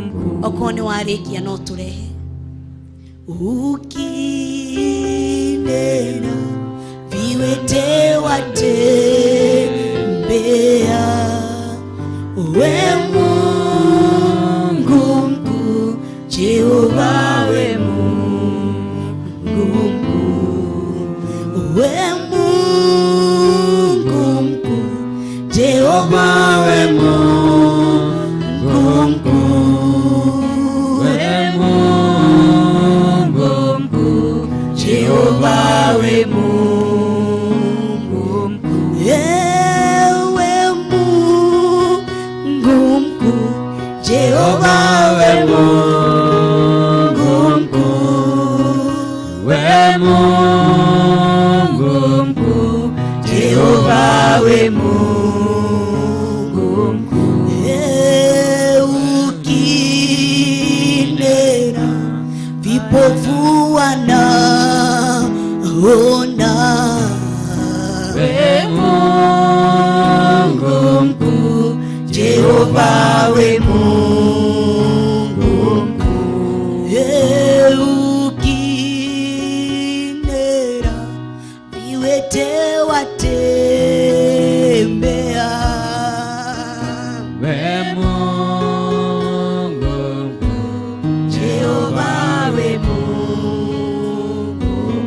mkuu. Okorwo nĩ warĩkia no tũrehe. Ukinena viwete watembea, we Mungu mkuu, Jehova we Mungu mkuu, we Mungu mkuu, Jehova we Mungu mkuu, we Mungu mkuu, Jehova we Mungu mkuu, ewe Mungu mkuu, Jehova we Mungu mkuu, we Mungu mkuu, Jehova we Mungu mkuu, ukinena vipofu wanaona, we Mungu mkuu, Jehova we Mungu mkuu, ukinena viwete watembea, we Mungu mkuu, Jehova we Mungu mkuu,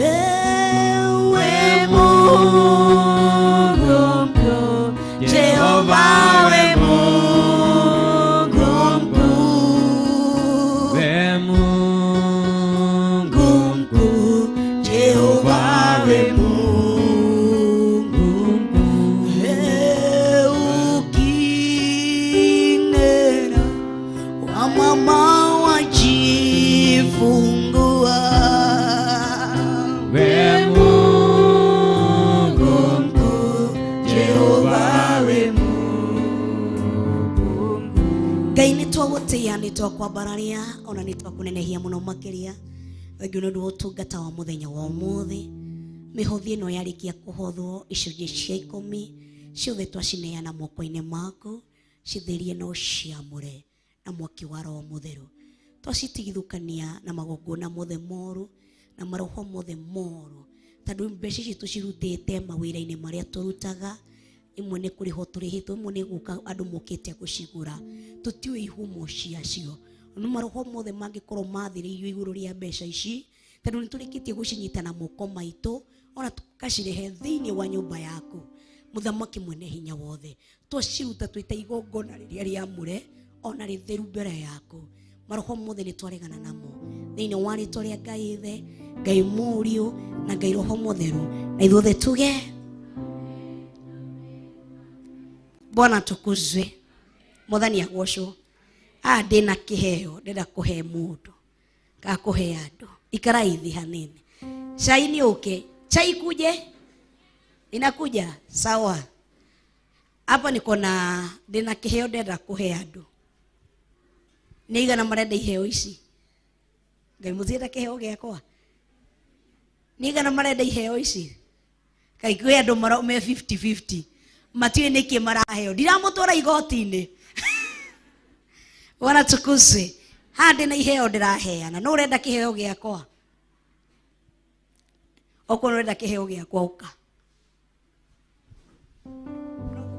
ewe Mungu mkuu, Jehova we Mungu mkuu, we Mungu mkuu, Jehova we Mungu mkuu, Ngai nĩ twagũtĩĩa, nĩ twakwambararia, ona nĩ twakũnenehia mũno makĩria. Thengiũ nĩ ũndũ wa ũtungata wa mũthenya wa ũmũthĩ. Mĩhothi ĩno yarĩkia kũhothwo icunjĩ cia 10 ciothe twacineana moko-inĩ maku, citherie na ũciamũre na mwaki wa Roho Mũtheru. Twacitigithũkania na magongona mothe moru na maroho mothe moru, tondũ mbeca ici tũcirutĩte mawĩra-inĩ marĩa tũrutaga, imwe nĩ kũrĩhwo tũrĩhĩtwo, imwe nĩ gũka andũ mokĩte gũcigũra, tũtiũĩ ihumo ciacio. No maroho mothe mangĩkorwo mathĩrĩirio igũrũ rĩa mbeca ici, tondũ nĩ tũrĩkĩtie gũcinyita na moko maitũ, ona tũkacirehe thĩinĩ wa nyũmba yaku, Mũthamaki mwene hinya wothe, twaciruta twĩta igongona rĩrĩa rĩamũre ona rĩtheru mbere yaku. Maroho mothe nĩ twaregana namo thĩinĩ wa rĩtwa rĩa Ngai Ithe, Ngai Mũriũ na Ngai Roho Mũtheru, na ithuothe tuge Bwana tukuzwe. Mwathani agocwo. Ndĩna kĩheo ndĩrenda kũhe mũndũ kana kũhe andũ. Ikarai thĩ hanini. Chai ni uke, chai kuje, inakuja sawa. Hapa niko na ndĩna kĩheo ndĩrenda kũhe andũ. Nĩ igana marenda iheo ici? Ngai mũtienda kĩheo gĩakwa? Nĩ igana marenda iheo ici? Kaĩ kwĩ andũ me 50-50 matiũĩ nĩkĩ maraheo. Ndiramũtwara igoti-inĩ. Bwana tukuzwe. Haha ndĩna iheo ndĩraheana. No ũrenda kĩheo gĩakwa? Okorwo ũrenda kĩheo gĩakwa ũka.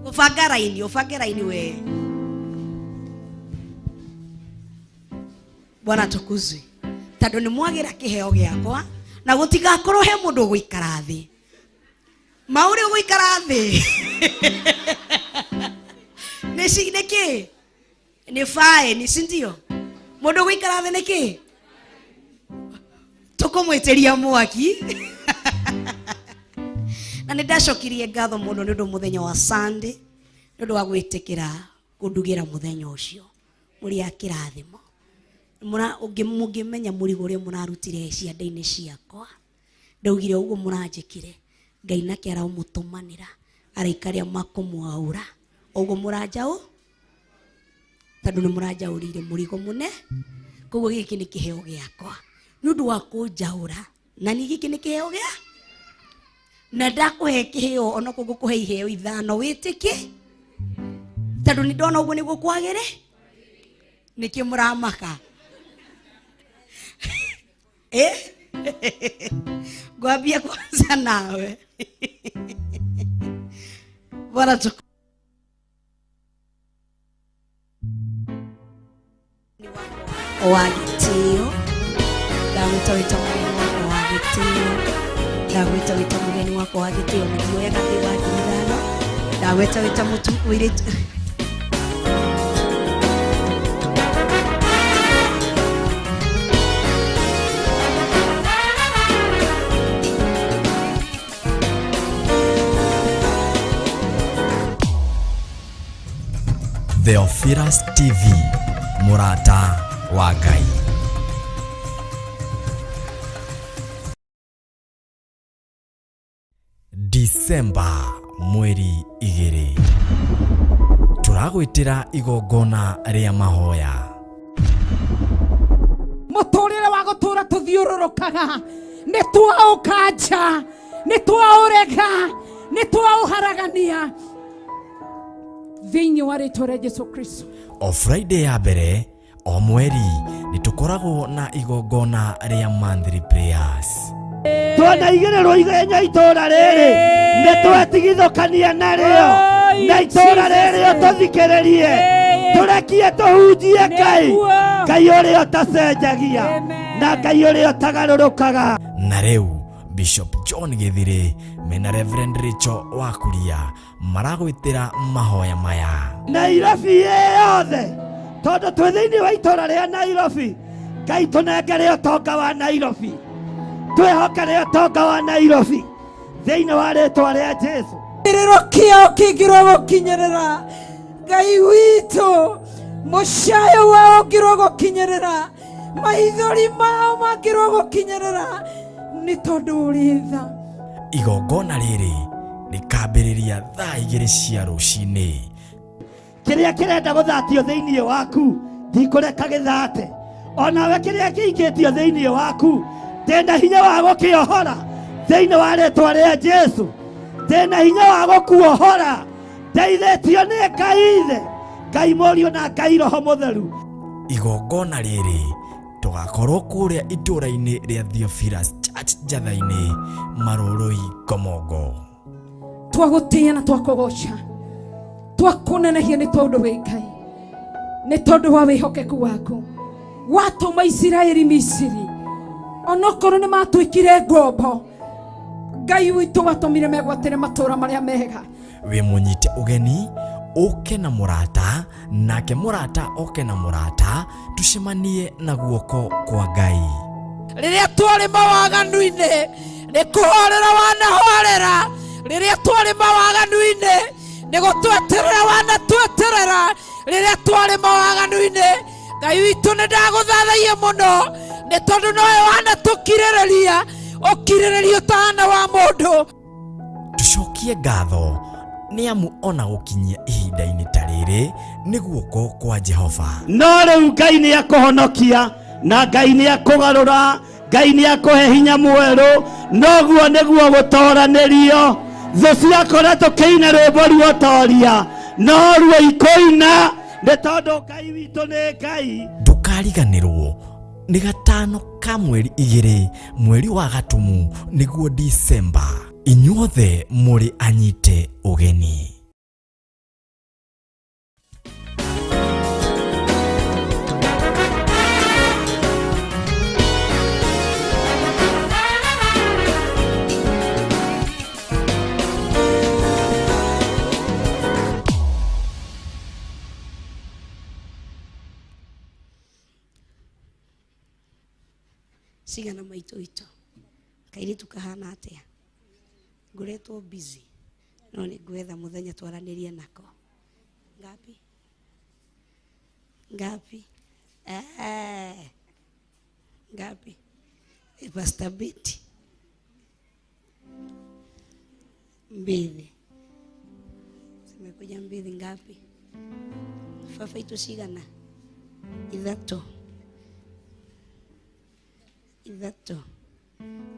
Ũbange raini, ũbange raini we. Bwana tukuzwe. Tondũ nĩ mwagĩra kĩheo gĩakwa na gũtigakorwo he mũndũ ũgũikara thĩ. Maũrĩ ũgũikara thĩ. Nĩ nĩ kĩ? Nĩ faini, si ndio? Mũndũ ũgũikara thĩ nĩ kĩ? Tũkũmwĩtĩria mwaki. Na nĩ ndacokirie ngatho mũno nĩ ũndũ mũthenya wa Sunday, nĩ ũndũ wa gwĩtĩkĩra kũndugĩra mũthenya ũcio. Mũrĩ a kĩrathimo. Mũngĩmenya mũrigo ũrĩa mũrarutire ciande-inĩ ciakwa. Ndaugire ũguo mũranjĩkire, Ngai nake aramũtũmanĩra araika arĩa makũmwaũra. Ũguo mũranjaũ, tondũ nĩ mũranjaũrĩire mũrigo mũne. Koguo gĩkĩ nĩ kĩheo gĩakwa nĩ ũndũ wa kũnjaũra, na niĩ gĩkĩ nĩ kĩheo gĩa na ndakũhe kĩheo onokorwo ngũkũhe iheo 5 wĩtĩkie, tondũ nĩ ndona ũguo nĩguo kwagĩrĩ. Nĩkĩ mũramaka? Ngwambia kwanza nawe. Bwana tuku wa gĩtĩo, ndagwĩta wĩta mũgeni wakwa wa gĩtĩo, ndagwĩta wĩta mũgeni wakwa wa gĩtĩo, na ndioyaga thĩ wa 5,000, ndagwĩta wĩta mũtu mũirĩtu. Theophilus TV, mũrata wa Ngai. December mweri 2 tũragwĩtĩra igongona rĩa mahoya. Mũtũrĩre wa gũtũra tũthiũrũrũkaga nĩ twaũkanja, nĩ twaũrega, nĩ twaũharagania thĩinĩ wa rĩtwa rĩa Jesu Kristo. O Friday ya mbere o mweri nĩ tũkoragwo na igongona rĩa monthly prayers. Twanaigĩrĩrwo ithenya itũra rĩrĩ, nĩ twetigithũkania narĩo, na itũra rĩrĩ ũtũthikĩrĩrie, tũrekie tũhunjie Ngai, Ngai ũrĩa ũtacenjagia na Ngai ũrĩa ũtagarũrũkaga. Na rĩu Bishop John Gĩthirĩ mena Reverend Rachel Wakuria maragwĩtĩra mahoya maya. Nairobi yothe, tondũ twĩ thĩinĩ wa itũra rĩa Nairobi, Ngai tũnengere ũtonga wa Nairobi, twĩhokere ũtonga wa Nairobi thĩinĩ wa rĩtwa rĩa Jesu. Kĩrĩro kĩao kĩngĩrwo gũkinyĩrĩra Ngai witũ, mũcayo wao ũngĩrwo gũkinyĩrĩra, maithori mao mangĩrwo gũkinyĩrĩra, nĩ tondũ ũrĩ tha. Igongona rĩrĩ rĩkambĩrĩria thaa 2 cia rũcinĩ. Kĩrĩa kĩrenda gũthatio thĩinĩ waku ndikũreka gĩthate. Onawe kĩrĩa kĩikĩtio thĩinĩ waku ndĩna hinya wa gũkĩohora thĩinĩ wa rĩtwa rĩa Jesu. Ndĩna hinya wa gũkuohora ndeithĩtio nĩ Ngai Ithe, Ngai Mũriũ na Ngai Roho Mũtheru. Igongona rĩrĩ tũgakorwo kũrĩa itũũra-inĩ rĩa Theophilus Church Njatha-inĩ, Marũrũi, Ngomongo. Twagũtĩĩa na twakũgoca, twakũnenehia nĩ tondũ wĩ Ngai, nĩ tondũ wa wĩhokeku waku. Watũma Isiraeli Misiri, onokorwo nĩ matuĩkire ngombo, Ngai witũ watũmire megwatĩre matũũra marĩa mega. Wĩ mũnyite ũgeni ũke na mũrata, nake mũrata oke na mũrata, tucemanie na guoko kwa Ngai. Rĩrĩa twarĩ mawaganu-inĩ nĩ kũhorera wanahorera, rĩrĩa twarĩ mawaganu-inĩ nĩ gũtweterera wanatweterera, rĩrĩa twarĩ mawaganu-inĩ Ngai witũ nĩ ndagũthathaia mũno nĩ tondũ nowe wanatũkirĩrĩria ũkirĩrĩria ũtahana wa mũndũ. Tucokie ngatho nĩ amu ona gũkinyia ihinda-inĩ ta rĩrĩ nĩ guoko kwa Jehova. No rĩu Ngai nĩ akũhonokia na Ngai nĩ akũgarũra, Ngai nĩ akũhe hinya mwerũ, noguo nĩguo gũtoranĩrio. Thũ ciakora tũkĩina rwĩmbo ruotoria, no ruo ikũina nĩ tondũ Ngai witũ nĩ Ngai. Ndũkariganĩrwo nĩ gatano ka mweri igĩrĩ mweri wa Gatumu nĩguo Disemba. Inyuothe mũrĩ anyite ũgeni. Cigana maitũ witũ kairĩtu kahana atĩa? Ngoretwo busy no nĩ ngwetha mũthenya twaranĩrie nako. Ngapi? Ngapi? Ngapi? Pastor Betty. Mbithi. Zimekuja mbithi ngapi? Fafa itu cigana? Ithatũ. Ithatũ.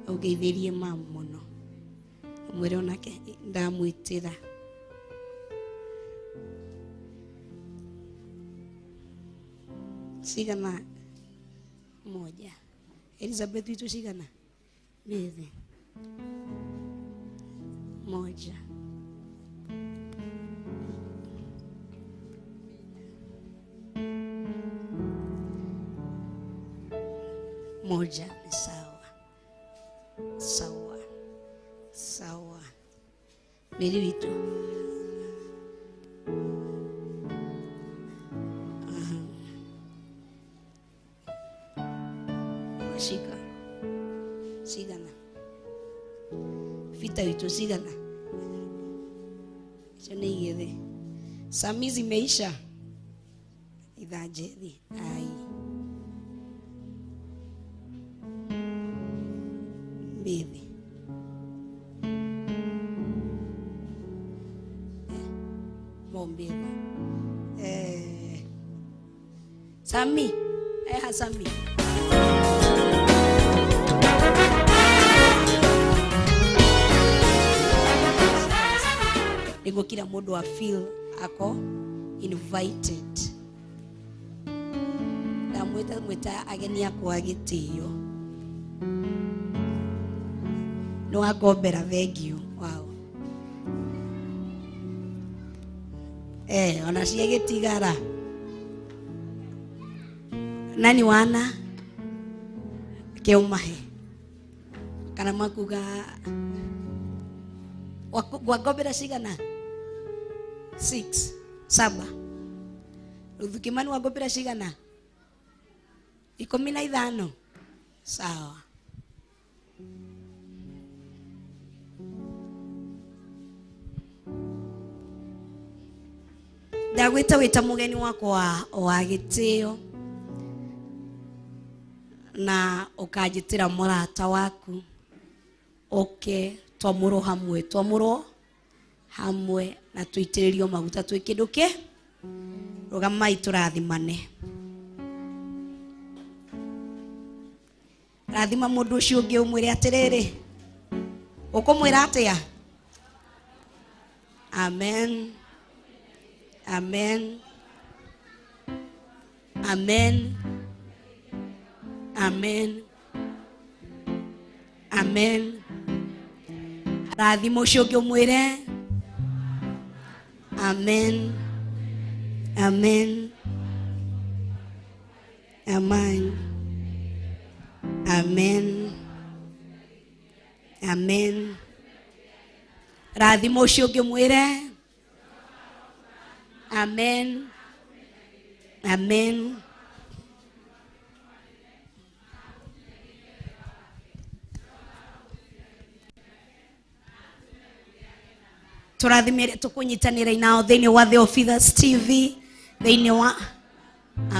Ũngeithĩrie mamu mũno. Mwĩre onake ndamwĩtĩra. Cigana? Moja. Elizabeth itu cigana? Mbithi. Moja. Moja ni sawa. Sawa. Sawa. Meri witu. Shika. Cigana. Fita witu cigana. Icio nĩ igĩrĩ. Sami zimeisha. Ithanjethi. Ai. Mbithi. Mo mbithi. Sami. Sami. Nĩguo kila mũndũ a feel ako invited. Ndamwĩta mwĩta ageni akwa gĩtĩo. Nĩ wangombera thengiũ wao. Ona ciagĩtigara. Nani wana? Kĩũmahe. Kana makuga wangombera cigana? 6, 7. Ruthu Kimani wangombera cigana? 15. Sawa. Ndagwĩta wĩta mũgeni wakwa wa gĩtĩo na ũkanjĩtĩra mũrata waku ũke twamũrwo hamwe, twamũrwo hamwe na tũitĩrĩrio maguta twĩ kĩndũ kĩ Rũgamai tũrathimane. Rathima mũndũ ũcio ũngĩ ũmwĩre atĩrĩrĩ, ũkũmwĩra atĩa? Amen, amen, amen, amen, amen. Rathima ũcio ũngĩ ũmwĩre amen, amen, amen, amen, amen. Rathima ũcio ũngĩ ũmwĩre amen, amen. Tũrathimire tũkũnyitanĩra nao thĩinĩ wa Theophilus TV thĩinĩ wa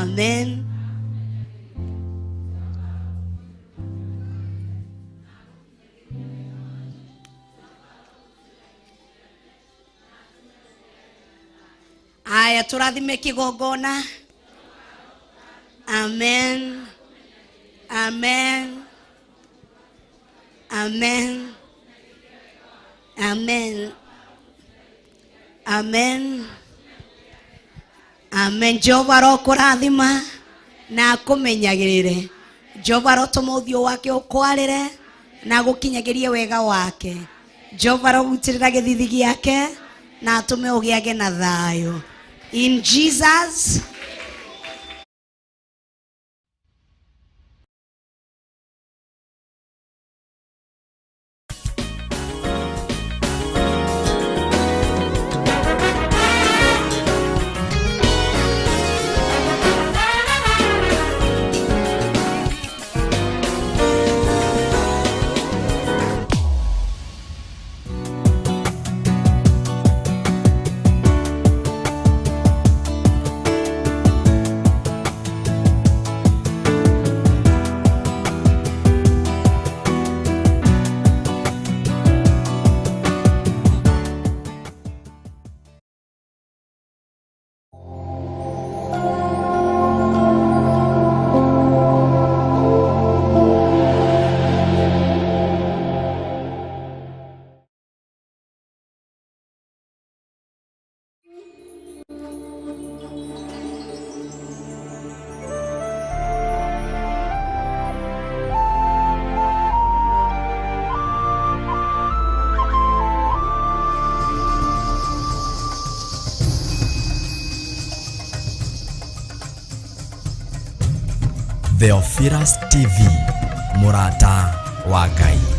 amen. Aya tũrathime kĩgongona. Amen, amen, amen, amen, amen, amen. Jehova arokũrathima na akũmenyagĩrĩre. Jehova arotũma ũthiũ wake ũkwarĩre na agũkinyagĩrie wega wake. Jehova arogutĩrĩra gĩthithi gĩake na atũme ũgĩage na thayũ. In Jesus. Theophilus TV, mũrata wa Ngai.